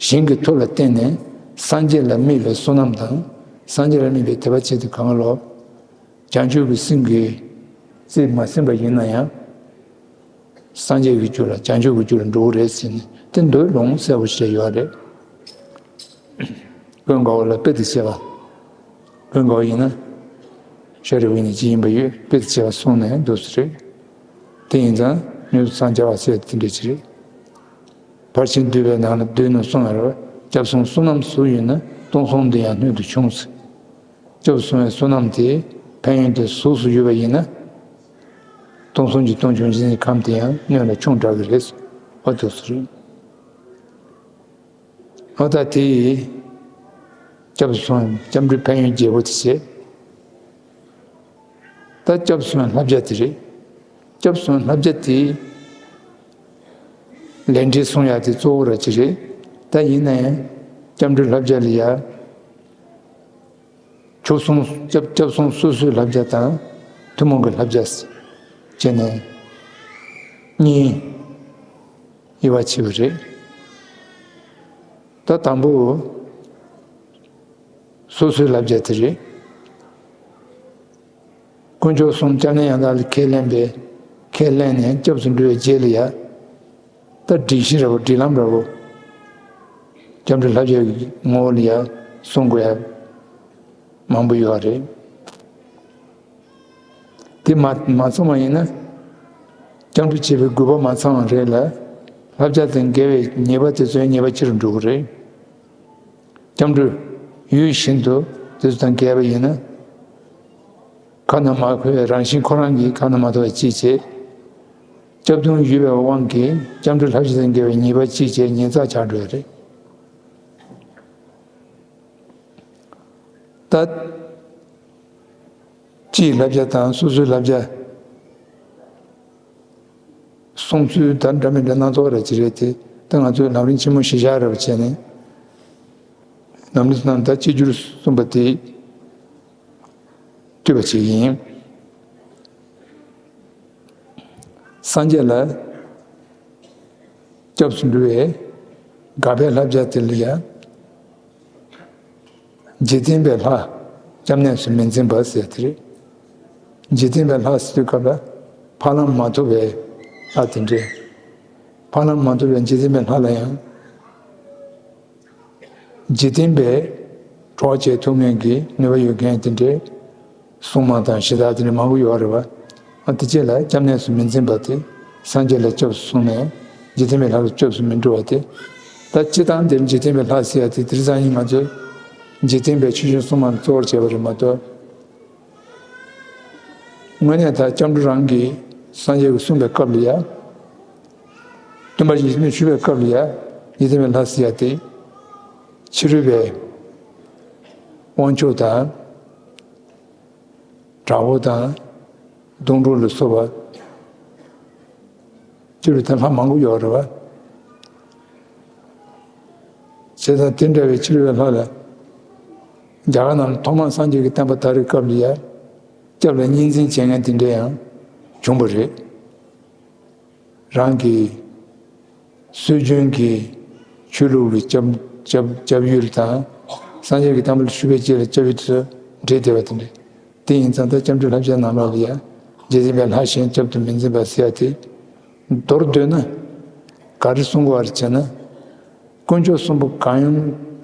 ཞིང་གི་མཐུ་ལ་བརྟེན་ནས་སངས་རྒྱས་ལ་དམིགས་པའི་བསོད་ནམས་དང་། སངས་རྒྱས་ལ་དམིགས་པའི་དད་པ་བྱེད་དུས་གང་ལོ། བྱང་ཆུབ་ཀྱི་སེམས་ཀྱིས་རྩིས་མ་ཟིན་པ་ཡིན་ན་ཡང་། སངས་རྒྱས་ཀྱི་རྒྱུ་ལ་བྱང་ཆུབ་ཀྱི་རྒྱུ་ལ་འགྲོ་གི་རེད་ཟེར་ནས་དེ་མདོའི་ལུང་གསལ་པོ་ཞིག་ཡོད་རེད། ཀུན་དགའ་བོ་ལ་དཔེ་དེ་བྱས་པ། ཀུན་དགའ་བོ་ཡིན་ན། ཤཱ་རིའི་བུ་ཉིད་ཅིག་ཡིན་པ་ཡོད་དཔེ་དེ་བྱས་པ་གསུངས་ནས་འདུག་སེ་རེད། དེ་ཡིན་ཙང་མྱུར་དུ་འཚང་རྒྱ་བ་ཟེར་དེ་འདྲ་ཅིག་རེད། ཕར་ཕྱིན་བསྡུས་པའི་ནང་ལ་བསྡུས་ནས་གསུངས་ཡོད་རེད། སྐྱབས་གསུམ་བསོད་ནམས་ཟུག་ཡོད་ན་སྟོང་གསུམ་འདི་ཡང་སྣོད་དུ་ཆུང་ཟེར། སྐྱབས་སུ་སོང་བའི་བསོད་ནམས་དེ་ཕན་ཡོན་དེ་གཟུགས་སུ་ཡོད་པ་ཡིན་ན། སྟོང་གསུམ་གྱི་སྟོང་བྱུང་ཆེན་ཁམས་དེ་ཡང་སྣོད་ལ་ཆུང་དྲགས་ཀྱི་རེད། འོ་དེ་སུ་རེད། འོ་ད་དེ་ཡིས་སྐྱབས་སུ་སོང་སྐྱབས་འགྲོའི་ཕན་ཡོན་བརྒྱད་པོ་དེ་བྱས། ད་སྐྱབས་སུ་སོང་བའི་བསླབ་བྱ་དེ་རེད། སྐྱབས་སུ་སོང་བའི་བསླབ་བྱ་དེ་ལས་འབྲས་སྲུང་ཡག་དེ་གཙོ་བོ་ར་ཅིག་རེད། ད་ཡིན་ན་ཡང་སྐྱབས་འགྲོའི་བསླབ་བྱ་ལ་ཡ། ཆོས་གསུམ་སྐྱབས་སྐྱབས་གསུམ་སོ་སོའི་བསླབ་བྱ་དང་ཐུན་མོང་གི་བསླབ་བྱ་བྱས་ནས་གཉིས་དབྱེ་བ་ཕྱེ་བ་རེད། ད་དང་པོ་སོ་སོའི་བསླབ་བྱ་དེ་རེད། དཀོན་མཆོག་གསུམ་སྐྱབས་གནས་ཡང་དག་ལ་ཁས་ལེན་པའི་ཁས་ལེན་ནས་སྐྱབས་སུ་འགྲོ་བའི་རྗེས་ལ་ཡ། ད་སྒྲིག་གཞི་འདྲ་བོ་སྒྲིག་ལམ་འདྲ་བོ། སྐྱབས་འགྲོའི་བསླབ་བྱའི་ངོ་བོ་ལ་ཡང་སྲུང་དགོས་ཡ་མང་པོ་ཡོད་རེད། དེ་མ་མ་ཚང་བ་ཡིན་ན། སྐྱབས་འགྲོ་བྱེད་པའི་དགོས་པ་མ་ཚང་བ་རེད་ལ། བསླབ་བྱ་དང་འགལ་བའི་ཉེས་པ་དེ་ཚོའི་ཉེས་པ་ཆེ་རུ་འགྲོ་གི་རེད། སྐྱབས་འགྲོ་ཡུལ་ཤིན་ཏུ་དེ་ཚོ་དང་འགལ་བ་ཡིན་ན། ཁ་ན་མ་ཐོ་བའི་རང་བཞིན་ཁོ་རང་གིས་ཁ་ན་མ་ཐོ་བ་གཅིག་བྱས། སྐྱབས་དུང་ཡོད་པའི་དབང་གིས་སྐྱབས་འགྲོའི་བསླབ་བྱ་དང་འགལ་བའི་ཉེས་པ་གཅིག་བྱས་ཉེས་བསགས་ཆགས་འགྲོ་ཡ་རེད། ད། སྤྱིའི་བསླབ་བྱ་དང་སོ་སོའི་བསླབ་བྱ། གསུང་ཚུལ་དང་འདྲ་མི་འདྲ་སྣ་ཚོགས་ར་ཅིག་རེད་དེ། ད་ང་ཚོས་ལམ་རིམ་ཆེན་མོ་བཞི་ཆ་ར་བ་བྱས་ནས། ལམ་རིམ་རྣམས་ད་གཅིག་གྱུར་གསུངས་པ་དེ་བསྡུས་པ་ཅིག་ཡིན། སངས་རྒྱས་ལ་སྐྱབས་སུ་འགྲོ་བའི་དགག་པའི་བསླབ་བྱ་དེ་ལ་ཡང་ འཇིག་རྟེན་པའི་ལྷ། སྐྱབས་གནས་སུ་མི་འཛིན་པ་ཟེར་དེ་རེད། འཇིག་རྟེན་པའི་ལྷ་ཟེར་དུས་སྐབས་ལ་ཕ་ལམ་མ་ཐོབ་པའི་ལྷ་དེ་འདྲས། ཕ་ལམ་མ་ཐོབ་པའི་འཇིག་རྟེན་པའི་ལྷ་ལ་ཡང་། འཇིག་རྟེན་པའི་གྲོགས་བྱེད་ཐུབ་མཁན་གྱི་ནུས་པ་ཡོད་མཁན་དེ་འདྲའི་སྲུང་མ་དང་གཞི་བདག་དེ་འདྲ་མང་པོ་ཡོད་རེད་བ། ཨ་དེ་རྗེས་ལ་སྐྱབས་གནས་སུ་མི་འཛིན་པ་དེ་སངས་རྒྱས་ལ་སྐྱབས་སུ་སོང་ནས་འཇིག་རྟེན་པའི་ལྷ་ལ་སྐྱབས་སུ་མི་འགྲོ་བ་དེ། ད་སྤྱི་བཏང་འདིར་འཇིག་རྟེན་པའི་ལྷ་ཟེར་ཡ་དེ་དེང་སང་ཉིན་ང་ཚོས་འཇིག་རྟེན་པའི་ཆོས་སྐྱོང་སྲུང་མ་ལ་གཙོ་བོར་བྱས་པ་རེད་མ་གཏོགས། དངོས་གནས་ད་སྐྱབས་འགྲོ་རང་གིས་སངས་རྒྱས་ཀྱིས་གསུངས་པའི་སྐབས་ལ་ཡ། སྟོན་པ་ཡིད་བཞིན་ནོར་བུས་ཞུས་པའི་སྐབས་ལ་ཡ། འཇིག་རྟེན་པའི་ལྷ་ཟེར་ཡ་དེ། ཕྱི་རོལ་པའི་དབང་ཕྱུག་དང་། དྲག་པོ་དང་། གདོང་དྲུག་ལ་སོགས་པ། སྤྱིར་དེ་ལྷ་མང་པོ་ཡོད་རེད་བ། བྱས་ཙང་དེ་འདྲ་བའི་ཕྱི་རོལ་པའི་ལྷ་ལ། རྒྱ་གར་ནང་ལ་ཐོག་མར་སངས་རྒྱས་ཀྱི་བསྟན་པ་དར་བའི་སྐབས་ལ་ཡ། སྐྱབས་ལ་གཉིས་འཛིན་བྱེད་མཁན་དེ་འདྲ་ཡང་བྱུང་བ་རེད། རང་གི་སྲོལ་རྒྱུན་གྱི་ཆོས་ལུགས་ཀྱི་སྐྱབས་སྐྱབས་སྐྱབས་ཡུལ་དང་། སངས་རྒྱས་ཀྱི་བསྟན་པ་ལ་ཞུགས་པའི་རྗེས་ལ་སྐྱབས་ཡུལ་དེ་ཚོ་འདྲེས་བསྡད་པ་དེ་འདྲ། དེ་ཡིན་ཙང་ད་སྐྱབས་འགྲོའི་བསླབ་བྱའི་ནང་ལོགས་ལ་ཡ། འཇིག་རྟེན་པའི་ལྷ་གཞན་སྐྱབས་སུ་མི་འཛིན་པ་ཟེར་ཡ་དེ། མདོར་བསྡུས་ན། ག་རེ་གསུང་དགོས་པ་རེད་ཟེར་ན། དཀོན་མཆོག་གསུམ་པོ་གང་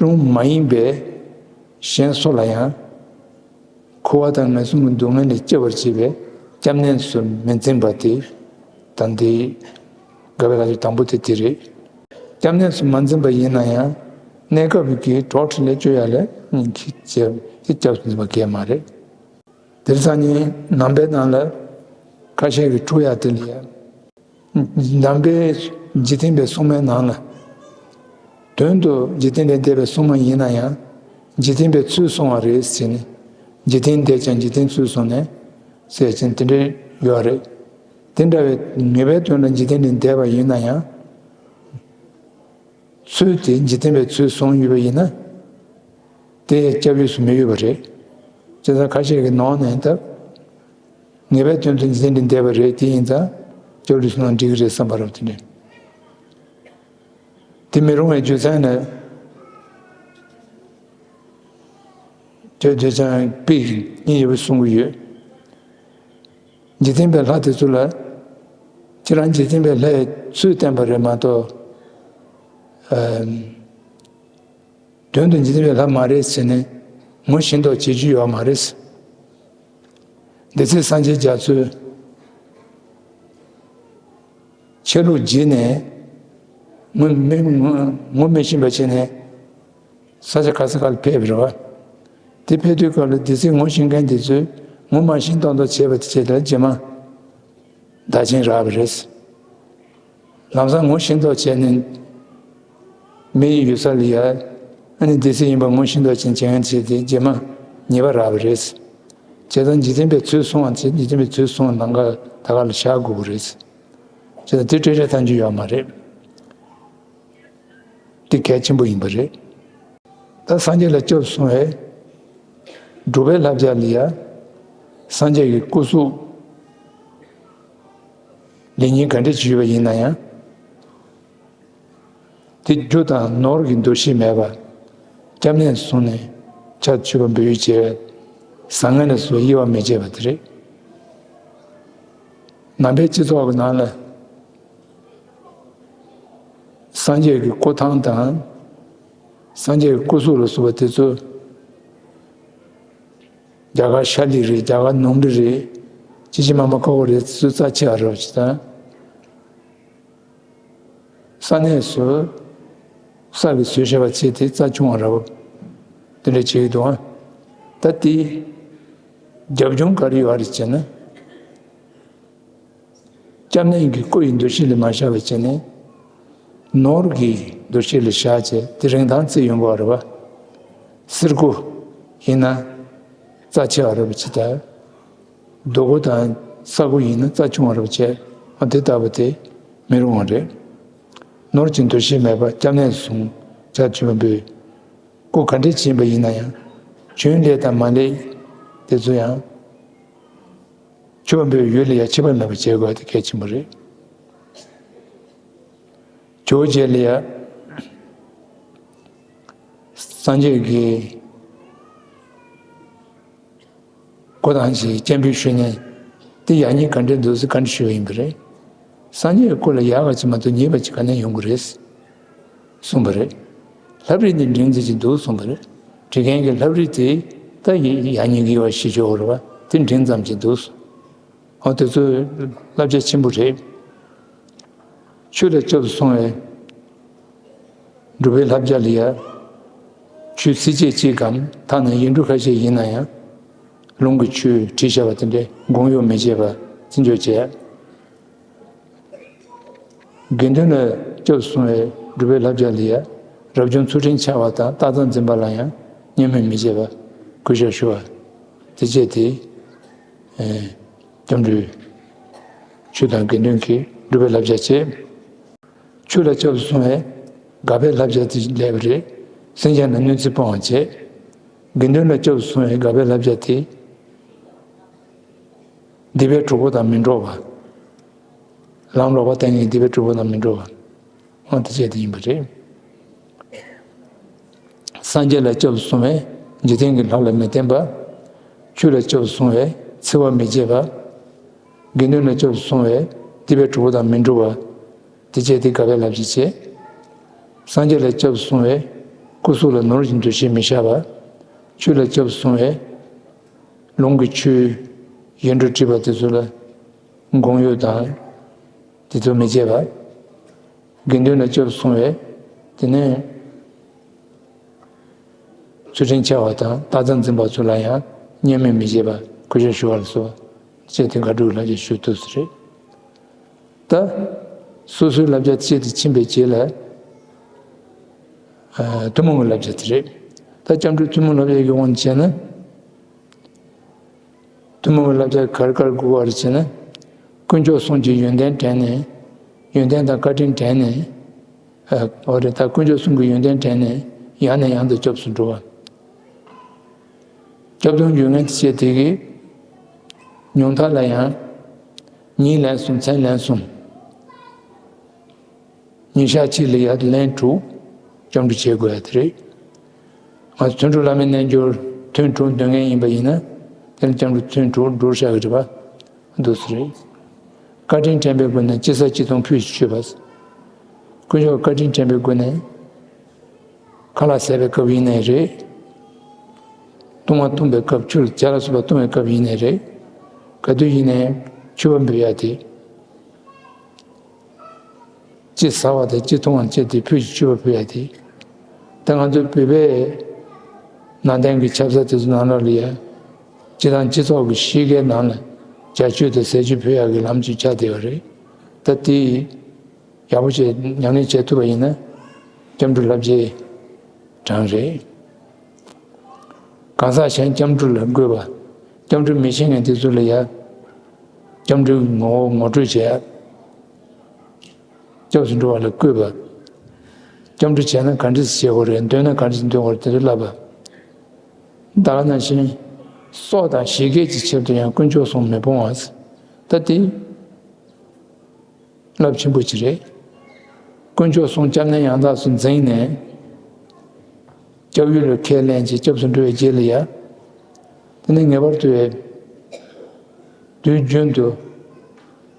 རུང་མ་ཡིན་པའི་གཞན་སུ་ལ་ཡང་། འཁོར་བ་དང་ངན་སོང་གི་སྡུག་བསྔལ་ལས་སྐྱོབ་པར་བྱེད་པའི་སྐྱབས་གནས་སུ་མི་འཛིན་པ་དེ། ད་འདི་དགག་པའི་ཁ་ཕྱོགས་དང་པོ་དེ་དེ་རེད། སྐྱབས་གནས་སུ་མ་འཛིན་པ་ཡིན་ན་ཡང་། གནས་སྐབས་ཀྱི་གྲོགས་ཕྲིན་ལས་བཅོལ་ཡ་ལ་སྐྱབས་སྐྱབས་སུ་འཛིན་པ་གལ་མ་རེད། དེང་སང་ཉིན་ནང་པའི་ནང་ལ་ཁ་ཤས་ཀྱིས་འཁྲུག་ཡ་དེ་ལ་ཡ། ནང་པའི་འཇིག་རྟེན་པའི་སྲུང་མའི་ནང་ལ། དོན་དུ་འཇིག་རྟེན་ལས་འདས་པའི་སྲུང་མ་ཡིན་ན་ཡང་། འཇིག་རྟེན་པའི་ཚུལ་བསྲུང་བ་རེད་ཟེར་ནས། འཇིག་རྟེན་འདས་ཀྱང་འཇིག་རྟེན་ཚུལ་བསྲུང་ནས། ཟེར་ཅན་དེ་འདྲ་ཡོད་རེད། དེ་འདྲ་བའི་ངེས་པའི་དོན་ལ་འཇིག་རྟེན་ལས་འདས་པ་ཡིན་ན་ཡང་། ཚུལ་དེ་འཇིག་རྟེན་པའི་ཚུལ་བསྲུང་ཡོད་པ་ཡིན་ན། དེ་སྐྱབས་ཡུལ་སུ་མི་འོས་པ་རེད། བྱས་ཙང་ཁ་ཤས་ཀྱི་ནང་ནས་ད། ངེས་པའི་དོན་དུ་འཇིག་རྟེན་འདི་འདས་པ་རེད། དེ་ཡིན་ཙང་སྐྱབས་ལུས་སུ་ན་འགྲིག་གི་རེད་བསམ་པ་རེད་དེ་འདྲ། དེ་མི་རུང་བའི་རྒྱུ་མཚན་ནི། དེ་དེ་ཙང་པིག་གཉིས་ཡོད་པ་གསུང་གི་ཡོད། འཇིག་རྟེན་པའི་ལྷ་དེ་ཚོ་ལ། ཁྱེད་རང་འཇིག་རྟེན་པའི་ལྷའི་ཚུལ་བསྟན་པ་རེད་མ་གཏོགས། ཨམ། དོན་དུ་འཇིག་རྟེན་པའི་ལྷ་མ་རེད་ཟེར་ནས་ངོ་ཤེས་མདོག་བྱེད་རྒྱུ་ཡོད་མ་རེད། འདི་ཚེ་སངས་རྒྱས་རྒྱ་མཚོས་ཆ་ལུགས་བརྗེས་ནས་ངོ་མི་ངོ་མི་ཤེས་པ་བྱས་ནས་ས་ཆ་ག་ས་ག་ལ་ཕེབས་པ་རེད་བ། དེ་ཕེབས་དུས་སྐབས་ལ་འདི་ཚེ་ངོ་ཤེས་མཁན་དེ་ཚོས་ངོ་མ་ཤེས་མདོག་མདོག་བྱས་པ་དེ་བྱས་ལ་རྗེས་མ། བདག་ཆེན་རག་པ་རེད། ལམ་སང་ངོ་ཤེས་མདོག་བྱས་ནས་མི་ཡི་ཡུལ་ས་ལ་ཡ། ཨ་ནི་སྡེ་སྲིད་ཡིན་པ་ངོ་ཤེས་མདོག་བྱས་བྱེད་མཁན་བྱས་ཏེ་རྗེས་མ་ཉེས་པ་རག་པ་རེད། བྱས་ཙང་འཇིག་རྟེན་པའི་ཚུལ་སྲུང་བ་བྱས། འཇིག་རྟེན་པའི་ཚུལ་སྲུང་བ་ལམ་ཁ་ད་ག་ལ་བཞག་དགོས་ཀྱི་རེད། བྱས་ཙང་དེ་སྤྲོས་བྲལ་ཐལ་འགྱུར་ཡོད་མ་རེད། དེ་གལ་ཆེན་པོ་ཡིན་པ་རེད། ད་སངས་རྒྱས་ལ་སྐྱབས་སོང་བས། སྒྲུབ་པའི་བསླབ་བྱ་ལ་ཡ། སངས་རྒྱས་ཀྱི་སྐུ་གཟུགས་ལེགས་ཉེས་ག་འདྲ་ཞིག་ཡོད་པ་ཡིན་ན་ཡང་། དེ་རྒྱུ་དང་ནོར་གྱི་འདུ་ཤེས་མེད་པ། སྐྱབས་གནས་སུ་སོང་ནས་ཕྱག་མཆོད་པ་འབུལ་བྱས། བཟང་ངན་ལ་སོགས་དབྱེ་བ་མི་འབྱེད་པ་དེ་རེད། ནང་པའི་སྤྱི་ཚོགས་ཀྱི་ནང་ལ། སངས་རྒྱས་ཀྱི་སྐུ་ཐང་དང་། སངས་རྒྱས་ཀྱི་སྐུ་གཟུགས་ལ་སོགས་པ་དེ་ཚོ། རྒྱ་གར་ཤར་ལི་རེད། རྒྱ་གར་ནུབ་རི་རེད། ཅི་ཅི་མ་མ་ཁ་ཁོ་རེད། ཚོ་རྩ་ཆེ་བ་རེད་ཅེས་དང་། ས་གནས་སུ་ས་གིས་བཟོས་བཞག་པ་བྱས་ཏེ་རྩ་ཆུང་བ་ར་བ་དེ་འདྲ་བྱེད་ཀྱི་འདུག་ཨ། ད་དེ་རྒྱབ་ལྗོངས་ག་རེ་ཡོད་རེད་ཅེ་ན། སྐྱབས་གནས་ཀྱི་སྐུ་ཡི་འདུ་ཤེས་ལ་མ་བཞག་པ་བྱས་ནས། ནོར་གྱི་འདུ་ཤེས་ལ་བཞག་བྱས་དེ་རིན་ཐང་རྩི་ཡོང་གི་རེད་བ། གསེར་སྐུ་ཡིན་ན་རྩ་ཆེ་བ་རེད་བ་ཅི་ལྟར། རྡོ་སྐུ་དང་ས་སྐུ་ཡིན་ན་རྩ་ཆུང་བ་རེད་བ་བྱས། ཨ་དེ་ལྟ་བུ་དེ་མི་རུང་བ་རེད། ནོར་གྱི་འདུ་ཤེས་མེད་པར་སྐྱབས་གནས་སུ་སོང་ཕྱག་མཆོད་པ་འབུལ། སྐུ་ག་འདྲས་ཕྱིན་པ་ཡིན་ན་ཡང་། བྱོན་ལས་དང་མ་ལས་དེ་ཚོ་ཡང་། མཆོད་པ་འབུལ་ཡུལ་ལ་ཡང་ཁྱད་པར་མེད་པ་བྱེད་དགོས་དེ་གལ་ཆེན་པོ་རེད། ཇོ་བོ་རྗེ་ལ་ཡང་སངས་རྒྱས་ཀྱི་ སྐུ་དང་ཞེས་སྤྱན་འབུལ་ཞུས་ནས། དེ་ཡག་ཉེས་ག་འདྲས་འདུག་ཟེར་བཀའ་འདྲི་ཞུས་པ་ཡིན་པ་རེད། སངས་རྒྱས་ཀྱི་སྐུ་ལ་ཡག་ག་ཅིག་མ་གཏོགས་ཉེས་པ་ཅིག་ག་ནས་ཡོང་གི་རེད། གསུངས་པ་རེད། ལྷ་བྲིས་འདི་འབྲིང་ཙམ་ཅིག་འདུག་གསུངས་པ་རེད། བྲིས་མཁན་གྱི་ལྷ་བྲིས་དེ་ད་ཡ་ཡག་ཉེས་ཀྱི་ཡོད་པ་ཞེས་བརྗོད་དགོས་རེད་པ། དེ་འབྲིང་ཙམ་ཅིག་འདུག་གསུངས། འོ་དེ་ཚོ་བསླབ་བྱ་ཆེན་པོ་རེད། ཆོས་ལ་སྐྱབས་སུ་སོང་བའི་སྒྲུབ་པའི་བསླབ་བྱ་ལ་ཡ། ཆོས་ཚིགས་བཅད་གཅིག་གམ་ཐ་ན་ཡིག་འབྲུ་ཁ་ཤས་ཡིན་ན་ཡང་། ལུང་གི་ཆོས་བྲིས་བཞག་པ་དེ་འདྲའི་དགོངས་ཡོད་མི་བྱེད་པ་བརྩི་འཇོག་བྱས། དགེ་འདུན་ལ་སྐྱབས་སུ་སོང་བའི་སྒྲུབ་པའི་བསླབ་བྱ་ལ་ཡ། རབ་བྱུང་ཚུལ་ཁྲིམས་འཆལ་བ་དང་རྟགས་གཙང་འཛིན་པ་ལ་ཡང་བརྙས་སྨོད་མི་བྱེད་པ་གུས་ཞབས་ཞུ་བ། དེ་བཅས་ཏེ། ཨེ། སྐྱབས་འགྲོའི་ཆོས་དང་དགེ་འདུན་གྱི་སྒྲུབ་པའི་བསླབ་བྱ་བྱས། ཆོས་ལ་སྐྱབས་སུ་སོང་བའི་དགག་པའི་བསླབ་བྱ་དེ་ལས་པ་རེད། སེམས་ཅན་ལ་གནོད་འཚེ་སྤོང་བ་བྱས། དགེ་འདུན་ལ་སྐྱབས་སུ་སོང་བའི་དགག་པའི་བསླབ་བྱ་དེ། སྡིག་པའི་གྲོགས་པོ་དང་མི་འགྲོགས་པ། ལམ་ལོག་པ་བསྟན་མཁན་སྡིག་པའི་གྲོགས་པོ་དང་མི་འགྲོགས་པ། འོ་དེ་བཅས་དེ་ཡིན་པ་རེད། སངས་རྒྱས་ལ་སྐྱབས་སུ་སོང་བས་འཇིག་རྟེན་གྱི་ལྷ་ལ་མི་བརྟེན་པ། ཆོས་ལ་སྐྱབས་སུ་སོང་བས་འཚེ་བ་མི་བྱེད་པ། དགེ་འདུན་ལ་སྐྱབས་སུ་སོང་བས་སྡིག་པའི་གྲོགས་པོ་དང་མི་འགྲོགས་པ། དེ་བཅས་དེ་དགག་པའི་བསླབ་བྱ་བྱས། སངས་རྒྱས་ལ་སྐྱབས་སུ་སོང་བས་སྐུ་གཟུགས་ལ་ནོར་གྱི་འདུ་ཤེས་མི་བཞག་པ། ཆོས་ལ་སྐྱབས་སུ་སོང་བས་ལུང་གི་ཆོས་ཡིག་འབྲུ་བྲིས་པ་དེ་ཚོ་ལ་དགོངས་ཡོད་དང་དེ་ཚོ་མི་བྱེད་པ། དགེ་འདུན་ལ་སྐྱབས་སུ་སོང་བས་དེ་ནས་ཚུལ་ཁྲིམས་འཆལ་བ་དང་རྟགས་གཙང་འཛིན་པ་ཚོ་ལ་ཡང་བརྙས་སྨོད་མི་བྱེད་པ་གུས་ཞབས་ཞུ་བ་ལ་སོགས་བཅས་ཏེ་དགག་སྒྲུབ་ལ་ཡང་ཞུ་ཐུབ་ས་རེད། ད་སོ་སོའི་བསླབ་བྱ་བྱས་ཏེ་ཕྱིན་པའི་རྗེས་ལ་ཨ་ཐུན་མོང་གི་བསླབ་བྱ་དེ་རེད། ད་སྐྱབས་འགྲོའི་ཐུན་མོང་བསླབ་བྱ་ཡི་དབང་དུ་བྱས་ན། ཐུན་མོང་གི་བསླབ་བྱ་ག་རེ་ག་རེ་དགོས་པ་རེད་ཟེར་ན། དཀོན་མཆོག་གསུམ་གྱི་ཡོན་ཏན་དྲན་ནས། ཡོན་ཏན་དང་བཀའ་དྲིན་དྲན་ནས། ཨ་འོ་རེད། ད་དཀོན་མཆོག་གསུམ་གྱི་ཡོན་ཏན་དྲན་ནས་ཡང་ནས་ཡང་དུ་སྐྱབས་སུ་འགྲོ་བ། སྐྱབས་སྡོམ་ཡོད་མཁན་དེ་བྱས་དེ་གི་ཉུང་མཐའ་ལ་ཡང་ཉིན་ལན་གསུམ་མཚན་ལན་གསུམ། ཉིན་ཞག་གཅིག་ལ་ཡར་ལན་དྲུག་སྐྱབས་འགྲོ་བྱེད་དགོས་ཡ་དེ་རེད། ང་ཚོ་དོན་གྲུབ་བླ་མའི་རྣལ་འབྱོར་ཐུན་དྲུག་འདོན་མཁན་ཡིན་པ་ཡིན་ན། དེ་ལ་སྐྱབས་འགྲོ་ཐུན་དྲུག་འགྲོ་བཞག་གི་རེད་པ། འདུག་སེ་རེད། བཀའ་དྲིན་དྲན་པའི་སྒོ་ནས་ཅི་ཟ་ཅི་འཐུང་ཕུད་ཅིག་མཆོད་པ། དཀོན་མཆོག་བཀའ་དྲིན་དྲན་པའི་སྒོ་ནས། ཁ་ལག་ཟས་པའི་སྐབས་ཡིན་ནའི་རེད། བཏུང་བ་བཏུང་བའི་སྐབས་ཆུ་ལ་ཇ་ལ་སོགས་པ་བཏུང་བའི་སྐབས་ཡིན་ནའི་རེད། ག་དུས་ཡིན་ནའི་མཆོད་པ་འབུལ་ཡ་དེ། ཅི་ཟ་བ་དང་ཅི་འཐུང་བ་བཅས་ཏེ་ཕུད་ཀྱི་མཆོད་པ་ཕུལ་ཡ་དེ། ད་ང་ཚོ་བོད་པའི་ནང་བསྟན་གྱི་ཆབ་གསང་དེ་ཚོ་ནང་ལོགས་ལ་ཡ། སྤྱིར་བཏང་སྤྱི་ཚོགས་ཀྱི་གཤིས་ཀའི་ནང་ལ་ཇ་མཆོད་དང་ཟས་མཆོད་ཕུལ་ཡ་གི་ལམ་ཅིག་ཆགས་བསྡད་པ་རེད། ད་དེ་ཡག་པོ་བྱས་ཉམས་ལེན་བྱེད་ཐུབ་པ་ཡིན་ན། སྐྱབས་འགྲོ་བསླབ་བྱའི་གྲངས་རེད། གང་ཟག་གཞན་སྐྱབས་འགྲོ་ལ་བཀོད་པ། སྐྱབས་འགྲོ་མི་ཤེས་མཁན་དེ་ཚོ་ལ་ཡ། སྐྱབས་འགྲོའི་ངོ་བོ་ངོ་སྤྲོད་བྱས། སྐྱབས་སུ་འགྲོ་བ་ལ་བཀོད་པ། སྐྱབས་འགྲོ་བྱས་ན་ག་འདྲ་ཞིག་བྱེད་དགོས་རེད། འདོན་ན་ག་འདྲ་ཞིག་འདོན་དགོས་རེད། དེ་ཚོ་བསླབ་པ། ད་ག་ནང་བཞིན། སྲོག་དང་ཞི་རྒྱས་ཀྱི་ཆེད་དུ་ཡང་དཀོན་མཆོག་གསུམ་མི་སྤོང་བ། ད་དེ། རླབས་ཆེན་པོ་ཅིག་རེད། དཀོན་མཆོག་གསུམ་སྐྱབས་གནས་ཡང་དག་སུ་འཛིན་ནས། སྐྱབས་ཡུལ་ལ་ཁས་ལེན་བྱས་སྐྱབས་སུ་འགྲོ་བའི་རྗེས་ལ་ཡ། དེ་ནི་ངེས་པར་དུ། དུས་རྒྱུན་དུ།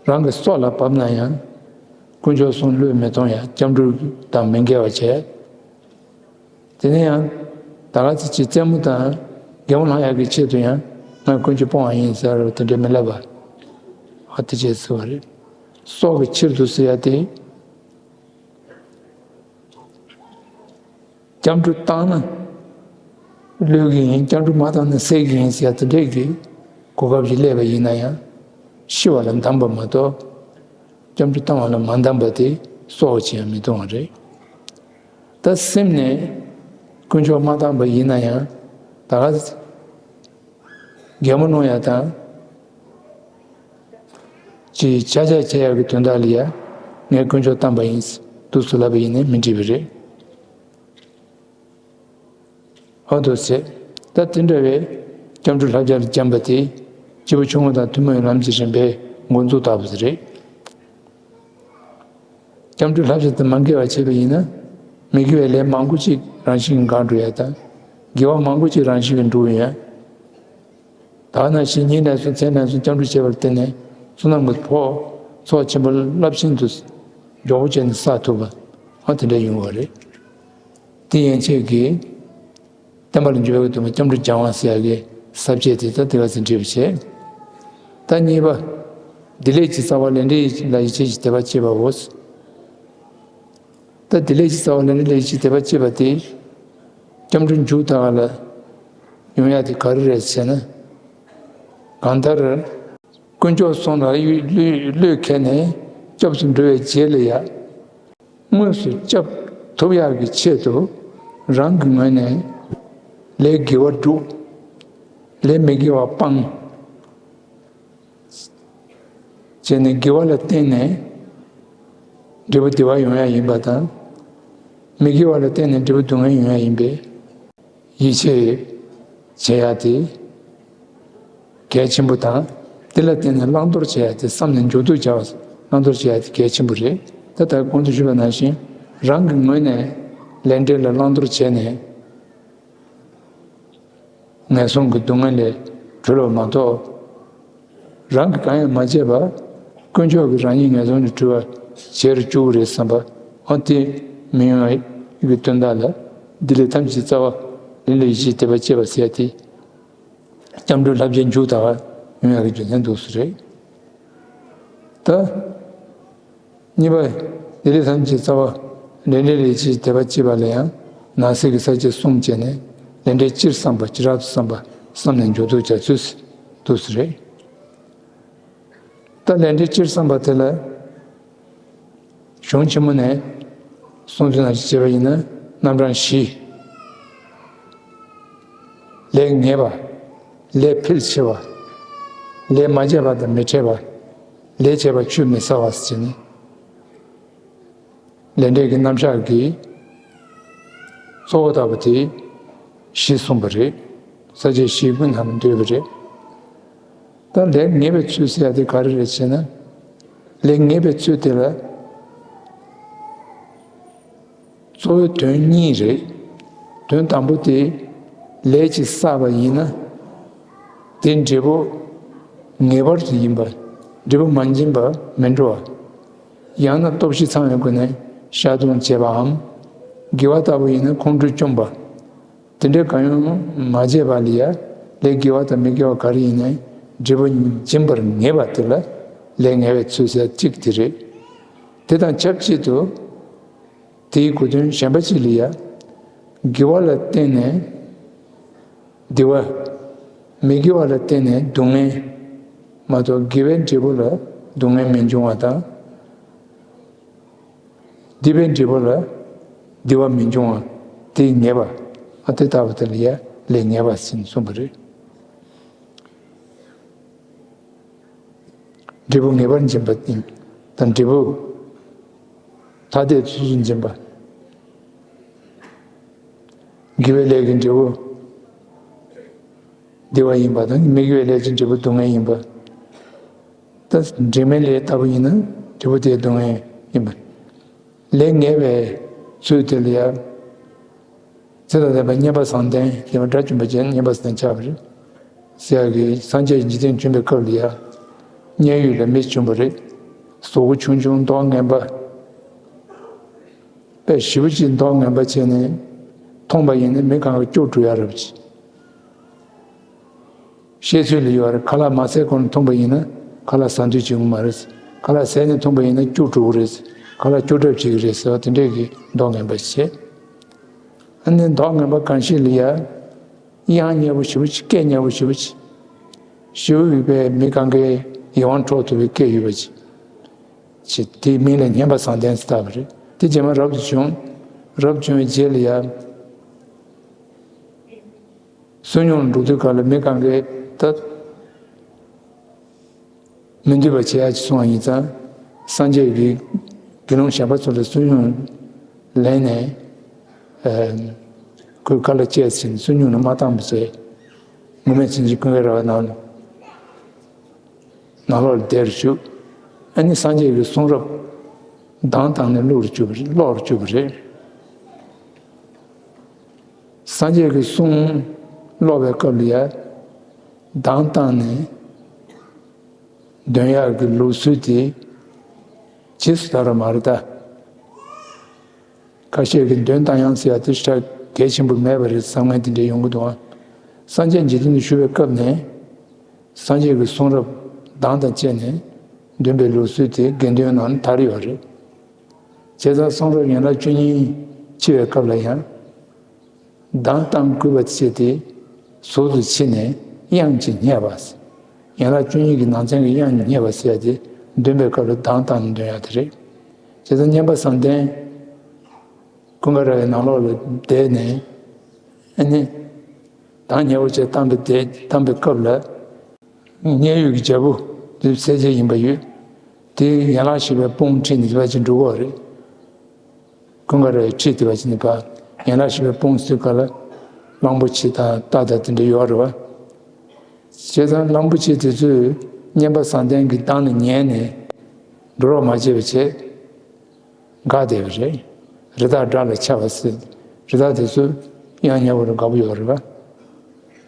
རང་གི་སྲོག་ལ་བབས་ན་ཡང་། དཀོན་མཆོག་གསུམ་བློས་མི་གཏོང་ཡ། སྐྱབས་འགྲོ་དང་མི་འགལ་བ་བྱས། དེ་ནས་ཡང་། ད་ག་ཚོད་ཅིག་རྩེད་མོ་དང་། གད་མོ་ལངས་ཡག་གི་ཆེད་དུ་ཡང་། ང་དཀོན་མཆོག་སྤོང་བ་ཡིན་ཟེར་བ་དེ་འདྲ་མི་ལབ་པ། ཨ་དེ་བྱས་ཟེར་བ་རེད། སྲོག་གི་ཕྱིར་དུ་ཟེར་ཡ་དེ། སྐྱབས་འགྲོ་བཏང་ན། བློས་ཀྱི་ཡིན། སྐྱབས་འགྲོ་མ་བཏང་ན་བསད་ཀྱི་ཡིན་ཟེར་ཡ་དེ་འདྲས་ཀྱི། གོ་སྐབས་ཤིག་སླེབས་པ་ཡིན་ན་ཡང་། ཤི་བ་ལ་གདམས་པ་མ་གཏོགས། སྐྱབས་འགྲོ་བཏང་བ་ལ་མ་གདམས་པ་དེ་སྲོག་གི་ཕྱིར་ཡང་མི་གཏོང་བ་རེད། ད་སེམས་ནས་དཀོན་མཆོག་མ་བཏང་བ་ཡིན་ན་ཡང་ད་ག་གད་མོ་གནོན་ཡ་དང་། ཅིག་ཆག་ཆག་བྱེད་ཡ་གི་དོན་དག་ལ་ཡ་ངས་དཀོན་མཆོག་བཏང་བ་ཡིན་འདུག་སེ་ལབ་པ་ཡིན་ན་མི་འགྲིག་པ་རེད། འོ་འདུག་སེ། ད་དེ་འདྲ་བའི་སྐྱབས་འགྲོའི་བསླབ་བྱ་ལ་འགྱམས་པ་དེ་སྐྱེས་བུ་ཆུང་ངུ་དང་ཐུན་མོང་བའི་ལམ་གྱི་རིམ་པའི་འགོ་འཛུགས་ལྟ་བུ་དེ་རེད། སྐྱབས་འགྲོའི་བསླབ་བྱ་དང་མ་འགལ་བ་བྱས་པ་ཡིན་ན། མི་དགེ་བའི་ལས་མང་པོ་ཅིག་རང་བཞིན་གྱིས་འགག་འགྲོ་ཡ་དང་། དགེ་བ་མང་པོ་ཅིག་རང་བཞིན་གྱིས་འགྲུབ་ཡོང་ཡ། ད་ནང་བཞིན་ཉིན་རེ་ཟུང་མཚན་རེ་ཟུང་སྐྱབས་འགྲོ་བྱས་པར་བརྟེན་ནས་བསོད་ནམས་ཀྱི་ཕོགས་ཚོགས་ཆེན་པོ་རླབས་ཆེན་དུ་མགྱོགས་པོ་བྱས་ནས་བསགས་ཐུབ་པ་ཨ་དེ་འདྲ་ཡོང་བ་རེད། དེ་ཡན་ཆད་ཀྱིས་བསྟན་པ་ལ་འཇུག་པའི་དུ་མ་སྐྱབས་འགྲོ་སྦྱང་བ་ཟེར་ཡ་གི་ས་བཅད་དེ་ད་དེ་ག་ཚོད་འགྲེལ་བ་བྱས། ད་གཉིས་པ། བདེ་ལེགས་ཀྱི་རྩ་བ་ལས་འབྲས་ལ་ཡིད་ཆེས་ཀྱི་དད་པ་བསྐྱེད་པའོ། ད་བདེ་ལེགས་ཀྱི་རྩ་བ་ལས་འབྲས་ལ་ཡིད་ཆེས་དད་པ་བསྐྱེད་པ་དེ། སྐྱབས་འགྲོ་མཇུག་ད་ག་ལ་ཡོང་ཡ་དེ་ག་རེ་རེད་ཟེར་ན། གང་ལྟར། དཀོན་མཆོག་གསུམ་ལ་བློས་བློས་བློས་འཁེལ་ནས་སྐྱབས་སུ་འགྲོ་བའི་རྗེས་ལ་ཡ། དངོས་སུ་སྐྱབས་ཐོབ་ཡག་གི་ཆེད་དུ་རང་གི་ངོས་ནས་ལས་དགེ་བ་སྒྲུབ། ལས་མི་དགེ་བ་སྤང་། བྱས་ནས་དགེ་བ་ལ་བརྟེན་ནས་འབྲས་བུ་བདེ་བ་ཡོང་ཡ་ཡིན་པ་དང་། མི་དགེ་བ་ལ་བརྟེན་ནས་འབྲས་བུ་སྡུག་བསྔལ་ཡོང་ཡ་ཡིན་པས། ཡིད་ཆེས་བྱེད་ཡ་དེ་གལ་ཆེན་པོ་དང་། དེ་ལ་བརྟེན་ནས་བླང་དོར་བྱེད་ཡ་དེ་བསམ་ནས་མཇུག་སྡུད་བྱ་བ་བླང་དོར་བྱེད་ཡ་དེ་གལ་ཆེན་པོ་རེད། ད་ལྟ་གོང་དུ་ཞུས་པ་ནང་བཞིན་རང་གི་ངོས་ནས་ལས་འབྲས་ལ་བླང་དོར་བྱས་ནས། ངན་སོང་གི་སྡུག་བསྔལ་ལས་གྲོལ་བ་མ་གཏོགས། རང་གིས་གང་ཡང་མ་བྱས་པར་དཀོན་མཆོག་གིས་རང་ཉིད་ངན་སོང་ལས་གྲོལ་བར་བྱེད་རུ་བཅུག་པ་རེད་བསམ་པ་ཨ་དེ་མི་ཡོང་བའི་དོན་དག་ལ། བདེ་ལེགས་ཐམས་ཅད་རྩ་བ་ལས་ལ་ཡིད་ཆེས་དད་པ་བསྐྱེད་པ་ཟེར་ཡ་དེ། སྐྱབས་འགྲོའི་བསླབ་བྱའི་མཇུག་ད་ག་ཡོང་ཡག་གི་རྒྱུ་མཚན་འདུག་སེ་རེད། ད། གཉིས་པ། བདེ་ལེགས་ཐམས་ཅད་རྩ་བ་ལས་འབྲས་ལ་ཡིད་ཆེས་དད་པ་བསྐྱེད་པ་ལ་ཡང་ནང་གསེས་ཀྱི་ས་བཅད་གསུམ་བྱས་ནས་ལས་འབྲས་སྤྱིར་བསམ་པ་སྤྱི་བསགས་སུ་བསམ་པ་བསམ་ནས་མཇུག་སྡུད་བྱ་ཚུལ་འདུག་སེ་རེད། ད་ལས་འབྲས་སྤྱིར་བསམ་པ་དེ་ལ་གཞུང་ཆེན་མོ་ནས་གསུང་ཚུལ་ནང་བཞིན་བྱས་པ་ཡིན་ན་རྣམ་གྲངས་བཞི། ལས་ངེས་པ། ལས་འཕེལ་ཆེ་བ། ལས་མ་བྱས་པ་དང་མི་འཕྲད་པ། ལས་བྱས་པ་ཆུད་མི་ཟ་བ་ཟེར་ནས། ལས་འབྲས་ཀྱི་རྣམ་གཞག་གི་གཙོ་བོ་ལྟ་བུ་དེ་བཞི་གསུངས་པ་རེད། ས་བཅད་བཞི་ཀུན་ལ་འདུས་པ་རེད། ད་ལས་ངེས་པའི་ཚུལ་ཟེར་ཡ་དེ་ག་རེ་རེད་ཟེར་ན། ལས་ངེས་པའི་ཚུལ་དེ་ལ་གཙོ་བོའི་དོན་གཉིས་རེད། དོན་དང་པོ་དེ་ལས་ཅིག་བསགས་པ་ཡིན་ན། དེ་འབྲས་བུ་ངེས་པར་དུ་ཡིན་པ། འབྲས་བུ་མ་འབྱིན་པ་མི་འགྲོ་བ། ཡང་ན་སྟོབས་བཞི་ཚང་བའི་སྒོ་ནས་བཤགས་སྡོམ་བྱས་པའམ། དགེ་བ་ལྟ་བུ་ཡིན་ན་ཁོང་ཁྲོ་བཅོམ་པ། དེ་འདྲའི་གང་ཡང་མ་བྱས་པ་ལ་ཡ། ལས་དགེ་བ་དང་མི་དགེ་བ་ག་རེ་ཡིན་ནའི་འབྲས་བུ་འབྱིན་པར་ངེས་པ་དེ་ལ་ལས་ངེས་པའི་ཚུལ་ཟེར་གཅིག་དེ་རེད། དེ་དང་ཆབས་ཅིག་ཏུ། དེའི་གོ་དོན་གཞན་པ་ཅིག་ལ་ཡ། དགེ་བ་ལ་བརྟེན་ནས་བདེ་བ། མི་དགེ་བ་ལ་བརྟེན་ནས་སྡུག་བསྔལ་མ་གཏོགས་དགེ་བའི་འབྲས་བུ་ལ་སྡུག་བསྔལ་མི་འབྱུང་བ་དང་། སྡིག་པའི་འབྲས་བུ་ལ་བདེ་བ་མི་འབྱུང་བ་དེ་ངེས་པ། ཨ་དེ་ལྟ་བུ་དེ་ལ་ཡ་ལས་ངེས་པ་ཟེར་ནས་གསུངས་པ་རེད། འབྲས་བུ་ངེས་པར་འབྱིན་པ་ཡིན་དང་འབྲས་བུ་ཐ་དད་སོ་སོར་འབྱིན་པ། དགེ་བའི་ལས་ཀྱི་འབྲས་བུ་བདེ་བ་ཡིན་པ་དང་མི་དགེ་བའི་ལས་ཀྱི་འབྲས་བུ་སྡུག་བསྔལ་ཡིན་པ། ད་འབྲེལ་མེད་ལས་ལྟ་བུ་ཡིན་ན་འབྲས་བུ་དེ་སྡུག་བསྔལ་ཡིན་པ། ལས་ངེས་པའི་ཚུལ་དེ་ལ་ཡང་། ཚེ་དང་ལྡན་པ་མཉན་པ་བཟང་ལྡན་ཡིན་པ་དགྲ་བཅོམ་པ་ཅན་མཉན་པ་བཟང་ལྡན་ཆགས་པ་རེད། ཟེར་ཡག་གི་སངས་རྒྱས་ཀྱི་འཇིག་རྟེན་བྱོན་པའི་སྐབས་ལ་ཡང་མཉན་ཡོད་ལ་མི་བྱུང་བ་རེད། གཟུགས་པོ་ཆུང་ཆུང་མདོག་ངན་པ། དཔེ་ཞེ་པོ་ཅིག་མདོག་ངན་པ་བྱས་ནས་མཐོང་པ་ཡིན་ན་མི་གང་ག་སྐྱོ་བྲོ་ཡ་རབ་ཅིག་བཤད་ཚུལ་ལ་ཡོད་རེད། ཁ་ལག་མ་བཟས་གོང་ནས་འཐུང་པ་ཡིན་ན་ཁ་ལག་ཟ་འདོད་བྱེད་ཀྱི་མ་རེད། ཁ་ལག་བཟས་ནས་འཐུང་པ་ཡིན་ན་སྐྱུག་བྲོ་གི་རེད། ཁ་ལག་སྐྱུག་གྲབས་བྱེད་ཀྱི་རེད་ཟེར་བ་དེ་འདྲས་ཀྱི་མདོག་ངན་པ་བྱེད། ཨ་ནི་མདོག་ངན་པ་གང་ཞིག་ལ་ཡ། དབྱངས་སྙན་པོ་ཞེ་པོ་ཅིག་སྐད་སྙན་པོ་ཞེ་པོ་ཅིག་ཞེ་པོ་ཡོད་པའི་མི་གང་གའི་ཡིད་དབང་འཕྲོག་ཐུབ་པའི་སྐད་ཡོད་པ་ཅིག་ཅིག་དེའི་མིང་ལ་སྙན་པ་བཟང་ལྡན་ཟེར་བཏགས་པ་རེད། དེ་རྗེས་མ་རབ་ཏུ་བྱུང་། རབ་བྱུང་བའི་རྗེས་ལ་ཡ། བསོད་སྙོམས་ལ་འགྲོ་དུས་སྐབས་ལ་མི་གང་གས་ད་མི་འདོད་པ་བྱེད་ཡག་ཅིག་སོང་བ་ཡིན་ཙང་། སངས་རྒྱས་ཀྱིས་དགེ་སློང་གཞན་པ་ཚོ་ལ་བསོད་སྙོམས་ལེན་ནས་ཨ་ཁོའི་ཁ་ལ་བཅད་ཟིན་བསོད་སྙོམས་ལ་མ་བཏང་བ་བྱས། མུ་མེད་ཚིན་གྱི་ཀུན་དགའ་ར་བའི་ནང་ལ་ནང་ལོགས་ལ་བསྡད་རུ་བཅུག་ཨ་ནི་སངས་རྒྱས་ཀྱི་གསུང་རབ་གདངས་བཏང་ནས་ཀློག་རུ་བཅུག་པ་རེད། ཀློག་རུ་བཅུག་པ་རེད། སངས་རྒྱས་ཀྱི་གསུང་ཀློག་པའི་སྐབས་ལ་ཡ། གདངས་བཏང་ནས་འདོན་ཡག་གི་ལུགས་སྲོལ་དེ་ཇི་སུ་དག་ར་མ་རེད་ད། ཁ་ཤས་ཀྱིས་འདོན་བཏང་ཡག་ཟེར་ཡག་དེ་ཞེ་དྲག་གལ་ཆེན་པོ་མེད་པ་རེད་བསམ་མཁན་དེ་འདྲ་ཡོང་གི་འདུག་ཨ། སངས་རྒྱས་འཇིག་རྟེན་དུ་བཞུགས་པའི་སྐབས་ནས་སངས་རྒྱས་ཀྱི་གསུང་རབ་གདངས་དང་བཅས་ནས་འདོན་པའི་ལུགས་སྲོལ་དེ་དགེ་འདུན་ནང་ནས་དར་ཡོད་རེད། བྱས་ཙང་གསུང་རབ་ཡན་ལག་བཅུ་གཉིས་ཕྱེ་བའི་སྐབས་ལ་ཡང་། གདངས་བཏང་དགོས་པ་བྱས་ཏེ་ཟུར་དུ་ཕྱེ་ནས་དབྱངས་ཀྱིས་བསྙད་པ། ཡན་ལག་བཅུ་གཉིས་ཀྱི་ནང་ཚན་གྱི་དབྱངས་ཀྱིས་བསྙད་པ་ཟེར་ཡ་དེ་འདོན་པའི་སྐབས་ལ་གདངས་བཏང་ནས་འདོན་ཡ་དེ་རེད། བྱས་ཙང་སྙན་པ་བཟང་ལྡན་ཀུན་དགའ་ར་བའི་ནང་ལོགས་ལ་བསྡད་ནས་ཨ་ནི་གདངས་སྙན་པོ་བྱས་བཏང་པའི་དེ་བཏང་པའི་སྐབས་ལ། མཉན་ཡོད་ཀྱི་རྒྱལ་པོ་འདི་སེར་སྐྱ་ཡིན་པ་ཡོད། དེ་ཡན་ལག་བཞི་པའི་དཔུང་ཁྲིད་ནས་དེ་བ་ཅིག་འགྲོ་གི་རེད། ཀུན་དགའ་ར་བའི་ཁྲིད་དེ་བ་ཅིག་ནས་ཕར་ཡན་ལག་བཞི་པའི་དཔུང་ཟེར་ག་ལ་གླང་པོ་ཆེ་དང་རྟ་དང་དེ་འདྲ་ཡོད་རེད་བ། བྱས་ཙང་གླང་པོ་ཆེ་དེ་ཚོས་སྙན་པ་བཟང་ལྡན་གྱི་གདངས་ལ་ཉན་ནས་འགྲོ་རོགས་མ་བྱས་པ་བྱས། འགག་བསྡད་པ་རེད། རི་དྭགས་དགྲ་ལ་ཆགས་པ་ཟེར། རི་དྭགས་དེ་ཚོ་དབྱངས་སྙན་པོ་རུ་དགའ་པོ་ཡོད་རེད་པ།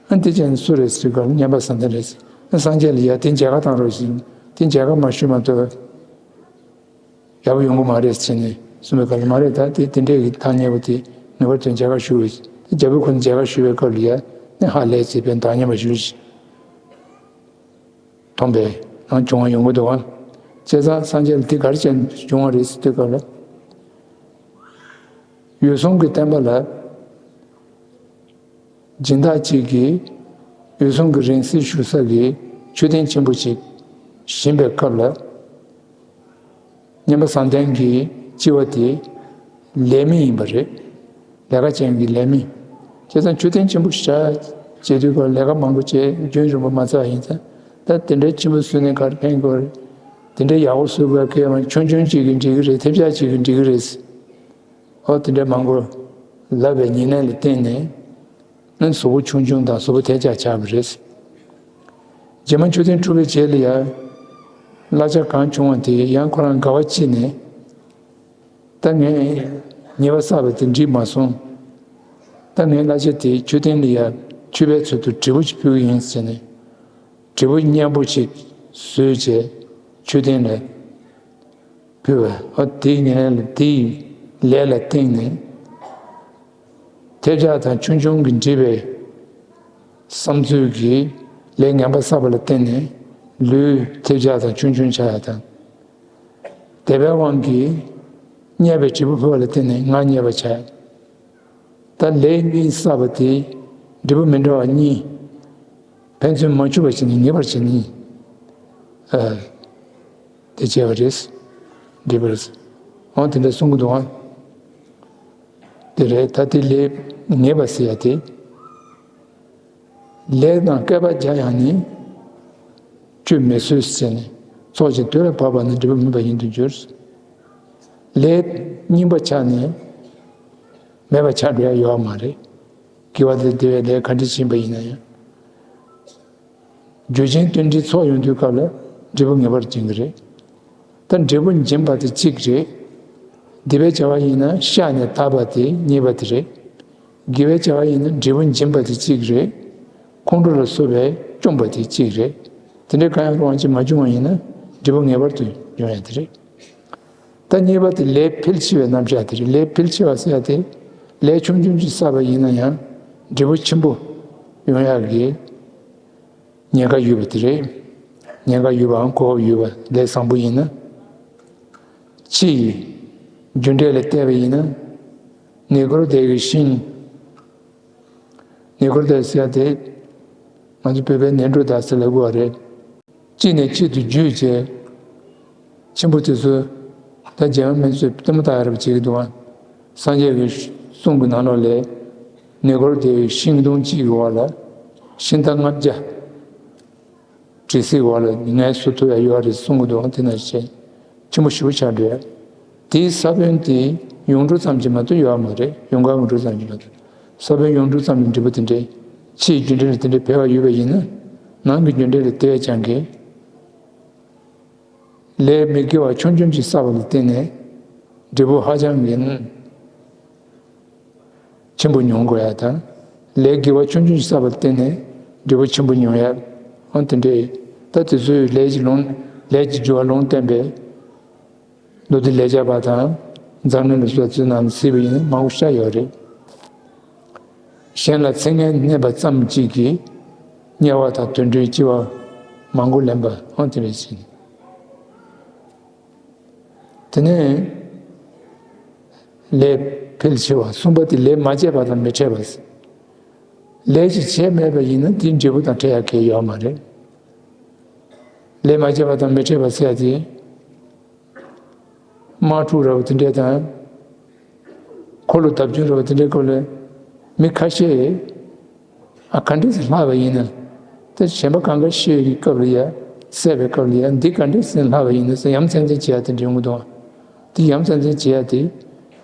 ཨ་འདི་ཅན་སུ་རེད་ཟེར་སྐབས་སྙན་པ་བཟང་ལྡན་རེད་ཟེར། ཨ་སངས་རྒྱས་ལ་ཡ་དེ་མཇལ་ཁ་བཏང་རོགས་ཞེས་དེ་མཇལ་ཁ་མ་ཞུས་མ་གཏོགས་ཡག་པོ་ཡོང་གི་མ་རེད་ཟེར་ནས་གསུངས་པའི་སྐབས་ལ་མ་རེད་ད་དེ་དེ་འདྲས་ཀྱི་གདངས་སྙན་པོ་དེ་ངེས་པར་དུ་མཇལ་ཁ་ཞུ་དགོས་ཟེར། རྒྱལ་པོ་ཁོ་ན་མཇལ་ཁ་ཞུ་བའི་སྐབས་ལ་ཡ་ནི་ཧ་ལས་ཟེར་བའི་གདངས་སྙན་པ་ཞུ་ཞེས། མཐོང་པས་ཡང་བྱུང་བ་ཡོང་གི་འདུག་བ། བྱས་ཙང་སངས་རྒྱས་ལ་དེ་ག་རེ་བྱས་ནས་བྱུང་བ་རེད་ཟེར་དུས་སྐབས་ལ། འོད་སྲུང་གི་བསྟན་པ་ལ་སྦྱིན་བདག་ཅིག་གིས་འོད་སྲུང་གི་རིང་བསྲེལ་ཞུ་ས་གི་མཆོད་རྟེན་ཆེན་པོ་ཅིག་བཞེངས་པའི་སྐབས་ལ། སྙན་པ་བཟང་ལྡན་གྱི་སྤྱི་བ་དེ་ལས་མི་ཡིན་པ་རེད། ལས་ཀ་ཅན་གྱི་ལས་མི། བྱས་ཙང་མཆོད་རྟེན་ཆེན་པོ་ཞིག་བྱས་དུས་སྐབས་ལས་ཀ་མང་པོ་བྱས་རྒྱུན་རིང་པོ་མ་ཚར་བ་ཡིན་ཙང་ད་དེ་འདྲའི་ཆེན་པོ་བཟོས་ནས་ག་རེ་ཕན་གྱི་རེད། དེ་འདྲའི་ཡག་པོ་བཟོ་དགོས་ཁེ་མ་ཆུང་ཆུང་ཅིག་གིས་འགྲིག་གི་རེད། ཐེབས་ཆག་ཅིག་གིས་འགྲིག་གི་རེད། ཨོ་དེ་འདྲའི་མང་པོ་ལབ་པའི་ཉེར་ལེན་ལ་བརྟེན་ནས། ནི་གཟུགས་པོ་ཆུང་ཆུང་དང་གཟུགས་པོ་ཐལ་ཆགས་ཆགས་པ་རེད། རྗེས་མ་མཆོད་རྟེན་གྲུབ་པའི་རྗེས་ལ་ཡང་གླ་ཆ་གང་བྱུང་བ་དེ་ཡང་ཁོ་རང་དགའ་བ་སྐྱེས་ནས། ད་ངས་ཉེས་པ་བསགས་པ་དེ་འགྲིག་མ་སོང་། ད་ངའི་གླ་ཆ་དེ་མཆོད་རྟེན་ལ་ཡང་མཆོད་པའི་ཚུལ་དུ་འབྲས་བུ་ཅིག་ཕུལ་གྱི་ཡིན་ཟེར་ནས་འབྲས་བུ་སྙན་པོ་ཅིག་བཟོས་བྱས་མཆོད་རྟེན་ལ། ཕུལ་བས་ཨ་དེའི་ཉེར་ལེན་ལ་དེའི་ལས་ལ་བརྟེན་ནས་ཐེབས་ཆག་དང་ཆུང་ཆུང་གིས་འགྲིབ་པའི་བསམ་ཚུལ་གྱིས་ལས་ངན་པ་བསགས་པ་ལ་བརྟེན་ནས་ལུས་ཐེབས་ཆག་དང་ཆུང་ཆུང་ཆགས་ཡ་དང་། དད་པའི་དབང་གིས་རྙེད་པའི་འབྲས་བུ་ཕུལ་བ་ལ་བརྟེན་ནས་ང་རྙེད་པ་ཆགས་ཡ། ད་ལས་གཉིས་བསགས་པ་དེ་འབྲས་བུ་མི་འདྲ་བ་གཉིས་ཕན་ཚུན་མ་འཆུག་པ་བྱས་ནས་ངེས་པར་བྱེད་ནི་ཨ་དེ་བྱས་པ་རེད། འགྲིག་པ་རེད། འོ་དེ་འདྲ་གསུང་གི་འདུག་ཨང་། དེ་རེད་ད་དེ་ལས་ངེས་པ་ཟེར་ཡ་དེ། ལས་དང་བསྐལ་པ་བརྒྱ་ཡང་ནི། བཅོས་མི་བཟོད་ཟེར་ནས་ཚོགས་ཀྱི་དུས་ལ་བབ་པ་ན་འབྲས་བུ་མེད་པ་ཡིན་དུ་འགྱུར། ལས་རྙིང་པ་ཆགས་ནས་མེད་པ་ཆགས་འགྲོ་ཡ་ཡོད་མ་རེད། དགེ་བ་དང་བདེ་བའི་ལས་ག་འདྲ་ཕྱིན་པ་ཡིན་ན་ཡང་། རྒྱུ་རྐྱེན་བསྟུན་འབྲེལ་ཚོགས་ཡོང་དུས་སྐབས་ལ་འབྲས་བུ་ངེས་པར་འབྱིན་གྱི་རེད། ད་འབྲས་བུ་འབྱིན་པ་དེ་གཅིག་རེད། སྡིག་པའི་བྱ་བ་ཡིན་ན་བཤགས་ནས་དག་པ་དེ་གཉིས་པ་དེ་རེད། དགེ་བའི་བྱ་བ་ཡིན་ན་འབྲས་བུ་འབྱིན་པ་དེ་གཅིག་རེད། ཁོང་ཁྲོ་ལ་སོགས་པའི་བཅོམ་པ་དེ་གཅིག་རེད། དེ་འདྲའི་གང་ཡང་རང་གིས་མ་བྱུང་བ་ཡིན་ན་འབྲས་བུ་ངེས་པར་དུ་འབྱུང་ཡ་དེ་རེད། ད་གཉིས་པ་དེ་ལས་འཕེལ་ཆེ་བའི་རྣམ་གཞག་དེ་རེད། ལས་འཕེལ་ཆེ་བ་ཟེར་ཡ་དེ་ལས་ཆུང་ཆུང་ཅིག་བསགས་པ་ཡིན་ན་ཡང་འབྲས་བུ་ཆེན་པོ་ཡོང་ཡག་གི་ཉེན་ཁ་ཡོད་པ་དེ་རེད། ཉེན་ཁ་ཡོད་པའམ་གོ་སྐབས་ཡོད་པ་ལས་བཟང་པོ་ཡིན་ན། ཕྱི་ཡི་རྒྱུ་འབྲས་ལ་བལྟས་པ་ཡིན་ན། ནི་གུར་དེ་གི་ཤིང་། ནི་གུར་དེ་ཟེར་ཡ་དེ་ང་ཚོ་བོད་པའི་ནས་འབྲུ་དག་ཟེར་ལབ་དགོས་པ་རེད། གཅིག་ནས་གཅིག་ཏུ་བརྒྱུད་བྱས། ཆེན་པོ་དེ་ཚོ་ད་རྗེ་བཙུན་མི་ཚོས་ལྟད་མོ་ལྟ་ཡ་རབ་བྱེད་ཀྱི་འདུག་ཨ། སངས་རྒྱས་ཀྱི་གསུང་གི་ནང་ལོགས་ལས་ནི་གུར་དེ་ཤིང་སྡོང་གཅིག་གི་འོག་ལ་ཤིང་རྟ་ལྔ་བརྒྱ་བྲིས་སའི་འོག་ལ་ངལ་གསོ་ཐུབ་ཡ་ཡོད་རེད་གསུང་གི་འདུག་ཨ། དེ་ན་བྱས་ཆེན་པོ་ཞེ་པོ་ཆགས་འགྲོ་ཡ། དེའི་ས་བོན་དེ་ཡུངས་འབྲུ་ཙམ་གྱིས་མ་གཏོགས་ཡོད་མ་རེད། ཡུངས་ཀར་འབྲུ་ཙམ་གྱིས་མ་གཏོགས། ས་བོན་ཡུངས་འབྲུ་ཙམ་གྱི་འབྲས་བུ་དེ་འདྲའི་ཕྱིའི་རྒྱུ་འབྲས་ལ་དེ་འདྲའི་འཕེལ་བ་ཡོད་པ་ཡིན་ན། ནང་གི་རྒྱུ་འབྲས་ལ་དེ་བས་ཀྱང་གི་ལས་མི་དགེ་བ་ཆུང་ཆུང་ཅིག་བསགས་པ་ལ་བརྟེན་ནས་འབྲས་བུ་ཧ་ཅང་གི་ཆེན་པོ་མྱོང་དགོས་ཡ་དང་། ལས་དགེ་བ་ཆུང་ཆུང་ཅིག་བསགས་པ་ལ་བརྟེན་ནས་འབྲས་བུ་ཆེན་པོ་མྱོང་ཡ། ཨང་། དེ་འདྲའི་ད་དེ་ཚོའི་ལས་ཀྱི་ལུང་ལས་ཀྱི་སྦྱོར་བ་ལུང་བསྟན་པའི་མདོ་སྡེ་ལས་བྱེད་པ་དང་འཛམ་གླིང་ལ་སོགས་ཚུལ་རྣམས་སྲིད་པ་ཡིན་མང་པོ་ཤ་ཡོད་རེད། གཞན་ལ་ཚིག་ངན་སྨྲས་པ་ཙམ་གཅིག་གིས། དམྱལ་བ་དང་དུད་འགྲོའི་ལྕི་བ་མང་པོ་ལེན་པ་ཨང་། དེ་འདྲ་ཞིག་དེ་ནས་ལས་འཕེལ་ཆེ་བ་གསུམ་པ་དེ་ལས་མ་བྱས་པ་དང་མི་འཕྲད་པ། ལས་ཅིག་བྱས་མེད་པ་ཡིན་ན་དེའི་འབྲས་བུ་དང་འཕྲད་ཡ་གལ་ཡོད་མ་རེད། ལས་མ་བྱས་པ་དང་མི་འཕྲད་པ་ཟེར་ཡ་དེ། དམག་འཁྲུག་འདྲ་བོ་དེ་འདྲས་དང་། འཁོར་ལོ་བརྡབ་སྐྱོན་འདྲ་བོ་དེ་འདྲའི་སྐབས་ལ་མི་ཁ་ཤས། ཨ། ག་འདྲས་སེ་ལྷག་པ་ཡིན་ན། དེ་གཞན་པ་གང་ག་ཤེས་ཀྱི་སྐབས་ལ་ཡ། བསད་པའི་སྐབས་ལ་ཡ། འདི་ག་འདྲས་སེ་ལྷག་པ་ཡིན་ན་ཟེར་ཡ་མཚན་འཛིན་བྱེད་ཡ་དེ་འདྲ་ཡོང་གི་འདུག་དེ་ཡ་མཚན་འཛིན་བྱེད་ཡ་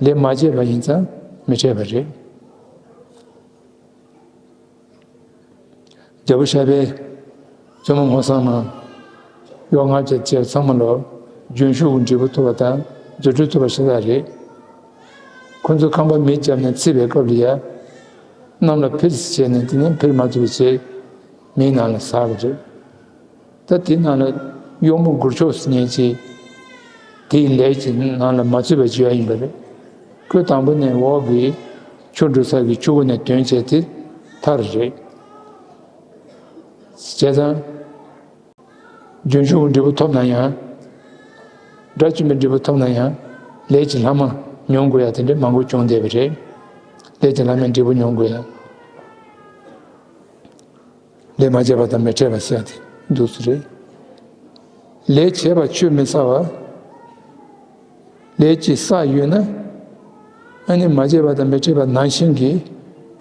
དེ་ལས་མ་བྱས་པ་ཡིན་ཙང་མི་འཕྲད་པ་རེད། རྒྱལ་པོ་ཤར་པས་བཙུན་མོ་སྔོ་བསངས་མ། གཡོག་ལྔ་བརྒྱ་བཅས་ཚང་མ་ལ་རྒྱུན་ཞུགས་ཀྱི་འབྲས་བུ་ཐོབ་པ་དང་རྫུ་འཕྲུལ་ཐོབ་པ་ཤ་སྟག་རེད། ཁོ་ཚོ་ཁང་པ་མེ་བརྒྱབ་ནས་འཚིག་པའི་སྐབས་ལ་ཡ། གནམ་ལ་འཕུར་ཟེར་བྱས་ནས་དེ་ནས་འཕུར་མ་ཐུབ་པ་བྱས། མེའི་ནང་ལ་ཟག་པ་རེད། ད་དེའི་ནང་ལ་གཡོག་མོ་མགུར་མཆོག་ཟེར་མཁན་ཅིག་དེའི་ལས་ཀྱི་ནང་ལ་མ་ཚུད་པ་བྱས་པ་ཡིན་པ་རེད། ཁོས་དང་པོ་ནས་འོག་གི་ཆུ་འགྲོ་ས་གི་ཆུ་བོ་ནས་ཐོན་བྱས་ཏེ་ཐར་རེད། བྱས་ཙང་། རྒྱུན་ཞུགས་ཀྱི་འབྲས་བུ་ཐོབ་ན་ཡང་། དགྲ་བཅོམ་པའི་འབྲས་བུ་ཐོབ་ན་ཡང་། ལས་ཀྱི་ལྷག་མ་མྱོང་དགོས་ཡ་དེ་འདྲ་མང་པོ་བྱུང་བསྡད་པ་རེད། ལས་ཀྱི་ལྷག་མའི་འབྲས་བུ་མྱོང་དགོས་ཡ། ལས་མ་བྱས་པ་དང་མི་འཕྲད་པ་ཟེར་ཡ་དེ་འདུག་སེ་རེད། ལས་བྱས་པ་ཆུད་མི་ཟ་བ། ལས་ཀྱི་བསགས་ཡོད་ན། ཨ་ནི་མ་བྱས་པ་དང་མི་འཕྲད་པ་ནང་བཞིན་གྱི་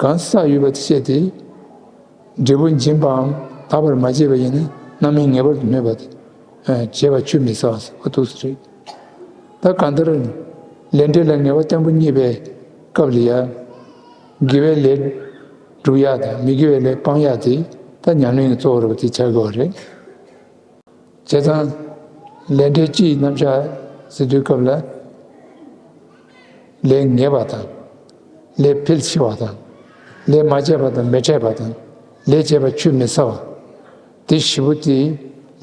གང་བསགས་ཡོད་པ་དེ་བྱས་ཏེ། འབྲས་བུ་འབྱིན་པའམ་དག་པར་མ་བྱས་པ་ཡིན་ན་རྣམ་སྨིན་ངེས་པར་དུ་གནོད་པ་སྟེ། བྱས་པ་ཆུད་མི་ཟ་བ་ཟེར་བ་འདུག་སེ་རེད། ད་གང་ལྟར། ལས་འབྲས་ལ་ངེས་པ་བརྟན་པོ་རྙེད་པའི་སྐབས་ལ་ཡ། དགེ་བའི་ལས་སྒྲུབ་ཡག་དང་མི་དགེ་བའི་ལས་སྤང་ཡག་དེ་ད་ཉམས་ལེན་གྱི་གཙོ་བོ་རེད་པ་དེ་ཆགས་དགོས་པ་རེད། བྱས་ཙང་། ལས་འབྲས་སྤྱིའི་རྣམ་གཞག་ཟེར་དུས་སྐབས་ལ། ལས་ངེས་པ་དང་། ལས་འཕེལ་ཆེ་བ་དང་། ལས་མ་བྱས་པ་དང་མི་འཕྲད་པ་དང་། ལས་བྱས་པ་ཆུད་མི་ཟ་བ། དེ་བཞི་པོ་དེ་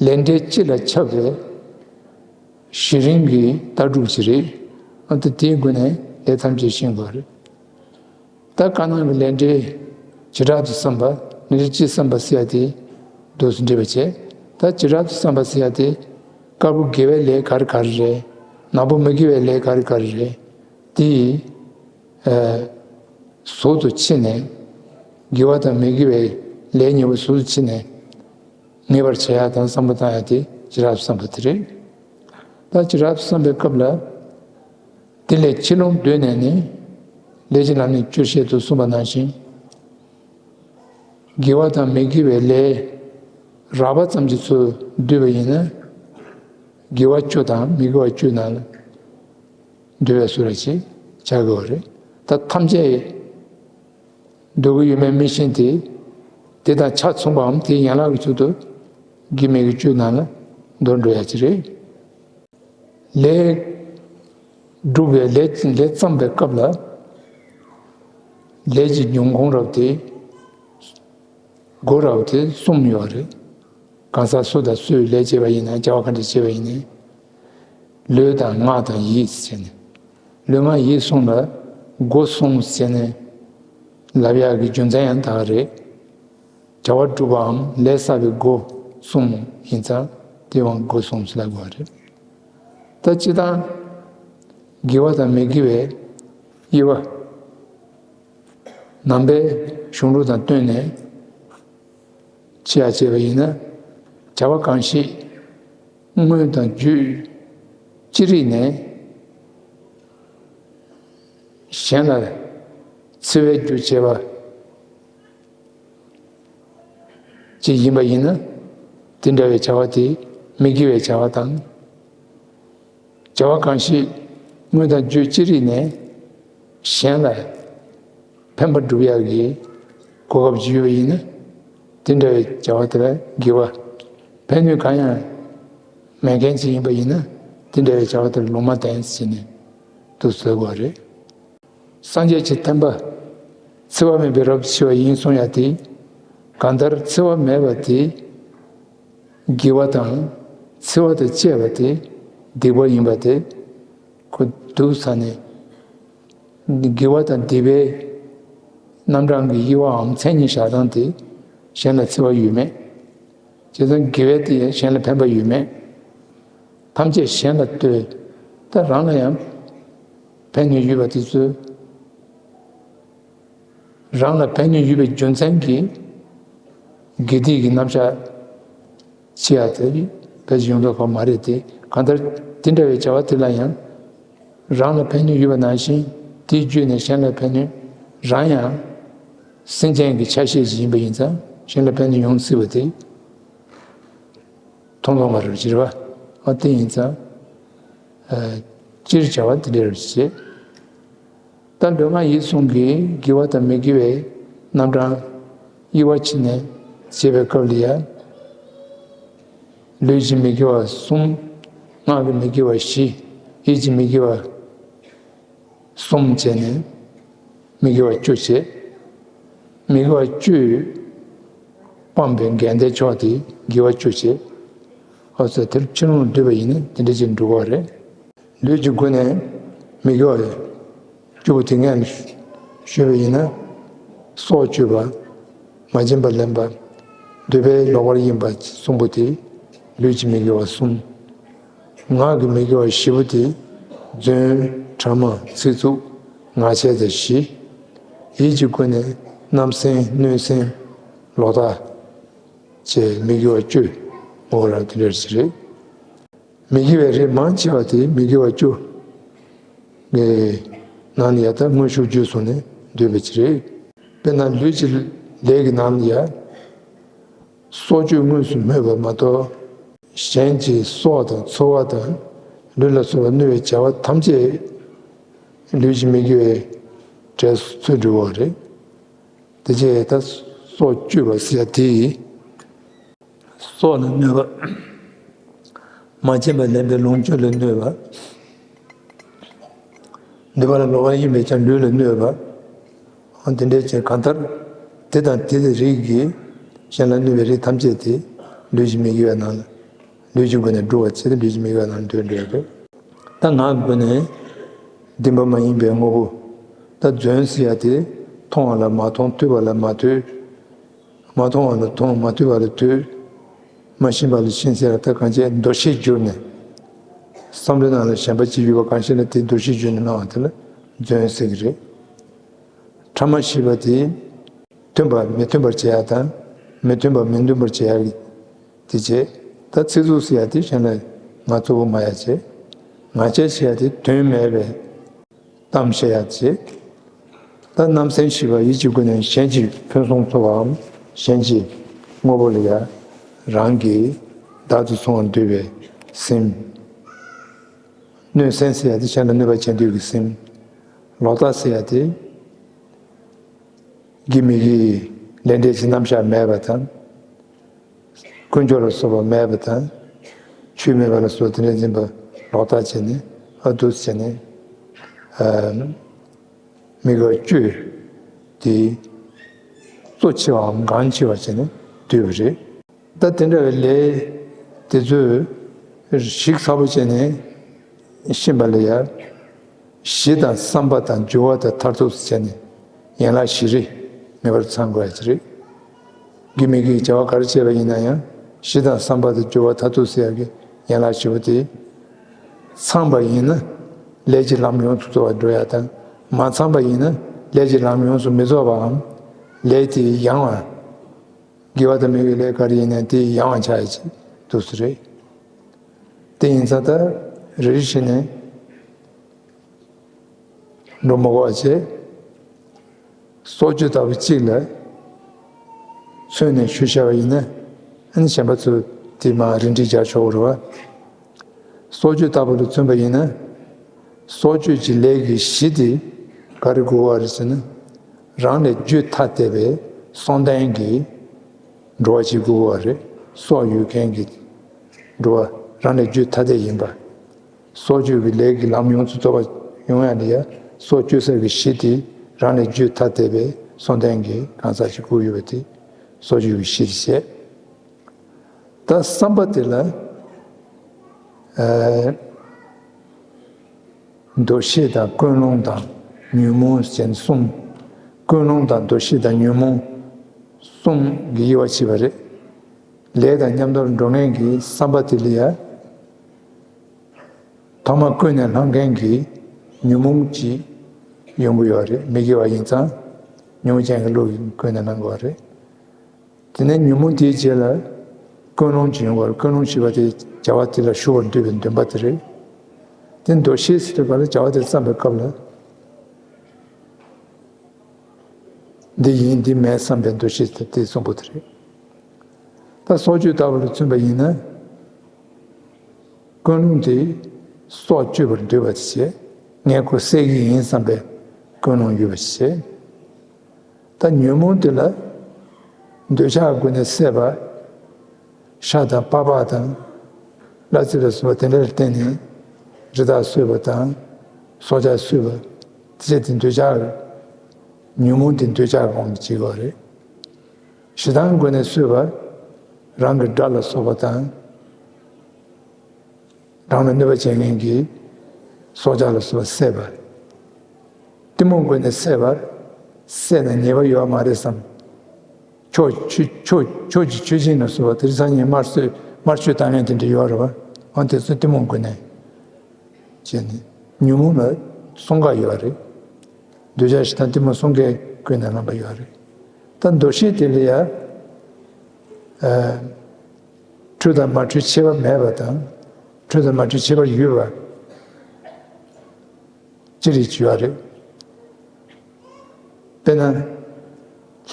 ལས་འབྲས་སྤྱི་ལ་ཁྱབ་པའི་གཞི་རིམ་གྱི་ལྟ་གྲུབ་ཅིག་རེད། ཨ། ད་དེའི་སྒོ་ནས་ལས་ཐམས་ཅད་ཤེས་དགོས་པ་རེད། ད་བཀའ་གནང་གི་ལས་འབྲས་བྱེ་བྲག་ཏུ་བསམ་པ། ལས་འབྲས་སྤྱི་བསམ་པ་ཟེར་ཡ་དེ་འདུག་སེ་འགྲེལ་པ་བྱས། ད་བྱེ་བྲག་ཏུ་བསམ་པ་ཟེར་ཡ་དེ། དཀར་པོ་དགེ་བའི་ལས་ག་རེ་ག་རེ་རེད། ནག་པོ་མི་དགེ་བའི་ལས་ག་རེ་ག་རེ་རེད། དེ་ཡི་ཨ། ཟུར་དུ་ཕྱེ་ནས། དགེ་བ་དང་མི་དགེ་བའི་ལས་གཉིས་པོ་ཟུར་དུ་ཕྱེ་ནས། ངེས་པར་བྱེད་ཡ་དང་བསམ་བློ་བཏང་ཡ་དེ་བྱེ་བྲག་ཏུ་བསམ་པ་དེ་རེད། ད་བྱེ་བྲག་ཏུ་བསམ་པའི་སྐབས་ལ། དེ་ལས་ཕྱི་ལོགས་གདོད་ནས་ནི། ལས་ཀྱི་ལམ་ནི་བཅུར་བཤད་དོ་གསུངས་པ་ནང་བཞིན། དགེ་བ་དང་མི་དགེ་བའི་ལས་རགས་པ་ཙམ་གྱི་ཚུལ་བསྡུས་པ་ཡིན་ན། དགེ་བ་བཅུ་དང་མི་དགེ་བ་བཅུ་ནང་ལ་འདུ་བའི་ཚུལ་ལ་ཅིག་བྱ་དགོས་པ་རེད། ད་ཐམས་ཅད་འདོད་ཀྱི་ཡོད་མེད་མི་ཤེས་ཏེ། དེ་དང་ཆ་མཚུངས་པའམ་དེའི་ཡན་ལག་གི་ཚུལ་དུ་དགེ་མི་དགེ་བཅུ་ནང་ལ་འདུ་འགྲོ་ཡ་ཅིག་རེད། ལས་སྒྲུབ་པའི་ལས་ལས་བརྩམས་པའི་སྐབས་ལ། ལས་ཀྱི་འབྱུང་ཁུངས་རབ་དེ། སྒོ་རབ་དེ་གསུམ་ཡོད་རེད། གང་ཟག་སུ་དང་སུས་ལས་བྱས་པ་ཡིན་ན། བྱ་བ་ག་འདྲ་བྱས་པ་ཡིན་ནའི། ལུས་དང་ངག་དང་ཡིད་ཟེར་ནས། ལུས་ངག་ཡིད་གསུམ་ལ་སྒོ་གསུམ་ཟེར་ནས་ལབ་ཡག་གི་རྒྱུ་མཚན་ཡང་དག་རེད། བྱ་བ་སྒྲུབ་པའམ་ལས་བསགས་པའི་སྒོ་གསུམ་ཡིན་ཙང་དེ་ཡང་སྒོ་གསུམ་ཟེར་ལབ་དགོས་པ་རེད། ད་སྤྱིར་བཏང་དགེ་བ་དང་མི་དགེ་བའི་དབྱེ་བ། ནང་པའི་གཞུང་ལུགས་དང་བསྟུན་ནས་ཕྱེ་ཡ་བྱས་པ་ཡིན་ན། བྱ་བ་གང་ཞིག་དངོས་དང་བརྒྱུད་ཅི་རིགས་ནས་གཞན་ལ་འཚེ་བའི་རྒྱུ་བྱེད་པ་ཅིག་ཡིན་པ་ཡིན་ན། དེ་འདྲ་བའི་བྱ་བ་དེ་མི་དགེ་བའི་བྱ་བ་དང་། བྱ་བ་གང་ཞིག་དངོས་དང་བརྒྱུད་ཅི་རིགས་ནས་གཞན་ལ་ཕན་པ་སྒྲུབ་ཡག་གི་གོ་སྐབས་ཅིག་ཡོད་པ་ཡིན་ན། དེ་འདྲ་བའི་བྱ་བ་དེ་ལ་དགེ་བ། ཕན་ནུས་གང་ཡང་མེད་མཁན་ཅིག་ཡིན་པ་ཡིན་ན། དེ་འདྲ་བའི་བྱ་བ་དེར་ལུང་མ་བསྟན་ཟེར་ནས་འདུག་ཟེར་དགོས་པ་རེད། སངས་རྒྱས་ཀྱི་བསྟན་པ་འཚེ་བ་མེད་པའི་རབ་ཏུ་ཕྱེ་བ་ཡིན་གསུང་ཡ་དེ། གང་ལྟར་འཚེ་བ་མེད་པ་དེ་ དགེ་བ་དང་འཚེ་བ་དང་བཅས་པ་དེ་སྡིག་པ་ཡིན་པ་དེ་ཁོ་སྡུག་ས་ནས། དགེ་བ་དང་སྡིག་པའི་རྣམ་གྲངས་ཀྱི་དབྱེ་བའམ་མཚན་ཉིད་བཞག་སྟངས་དེ་གཞན་ལ་འཚེ་བ་ཡོད་མེད། བྱས་ཙང་དགེ་བའི་དེ་གཞན་ལ་ཕན་པ་ཡོད་མེད། ཐམས་ཅད་གཞན་ལ་ལྟོས། ད་རང་ལ་ཡང་ཕན་ནུས་ཡོད་པ་དེ་ཚོ། རང་ལ་ཕན་ནུས་ཡོད་པའི་རྒྱུ་མཚན་གྱིས་དགེ་སྡིག་གི་རྣམ་གཞག་ཅི་ཡང་དེ་ཕལ་ཆེར་ཡོང་མདོག་ཁ་མ་རེད་དེ། གང་ལྟར་དེ་འདྲ་བའི་བྱ་བ་དེ་ལ་ཡང་རང་ལ་ཕན་ནུས་ཡོད་པ་ནང་བཞིན་དེའི་བརྒྱུད་ནས་གཞན་ལ་ཕན་ནུས། རང་ཡང་སེམས་ཅན་གྱི་ཆ་ཤས་ཤིག་ཡིན་པ་ཡིན་ཙང་གཞན་ལ་ཕན་ནུས་ཡོང་སྲིད་པ་དེ་མཐོང་ལོང་མ་རེད་ཅེས་པ། ཨ་དེ་ཡིན་ཙང་སྤྱིར་བྱ་བ་དེ་འདྲ་རེད་ཅེས། ད་ལུས་ངག་ཡིད་གསུམ་གྱི་དགེ་བ་དང་མི་དགེ་བའི་རྣམ་གྲངས་དབྱེ་བ་ཕྱེ་ནས་བྱེད་པའི་སྐབས་ལ་ཡང་། ལུས་ཀྱི་མི་དགེ་བ་གསུམ། ངག་གི་མི་དགེ་བ་བཞི། ཡིད་ཀྱི་མི་དགེ་བ་གསུམ་བྱས་ནས་མི་དགེ་བ་བཅུ་བྱས། མི་དགེ་བ་བཅུ་སྤངས་པའི་འགལ་ཟླའི་ཕྱོགས་དེ་དགེ་བ་བཅུ་བྱས། ཨོ་ཙི་དེར་ཕྱི་ལོང་བསྡུས་པ་ཡིན་ན་དེ་འདྲ་ཅིག་འགྲོ་གི་རེད། ལུས་ཀྱི་སྒོ་ནས་མི་དགེ་བ་བཅུ་པོ་དེ་ངས་ཞུས་པ་ཡིན་ན། སྲོག་གཅོད་པ། མ་བྱིན་པ་ལེན་པ། འདོད་པས་ལོག་པར་གཡེམ་པ་གསུམ་པོ་དེ་ལུས་ཀྱི་མི་དགེ་བ་གསུམ། ངག་གི་མི་དགེ་བ་བཞི་པོ་དེ་རྫུན། ཕྲ་མ། ཚིག་རྩུབ། ངག་འཁྱལ་དང་བཞི། ཡིད་ཀྱི་སྒོ་ནས་བརྣབ་སེམས། གནོད་སེམས། ལོག་ལྟ་བཅས་མི་དགེ་བ་བཅུ། ངོ་བོ་རང་དེ་འདྲ་ཞིག་རེད། མི་དགེ་བའི་རིགས་མང་ཆེ་བ་དེ་མི་དགེ་བ་བཅུ་གི་ནང་ལ་ཡ་ད་དངོས་ཤུགས་བརྗོད་སོང་ནས་འདུས་པ་ཅིག་རེད། དཔེར་ན་ལུས་ཀྱི་ལས་ཀྱི་ནང་ལ་ཡ་སྲོག་གཅོད་དངོས་སུ་སྨོས་པ་མ་གཏོགས། གཞན་གྱི་སྲོག་དང་འཚོ་བ་དང་ལུས་ལ་སོགས་པ་གནོད་པའི་བྱ་བ་ཐམས་ཅད་ལུས་ཀྱི་མི་དགེ་བའི་གྲས་སུ་ཚུད་འགྲོ་བ་རེད། དེ་རྗེས་ད་སྲོག་གཅོད་པ་ཟེར་ཡ་དེ། སྲོག་ལ་གནོད་པ། མ་བྱིན་པ་ལེན་པའི་ལོངས་སྤྱོད་ལ་གནོད་པ། འདོད་པ་ལ་ལོག་པར་གཡེམ་པས་ཀྱང་ལུས་ལ་གནོད་པ། འོ་དེ་འདྲའི་ཅན་གང་ལྟར་དེ་དང་དེ་དེ་རིགས་ཀྱིས་གཞན་ལ་གནོད་པའི་རིགས་ཐམས་ཅད་དེ་ལུས་ཀྱི་མི་དགེ་བའི་ནང་ལ། ལུས་ཀྱི་སྒོ་ནས་སྒྲུབ་པ་བྱེད་དེ་ལུས་ཀྱི་མི་དགེ་བའི་ནང་ལ་འདུས་འགྲོ་ཡ་རེད། ད་ངག་གི་སྒོ་ནས་བདེན་པ་མ་ཡིན་པའི་དངོས་པོ། ད་རྫུན་ཟེར་ཡ་དེ་མཐོང་བ་ལ་མ་མཐོང་། ཐོས་པ་ལ་མ་ཐོས། མ་མཐོང་བ་ལ་མཐོང་། མ་ཐོས་པ་ལ་ཐོས། མ་ཤེས་པ་ལ་ཤེས་ཟེར་ཡ་ད་གང་བྱས་འདུ་ཤེས་བསྒྱུར་ནས། བསམ་བློའི་ནང་ལ་ཞེན་པ་ཅིག་ཡོད་པ་གང་ཤེས་ན་དེ་འདུ་ཤེས་བསྒྱུར་ནས་སྣང་བ་དེ་ལ་རྫུན་ཟེར་གི་རེད། ཕྲ་མ་ཞེས་པ་དེ་མཐུན་པ་མི་མཐུན་པར་བྱེད་ཡ་དང་། མི་མཐུན་པ་མི་མཐུན་པར་བྱེད་ཡ་གི་དེ་བྱེད། ད་ཚིག་རྩུབ་ཟེར་ཡ་དེ་གཞན་ལ་ངག་རྩུབ་པོ་སྨྲ་ཡ་བྱེད། ངག་འཁྱལ་ཟེར་ཡ་དེ་དོན་མེད་པའི་གཏམ་བཤད་ཡ་བྱེད། ད་བརྣབ་སེམས་ཞེས་པ་ཡིད་ཀྱི་སྒོ་ནས་གཞན་གྱི་ཕུན་སུམ་ཚོགས་པའམ་གཞན་གྱི་དངོས་པོ་ལ་ཡ་རང་གིས་བདག་ཏུ་བཟུང་བར་འདོད་པའི་སེམས། གནོད་སེམས་ཟེར་ཡ་དེ་གཞན་ལ་གནོད་པ་བྱེད་འདོད་ཀྱི་སེམས། ལོག་ལྟ་ཟེར་ཡ་དེ་དགེ་མི་དགེའི་ལས་འབྲས་ཀྱི་རྣམ་གཞག་མེད་པ་དང་། ཀུན་སྦྱོར་ལ་སོགས་པ་མེད་པ་དང་། ཆོས་མེད་པ་ལ་སོགས་དེ་འདྲ་འཛིན་པ་ལོག་ལྟ་བྱས་ནས། ཨ་འདུག་བྱས་ནས། ཨ་མི་དགེ་བ་བཅུ་དེ་གཙོ་ཆེ་བའམ་འགངས་ཆེ་བ་བྱས་ནས་འདུས་པ་རེད། ད་དེ་འདྲ་བའི་ལས་དེ་ཚོས་ཞིབ་ཚགས་པོ་བྱས་ནས་ཤེས་པ་ལ་ཡ། གཞི་དང་བསམ་པ་དང་སྦྱོར་བ་དང་མཐར་ཐུག་བྱས་ནས་ཡན་ལག་བཞི་རེ་ངེས་པར་ཚང་དགོས་ཡ་ཅིག་རེད། དགེ་མི་དགེའི་བྱ་བ་ག་རེ་བྱས་པ་ཡིན་ན་ཡང་གཞི་དང་བསམ་པ་དང་སྦྱོར་བ་མཐར་ཐུག་ཟེར་ཡ་གི་ཡན་ལག་བཞི་པོ་དེ། ཚང་བ་ཡིན་ན་ལས་ཀྱི་ལམ་ཡོངས་སུ་རྫོགས་པར་འགྲོ་ཡ་དང་། མ་ཚང་བ་ཡིན་ན་ལས་ཀྱི་ལམ་ཡོངས་སུ་མི་རྫོགས་པའམ། ལས་དེ་ཡང་བ། དགེ་བ་དང་མི་དགེ་བའི་ལས་ག་རེ་ཡིན་ནའང་དེ་ཡང་བ་ཆགས་ཡ་ཅིག་འདུག་སེ་རེད། དེ་ཡིན་ཙང་ད་རེ་རེ་བཞིན་ནས་འགྲོ་མ་དགོས་པ་བྱས། སྲོག་གཅོད་ལྟ་བུ་གཅིག་ལ་མཚོན་ནས་ཞུས་བཞག་པ་ཡིན་ན། ཨ་ནི་གཞན་པ་ཚོ་དེ་མར་རིན་བྲིས་རྒྱག་ཆོག་གི་རེད་བ། སྲོག་གཅོད་ལྟ་བུ་ལ་མཚོན་པ་ཡིན་ན། སྲོག་གཅོད་ཀྱི་ལས་ཀྱི་གཞི་དེ་ག་རེ་དགོས་པ་རེད་ཟེར་ན། རང་ལས་རྒྱུད་ཐ་དད་པའི་སྲོག་ལྡན་གྱི་འགྲོ་བ་ཅིག་དགོས་པ་རེད། སྲོག་ཡོད་མཁན་གྱི་འགྲོ་བ་རང་ལས་རྒྱུད་ཐ་དད་ཡིན་པ། སྲོག་གཅོད་ཀྱི་ལས་ཀྱི་ལམ་ཡོངས་སུ་རྫོགས་པ་ཡོང་ཡ་ལ་ཡ། སྲོག་གཅོད་སའི་གཞི་དེ་རང་ལས་རྒྱུད་ཐ་དད་པའི་སྲོག་ལྡན་གྱི་གང་ཟག་ཅིག་དགོས་ཡོད་པ་དེ་སྲོག་གཅོད་ཀྱི་གཞི་རེད་བཤད། ད་བསམ་པ་དེ་ལ། ཨ། འདུ་ཤེས་དང་ཀུན་སློང་དང་ཉོན་མོངས་ཅན་གསུམ། ཀུན་སློང་དང་འདུ་ཤེས་དང་ཉོན་མོངས་གསུམ་གྱི་དབྱེ་བ་ཕྱེ་བ་རེད། ལས་དང་མཉམ་དུ་འགྲོ་མཁན་གྱི་བསམ་པ་དེ་ལ་ཡ། ཐོག་མ་ཀུན་ནས་བསླང་མཁན་གྱི་ཉོན་མོངས་ཅིག་ཡོང་གི་ཡོད་རེད། མི་དགེ་བ་ཡིན་ཙང་ཉོན་མོངས་ཅན་གྱི་བློ་ཀུན་ནས་བསླང་དགོས་པ་རེད། དེ་ནས་ཉོན་མོངས་དེའི་རྗེས་ལ་ཀུན་སློང་ཅིག་ཡོང་བར། ཀུན་སློང་ཞེས་པ་དེ་བྱ་བ་དེ་ལ་ཞུགས་པར་འདོད་པའི་འདུན་པ་དེ་རེད། དེ་འདུ་ཤེས་ཟེར་བ་ལ་བྱ་བ་དེ་བརྩམས་པའི་སྐབས་ལ། འདི་ཡིན་འདི་མེད་བསམ་པའི་འདུ་ཤེས་དེ་དེ་གསུམ་པོ་དེ་རེད། ད་སྲོག་གཅོད་ལྟ་བུ་ལ་མཚོན་པ་ཡིན་ན། ཀུན་སློང་དེ་སྲོག་གཅོད་པར་འདོད་པ་བྱེད། ངས་ཁོ་བསད་ཀྱི་ཡིན་བསམ་པའི་ཀུན་སློང་ཡོད་པ་བྱེད། ད་ཉོན་མོངས་དེ་ལ་འདོད་ཆགས་སྒོ་ནས་སད་པ། ཤ་དང་པགས་པ་དང་། གླ་རྩི་ལ་སོགས་པ་དེ་འདྲ་ལ་བརྟེན་ནས་རི་དྭགས་གསོད་པ་དང་། སྲོག་ཆགས་གསོད་པ། དེ་བྱས་ཏེ་འདོད་ཆགས། ཉོན་མོངས་དེ་འདོད་ཆགས་སྒོ་ནས་བྱེད་དགོས་རེད། ཞེ་སྡང་སྒོ་ནས་གསོད་པ། རང་གི་དགྲ་ལ་སོགས་པ་དང་། རང་ལ་གནོད་པ་བྱེད་མཁན་གྱི་སྲོག་ཆགས་ལ་སོགས་པ་བསད་པ། གཏི་མུག་སྒོ་ནས་བསད་པ། བསད་ན་ཉེས་པ་ཡོད་མ་རེད་བསམ། ཕྱོགས་ཆོས་ཕྱོགས་ཕྱོགས་ཀྱི་ཆོས་ཅན་ལ་སོགས་པ་དེ་རིང་སང་ཉིན་དམར་གསོད་དམར་གསོད་བཏང་མཁན་དེ་འདྲ་ཡོད་རེད་བ། འོ་དེ་ཚོ་གཏི་མུག་སྒོ་ནས་བྱས་ནས། ཉོན་མོངས་ལ་གསུམ་ཀ་ཡོད་རེད། འདོད་ཆགས་ཞེ་སྡང་གཏི་མུག་གསུམ་ཀའི་སྒོ་ནས་ལངས་པ་ཡོད་རེད། ད་འདུ་ཤེས་དེ་ལ་ཡ། ཨ། འཁྲུལ་དང་མ་འཁྲུལ་ཁྱད་པར་མེད་པ་དང་། འཁྲུལ་དང་མ་འཁྲུལ་ཁྱད་པར་ཡོད་པ་ཅི་རིགས་ཡོད་རེད། དཔེར་ན།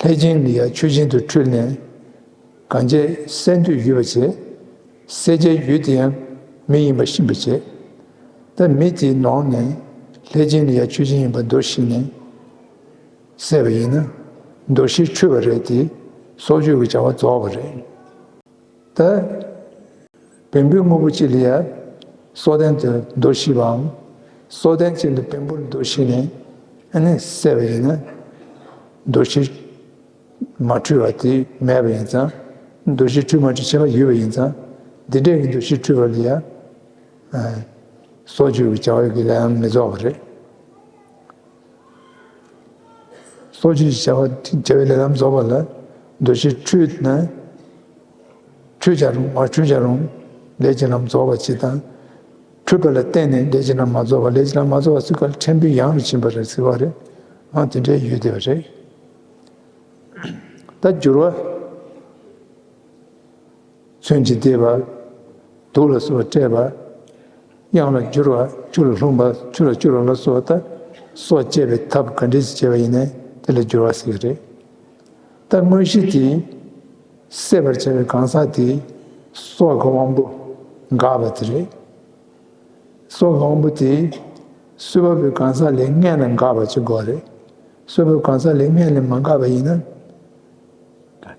ལྷས་བྱིན་ལ་ཡ་ཆོས་བཞིན་དུ་འཁྲུལ་ནས་གང་བྱས་བསད་འདོད་ཡོད་པ་བྱས། བསད་བྱའི་ཡུལ་དེ་ཡང་མི་ཡིན་པ་ཤེས་པ་བྱས། ད་མི་དེ་ནོར་ནས་ལྷས་བྱིན་ལ་ཡ་ཆོས་བཞིན་ཡིན་པ་འདུ་ཤེས་ནས་བསད་པ་ཡིན་ན། འདུ་ཤེས་འཁྲུལ་བ་རེད་དེ། སྲོག་གཅོད་ཀྱི་བྱ་བ་རྫོགས་པ་རེད། ད། བེམ་པོའི་དངོས་པོ་གཅིག་ལ་ཡ། སྲོག་ལྡན་དུ་འདུ་ཤེས་པའམ། སྲོག་ལྡན་གཅིག་ལ་བེམ་པོར་འདུ་ཤེས་ནས་ཨ་ནི་བསད་པ་ཡིན་ན། འདུ་ཤེས་མ་འཁྲུལ་བ་དེ་མེད་པ་ཡིན་ཙང་། འདུ་ཤེས་འཁྲུལ་མ་འཁྲུལ་ཁྱད་པར་ཡོད་པ་ཡིན་ཙང་། འདི་འདྲའི་གི་འདུ་ཤེས་འཁྲུལ་བ་ལ་ཡ། ཨ། སྲོག་གཅོད་ཀྱི་བྱ་བ་གི་ལས་ལམ་མི་རྫོགས་པ་རེད། སྲོག་གཅོད་བྱ་བ་བྱ་བའི་ལས་ལམ་རྫོགས་པ་ལ་འདུ་ཤེས་འཁྲུལ་ན། འཁྲུལ་བྱ་རུང་མ་འཁྲུལ་བྱ་རུང་ལས་ཀྱི་ལམ་རྫོགས་པ་ཅིག་དང་། འཁྲུལ་པ་ལ་བརྟེན་ནས་ལས་ཀྱི་ལམ་མ་རྫོགས་པ། ལས་ཀྱི་ལམ་མ་རྫོགས་པ་ཚོའི་སྐབས་ལ་ཕྲན་བུའི་ཡང་རུ་ཕྱིན་པ་རེད་ཟེར་བ་རེད། ཨང་དེ་འདྲའི་ཡོད་བསྡད་པ་རེད། ད་འགྱུར་བ། མཚོན་གྱིས་བརྡེགས་པ། དུག་ལ་སོགས་པ་སྤྲད་པ། གཡང་ལ་བསྒྱུར་བ། ཆུ་ལ་ལྷུང་བ། ཆུ་ལ་སྐྱུར་བ་ལ་སོགས་པ། ད་སྲོག་བཅད་པའི་ཐབས་ག་འདྲས་ཤིག་བྱས་པ་ཡིན་ནའི་དེ་ལ་འགྱུར་བ་ཟེར་གྱི་རེད། ད་དངོས་གཞི་དེ་སྲེད་པར་བྱ་བའི་གང་ཟག་དེ་སྲོག་གི་དབང་པོ་འགགས་པ་དེ་རེད། སྲོག་གི་དབང་པོ་དེ་གསོད་པ་པོའི་གང་ཟག་ལས་སྔོན་ལ་འགགས་པ་ཅིག་དགོས་རེད། གསོད་པའི་གང་ཟག་ལས་སྔོན་ལ་མ་འགགས་པ་ཡིན་ན།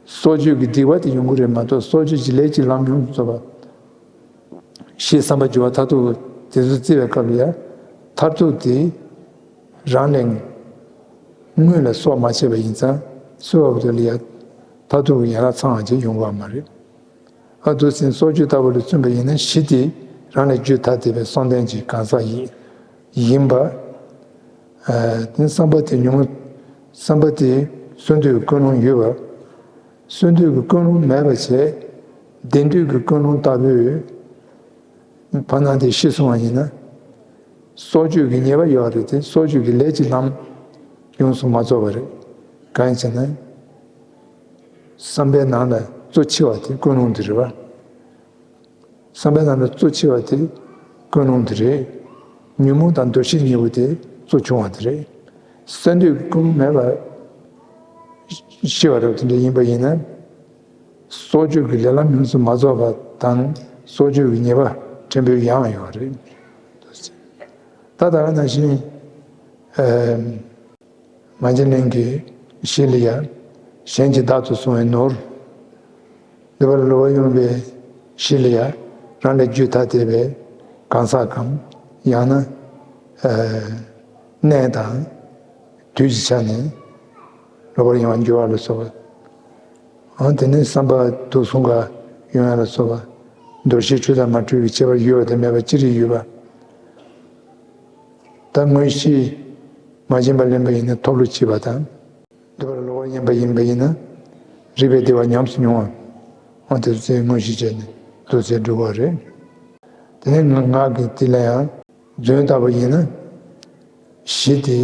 སྲོག་གཅོད་ཀྱི་སྡིག་པ་དེ་ཡོང་གི་རེད་མ་གཏོགས། སྲོག་གཅོད་ཀྱི་ལས་ཀྱི་ལམ་ཡོངས་སུ་རྫོགས་པ། ཞེས་བསམ་པ་སྦྱོར་བ་མཐར་ཐུག་དེ་ཚོ་བརྩི་བའི་སྐབས་ལ་ཡང་། མཐར་ཐུག་དེ་རང་ལས་སྔོན་ལ་སྲོག་མ་བཅད་པ་ཡིན་ཙང་། གསོད་པ་པོ་དེ་ལ་ཡང་མཐར་ཐུག་གི་ཡན་ལག་ཚང་བ་ཅིག་ཡོང་གི་མ་རེད། ཨ། དུ་ཟིན་སྲོག་གཅོད་ལྟ་བུ་ལ་བརྩོན་པ་ཡིན་ན། གཞི་དེ་རང་ལས་རྒྱུད་ཐ་དད་པའི་སྲོག་ལྡན་གྱི་གང་ཟག་ཡིན་ཡིན་པ། ཨ། དེ་བསམ་པ་དེ་ཉོན་མོངས། བསམ་པ་དེ་གསོན་འདོད་ཀྱི་ཀུན་སློང་ཡོད་པ། གསོན་འདོད་ཀྱི་ཀུན་སློང་མེད་པ་བྱས། བདེ་འདོད་ཀྱི་ཀུན་སློང་ལྟ་བུའི་བར་སྣང་དེ་ཤི་སོང་བ་ཡིན་ན། སྲོག་གཅོད་ཀྱི་ཉེས་པ་ཡོད་རེད་དེ། སྲོག་གཅོད་ཀྱི་ལས་ཀྱི་ལམ་ཡོངས་སུ་མ་རྫོགས་པ་རེད། གང་ཡིན་ཟེར་ན། བསམ་པའི་ནང་ལ་གཙོ་ཆེ་བ་དེ་ཀུན་སློང་དེ་རེད་བ། བསམ་པའི་ནང་ལ་གཙོ་ཆེ་བ་དེ་ཀུན་སློང་དེ་རེད། ཉོན་མོངས་དང་འདུ་ཤེས་གཉིས་པོ་དེ་གཙོ་ཆུང་བ་དེ་རེད། གསོན་འདོད་ཀྱི་ཀུན་སློང་མེད་པ་ཤི་བ་རེད་དེ་འདྲ་ཡིན་པ་ཡིན་ན། སྲོག་གཅོད་ཀྱི་ལས་ལམ་ཡོངས་སུ་མ་རྫོགས་པ་དང་། སྲོག་གཅོད་ཀྱི་ཉེས་པ་ཕྲན་བུའི་ཡང་ཡོད་རེད། ད་ད་ག་ནང་བཞིན། ཨ། མ་བྱིན་ལེན་གྱི་གཞི་ལ་ཡ། གཞན་གྱིས་བདག་ཏུ་བཟུང་བའི་ནོར། འདོད་པ་ལ་ལོག་པར་གཡེམ་པའི་གཞི་ལ་ཡ། རང་ལས་རྒྱུད་ཐ་དད་པའི་གང་ཟག་གམ། ཡང་ན། ཨ། གནས་དང་དུས་ཀྱི་ཆ་ནས་ལོག་པར་གཡེང་བར་འགྱུར་བ་ལ་སོགས་པ། འོ་དེ་ནི་བསམ་པ་དུག་གསུམ་ཀ་ ཡོང་ཡ་ལ་སོགས་པ། འདུ་ཤེས་འཁྲུལ་དང་མ་འཁྲུལ་གྱི་ཁྱད་པར་ཡོད་པ་དང་མེད་པ་ཅི་རིགས་ཡོད་པ། ད་དངོས་གཞི་མ་སྦྱིན་པ་ལེན་པ་ཡིན་ན་ཐོབ་བློ་སྐྱེས་པ་དང་། འདོད་པ་ལ་སློབ་པ་ཡིན་པ་ཡིན་པ་ཡིན་ན་རིག་པའི་བདེ་བ་ཉམས་སུ་མྱོང་བ། འོ་དེ་ཚོའི་དངོས་གཞི་བྱས་ནས་འདུ་ཚེ་འགྲོ་དགོས་རེད། དེ་ནས་ངག་གི་དེ་ལ་ཡང་རྫུན་ལྟ་བུ་ཡིན་ན་གཞི་དེ།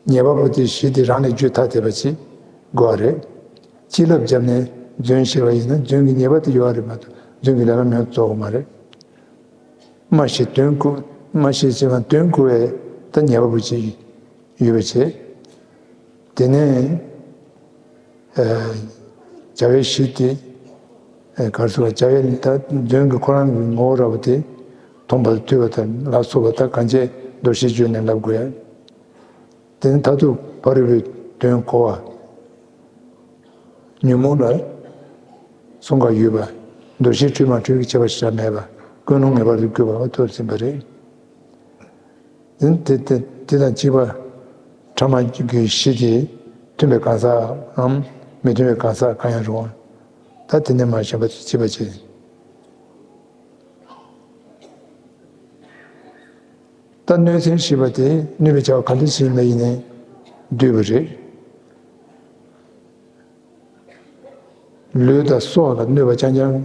ཉེས་པ་པོ་དེ་གཞི་དེ་རང་ལས་རྒྱུ་ཐ་དད་པ་ཅིག་དགོས་པ་རེད། བྱིན་རླབས་བརྒྱབ་ནས་རྫུན་བཤད་པ་ཡིན་ན་རྫུན་གྱི་ཉེས་པ་དེ་ཡོད་རེད་མ་གཏོགས་རྫུན་གྱི་ལས་ལམ་ཡོངས་རྫོགས་པ་མ་རེད། སྨྲ་ཤེས་དོན་གོ། སྨྲ་ཤེས་བྱེད་པ་དོན་གོ་བའི་ད་ཉེས་པ་པོ་ཅིག་ཡོད་པ་བྱས། དེ་ནས་བྱ་བའི་གཞི་དེ་ག་རེ་ཟེར་བ། བྱ་བའི་ད་རྫུན་གྱི་ཁོ་རང་གི་ངོ་བོ་འདྲ་པོ་དེ་མཐོང་བ་ཐོས་པ་དང་ལ་སོགས་པ་ད་གང་བྱས་འདུ་ཤེས་བཅོས་ནས་ལབ་དགོས་ཡ། དེ་ནི་མཐར་ཐུག་ཕ་རོལ་པོའི་དོན་གོ་བ། ཉོན་མོངས་ལ་གསུམ་ཀ་ཡོད་པ། འདུ་ཤེས་འཁྲུལ་མ་འཁྲུལ་གྱི་ཁྱད་པར་ཞེ་དྲག་མེད་པ། ཀུན་སློང་ངེས་པར་དུ་གུས་པ་ཐོབ་ཟིན་པ་རེད། དེ་དེ་དེ་དེ་དང་གཅིག་པ། ཕྲ་མ་གི་གཞི་དེ་མཐུན་པའི་གང་ཟག་འམ་མི་མཐུན་པའི་གང་ཟག་གང་ཡང་རུང་བ། ད་དེ་ནས་མ་གཞན་པ་ཚོ་གཅིག་པ་བྱེད། ད་གནོད་འཚེ་ཞེས་པ་དེ་གནོད་པའི་བྱ་བ་ག་འདྲ་ཞིག་ཡིན་པ་ཡིན་ནའི་འདུས་པ་རེད། ལུས་དང་སྲོག་ལ་གནོད་པ་རྐྱང་རྐྱང་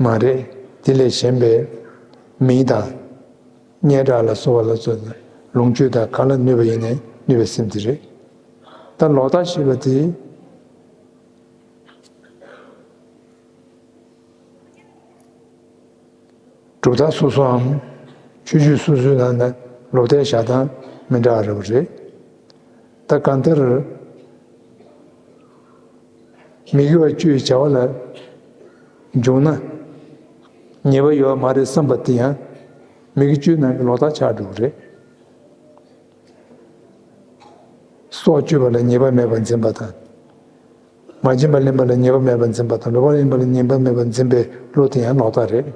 མ་རེད། དེ་ལས་གཞན་པའི་མི་དང་སྙན་གྲགས་ལ་སོགས་པ་ལ་སོགས་ལོངས་སྤྱོད་དང་གང་ལ་གནོད་པ་ཡིན་ནའི་གནོད་པའི་སེམས་དེ་རེད། ད་ལོག་ལྟ་ཞེས་པ་དེ། གྲུབ་མཐའ་སོ་སོའམ་ཆོས་བརྒྱུད་སོ་སོའི་ནང་ན་ལོག་ལྟའི་བཞག་སྟངས་མི་འདྲ་བ་རེད། ད་གང་ལྟར་མི་དགེ་བ་བཅུའི་བྱ་བ་ལ་འཇུག་ན་ཉེས་པ་ཡོད་མ་རེད་བསམ་པ་དེ་ཡང་མི་དགེ་བཅུའི་ནང་གི་ལོག་ལྟ་ཆགས་འགྲོ་གི་རེད། སྲོག་གཅོད་པ་ལ་ཉེས་པ་མེད་པར་འཛིན་པ་དང་། མ་བྱིན་པ་ལེན་པ་ལ་ཉེས་པ་མེད་པར་འཛིན་པ་དང་། ལོག་པ་ལེན་པ་ལ་ཉེས་པ་མེད་པར་འཛིན་པའི་བློ་དེ་ཡང་ལོག་ལྟ་རེད།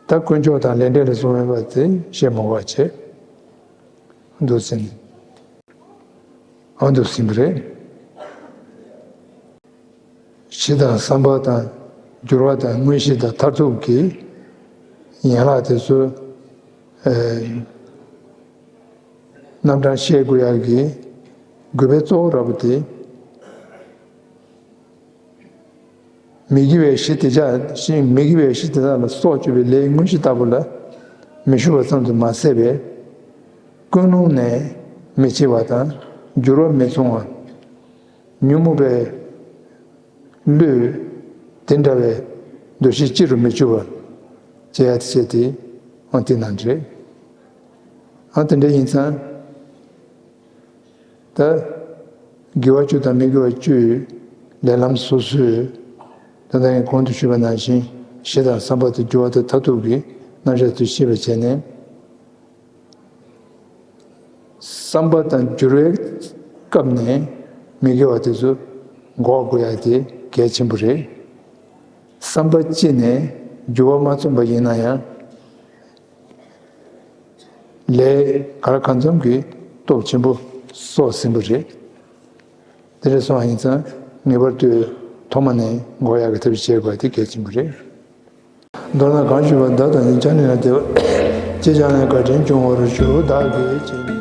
ད་དཀོན་མཆོག་དང་ལས་འབྲས་ལ་བཟུང་བའི་བར་དེ་བཤད་མ་དགོས་པ་བྱས། འདུག་ཟིན། ཨ་འདུག་ཟིན་པ་རེད། གཞི་དང་བསམ་པ་དང་འགྱུར་བ་དང་དངོས་གཞི་དང་མཐར་ཐུག་གི་ཡན་ལག་དེ་ཚོ་ཨེ་རྣམ་གྲངས་བཤད་དགོས་ཡག་གི་དགོས་པའི་གཙོ་བོ་ར་བ་དེ། མི་དགེ་བའི་གཞི་དེ་དག་ཞིང་མི་དགེ་བའི་གཞི་དེ་དག་ལ་སྲོག་གཅོད་པའི་ལས་དངོས་གཞི་ལྟ་བུ་ལ་མི་ཞུགས་པ་ཙམ་དུ་མ་ཟད་པའི་ཀུན་སློང་ནས་མི་སྐྱེ་བ་དང་འགྱུར་བ་མི་མཚུངས་པ། ཉོན་མོངས་པའི་བློས་དེ་འདྲ་བའི་འདུ་ཤེས་སྐྱེ་རུ་མི་འཇུག་པར་བྱེད་ཡ་དེ་བྱས་ཏེ་ཨང་དེ་ནང་རེད། ཨང་དེ་འདྲ་ཡིན་ཙང་། ད་དགེ་བ་བཅུ་དང་མི་དགེ་བ་བཅུའི་ལས་ལམ་སོ་སོའི་ད་ལྟ་ངས་གོང་དུ་ཞུས་པ་ནང་བཞིན་གཞི་དང་བསམ་པ་དང་འགྱུར་བ་དང་མཐར་ཐུག་གི་རྣམ་གཞག་དེ་ཤེས་པ་བྱས་ནས། བསམ་པ་དང་འགྱུར་བའི་སྐབས་ནས་མི་དགེ་བ་དེ་ཚོ་འགོག་དགོས་ཡ་དེ་གལ་ཆེན་པོ་རེད། བསམ་པ་སྐྱེས་ནས་འགྱུར་བ་མ་མཚོན་པ་ཡིན་ན་ཡང་། ལས་ག་ལ་གང་འཚམ་གྱི་སྟོབས་ཆེན་པོ་གསོག་ཟིན་པ་རེད། དེ་འདྲ་སོང་བ་ཡིན་ཙང་ངེས་པར་དུ་ཐོག་མ་ནས་འགོག་ཡག་གི་ཐབས་ཤེས་བྱེད་དགོས་པ་དེ་གལ་ཆེན་པོ་རེད། མདོར་ན་གང་ཞུས་པ་བདག་དང་ནི་ཅག་ནི་ན་བདེ་བ། ཅེས་བྱས་ནས་བཀའ་དྲིན་སྐྱོང་བར་ཞུ། བདག་གིས་བྱིན་གྱིས་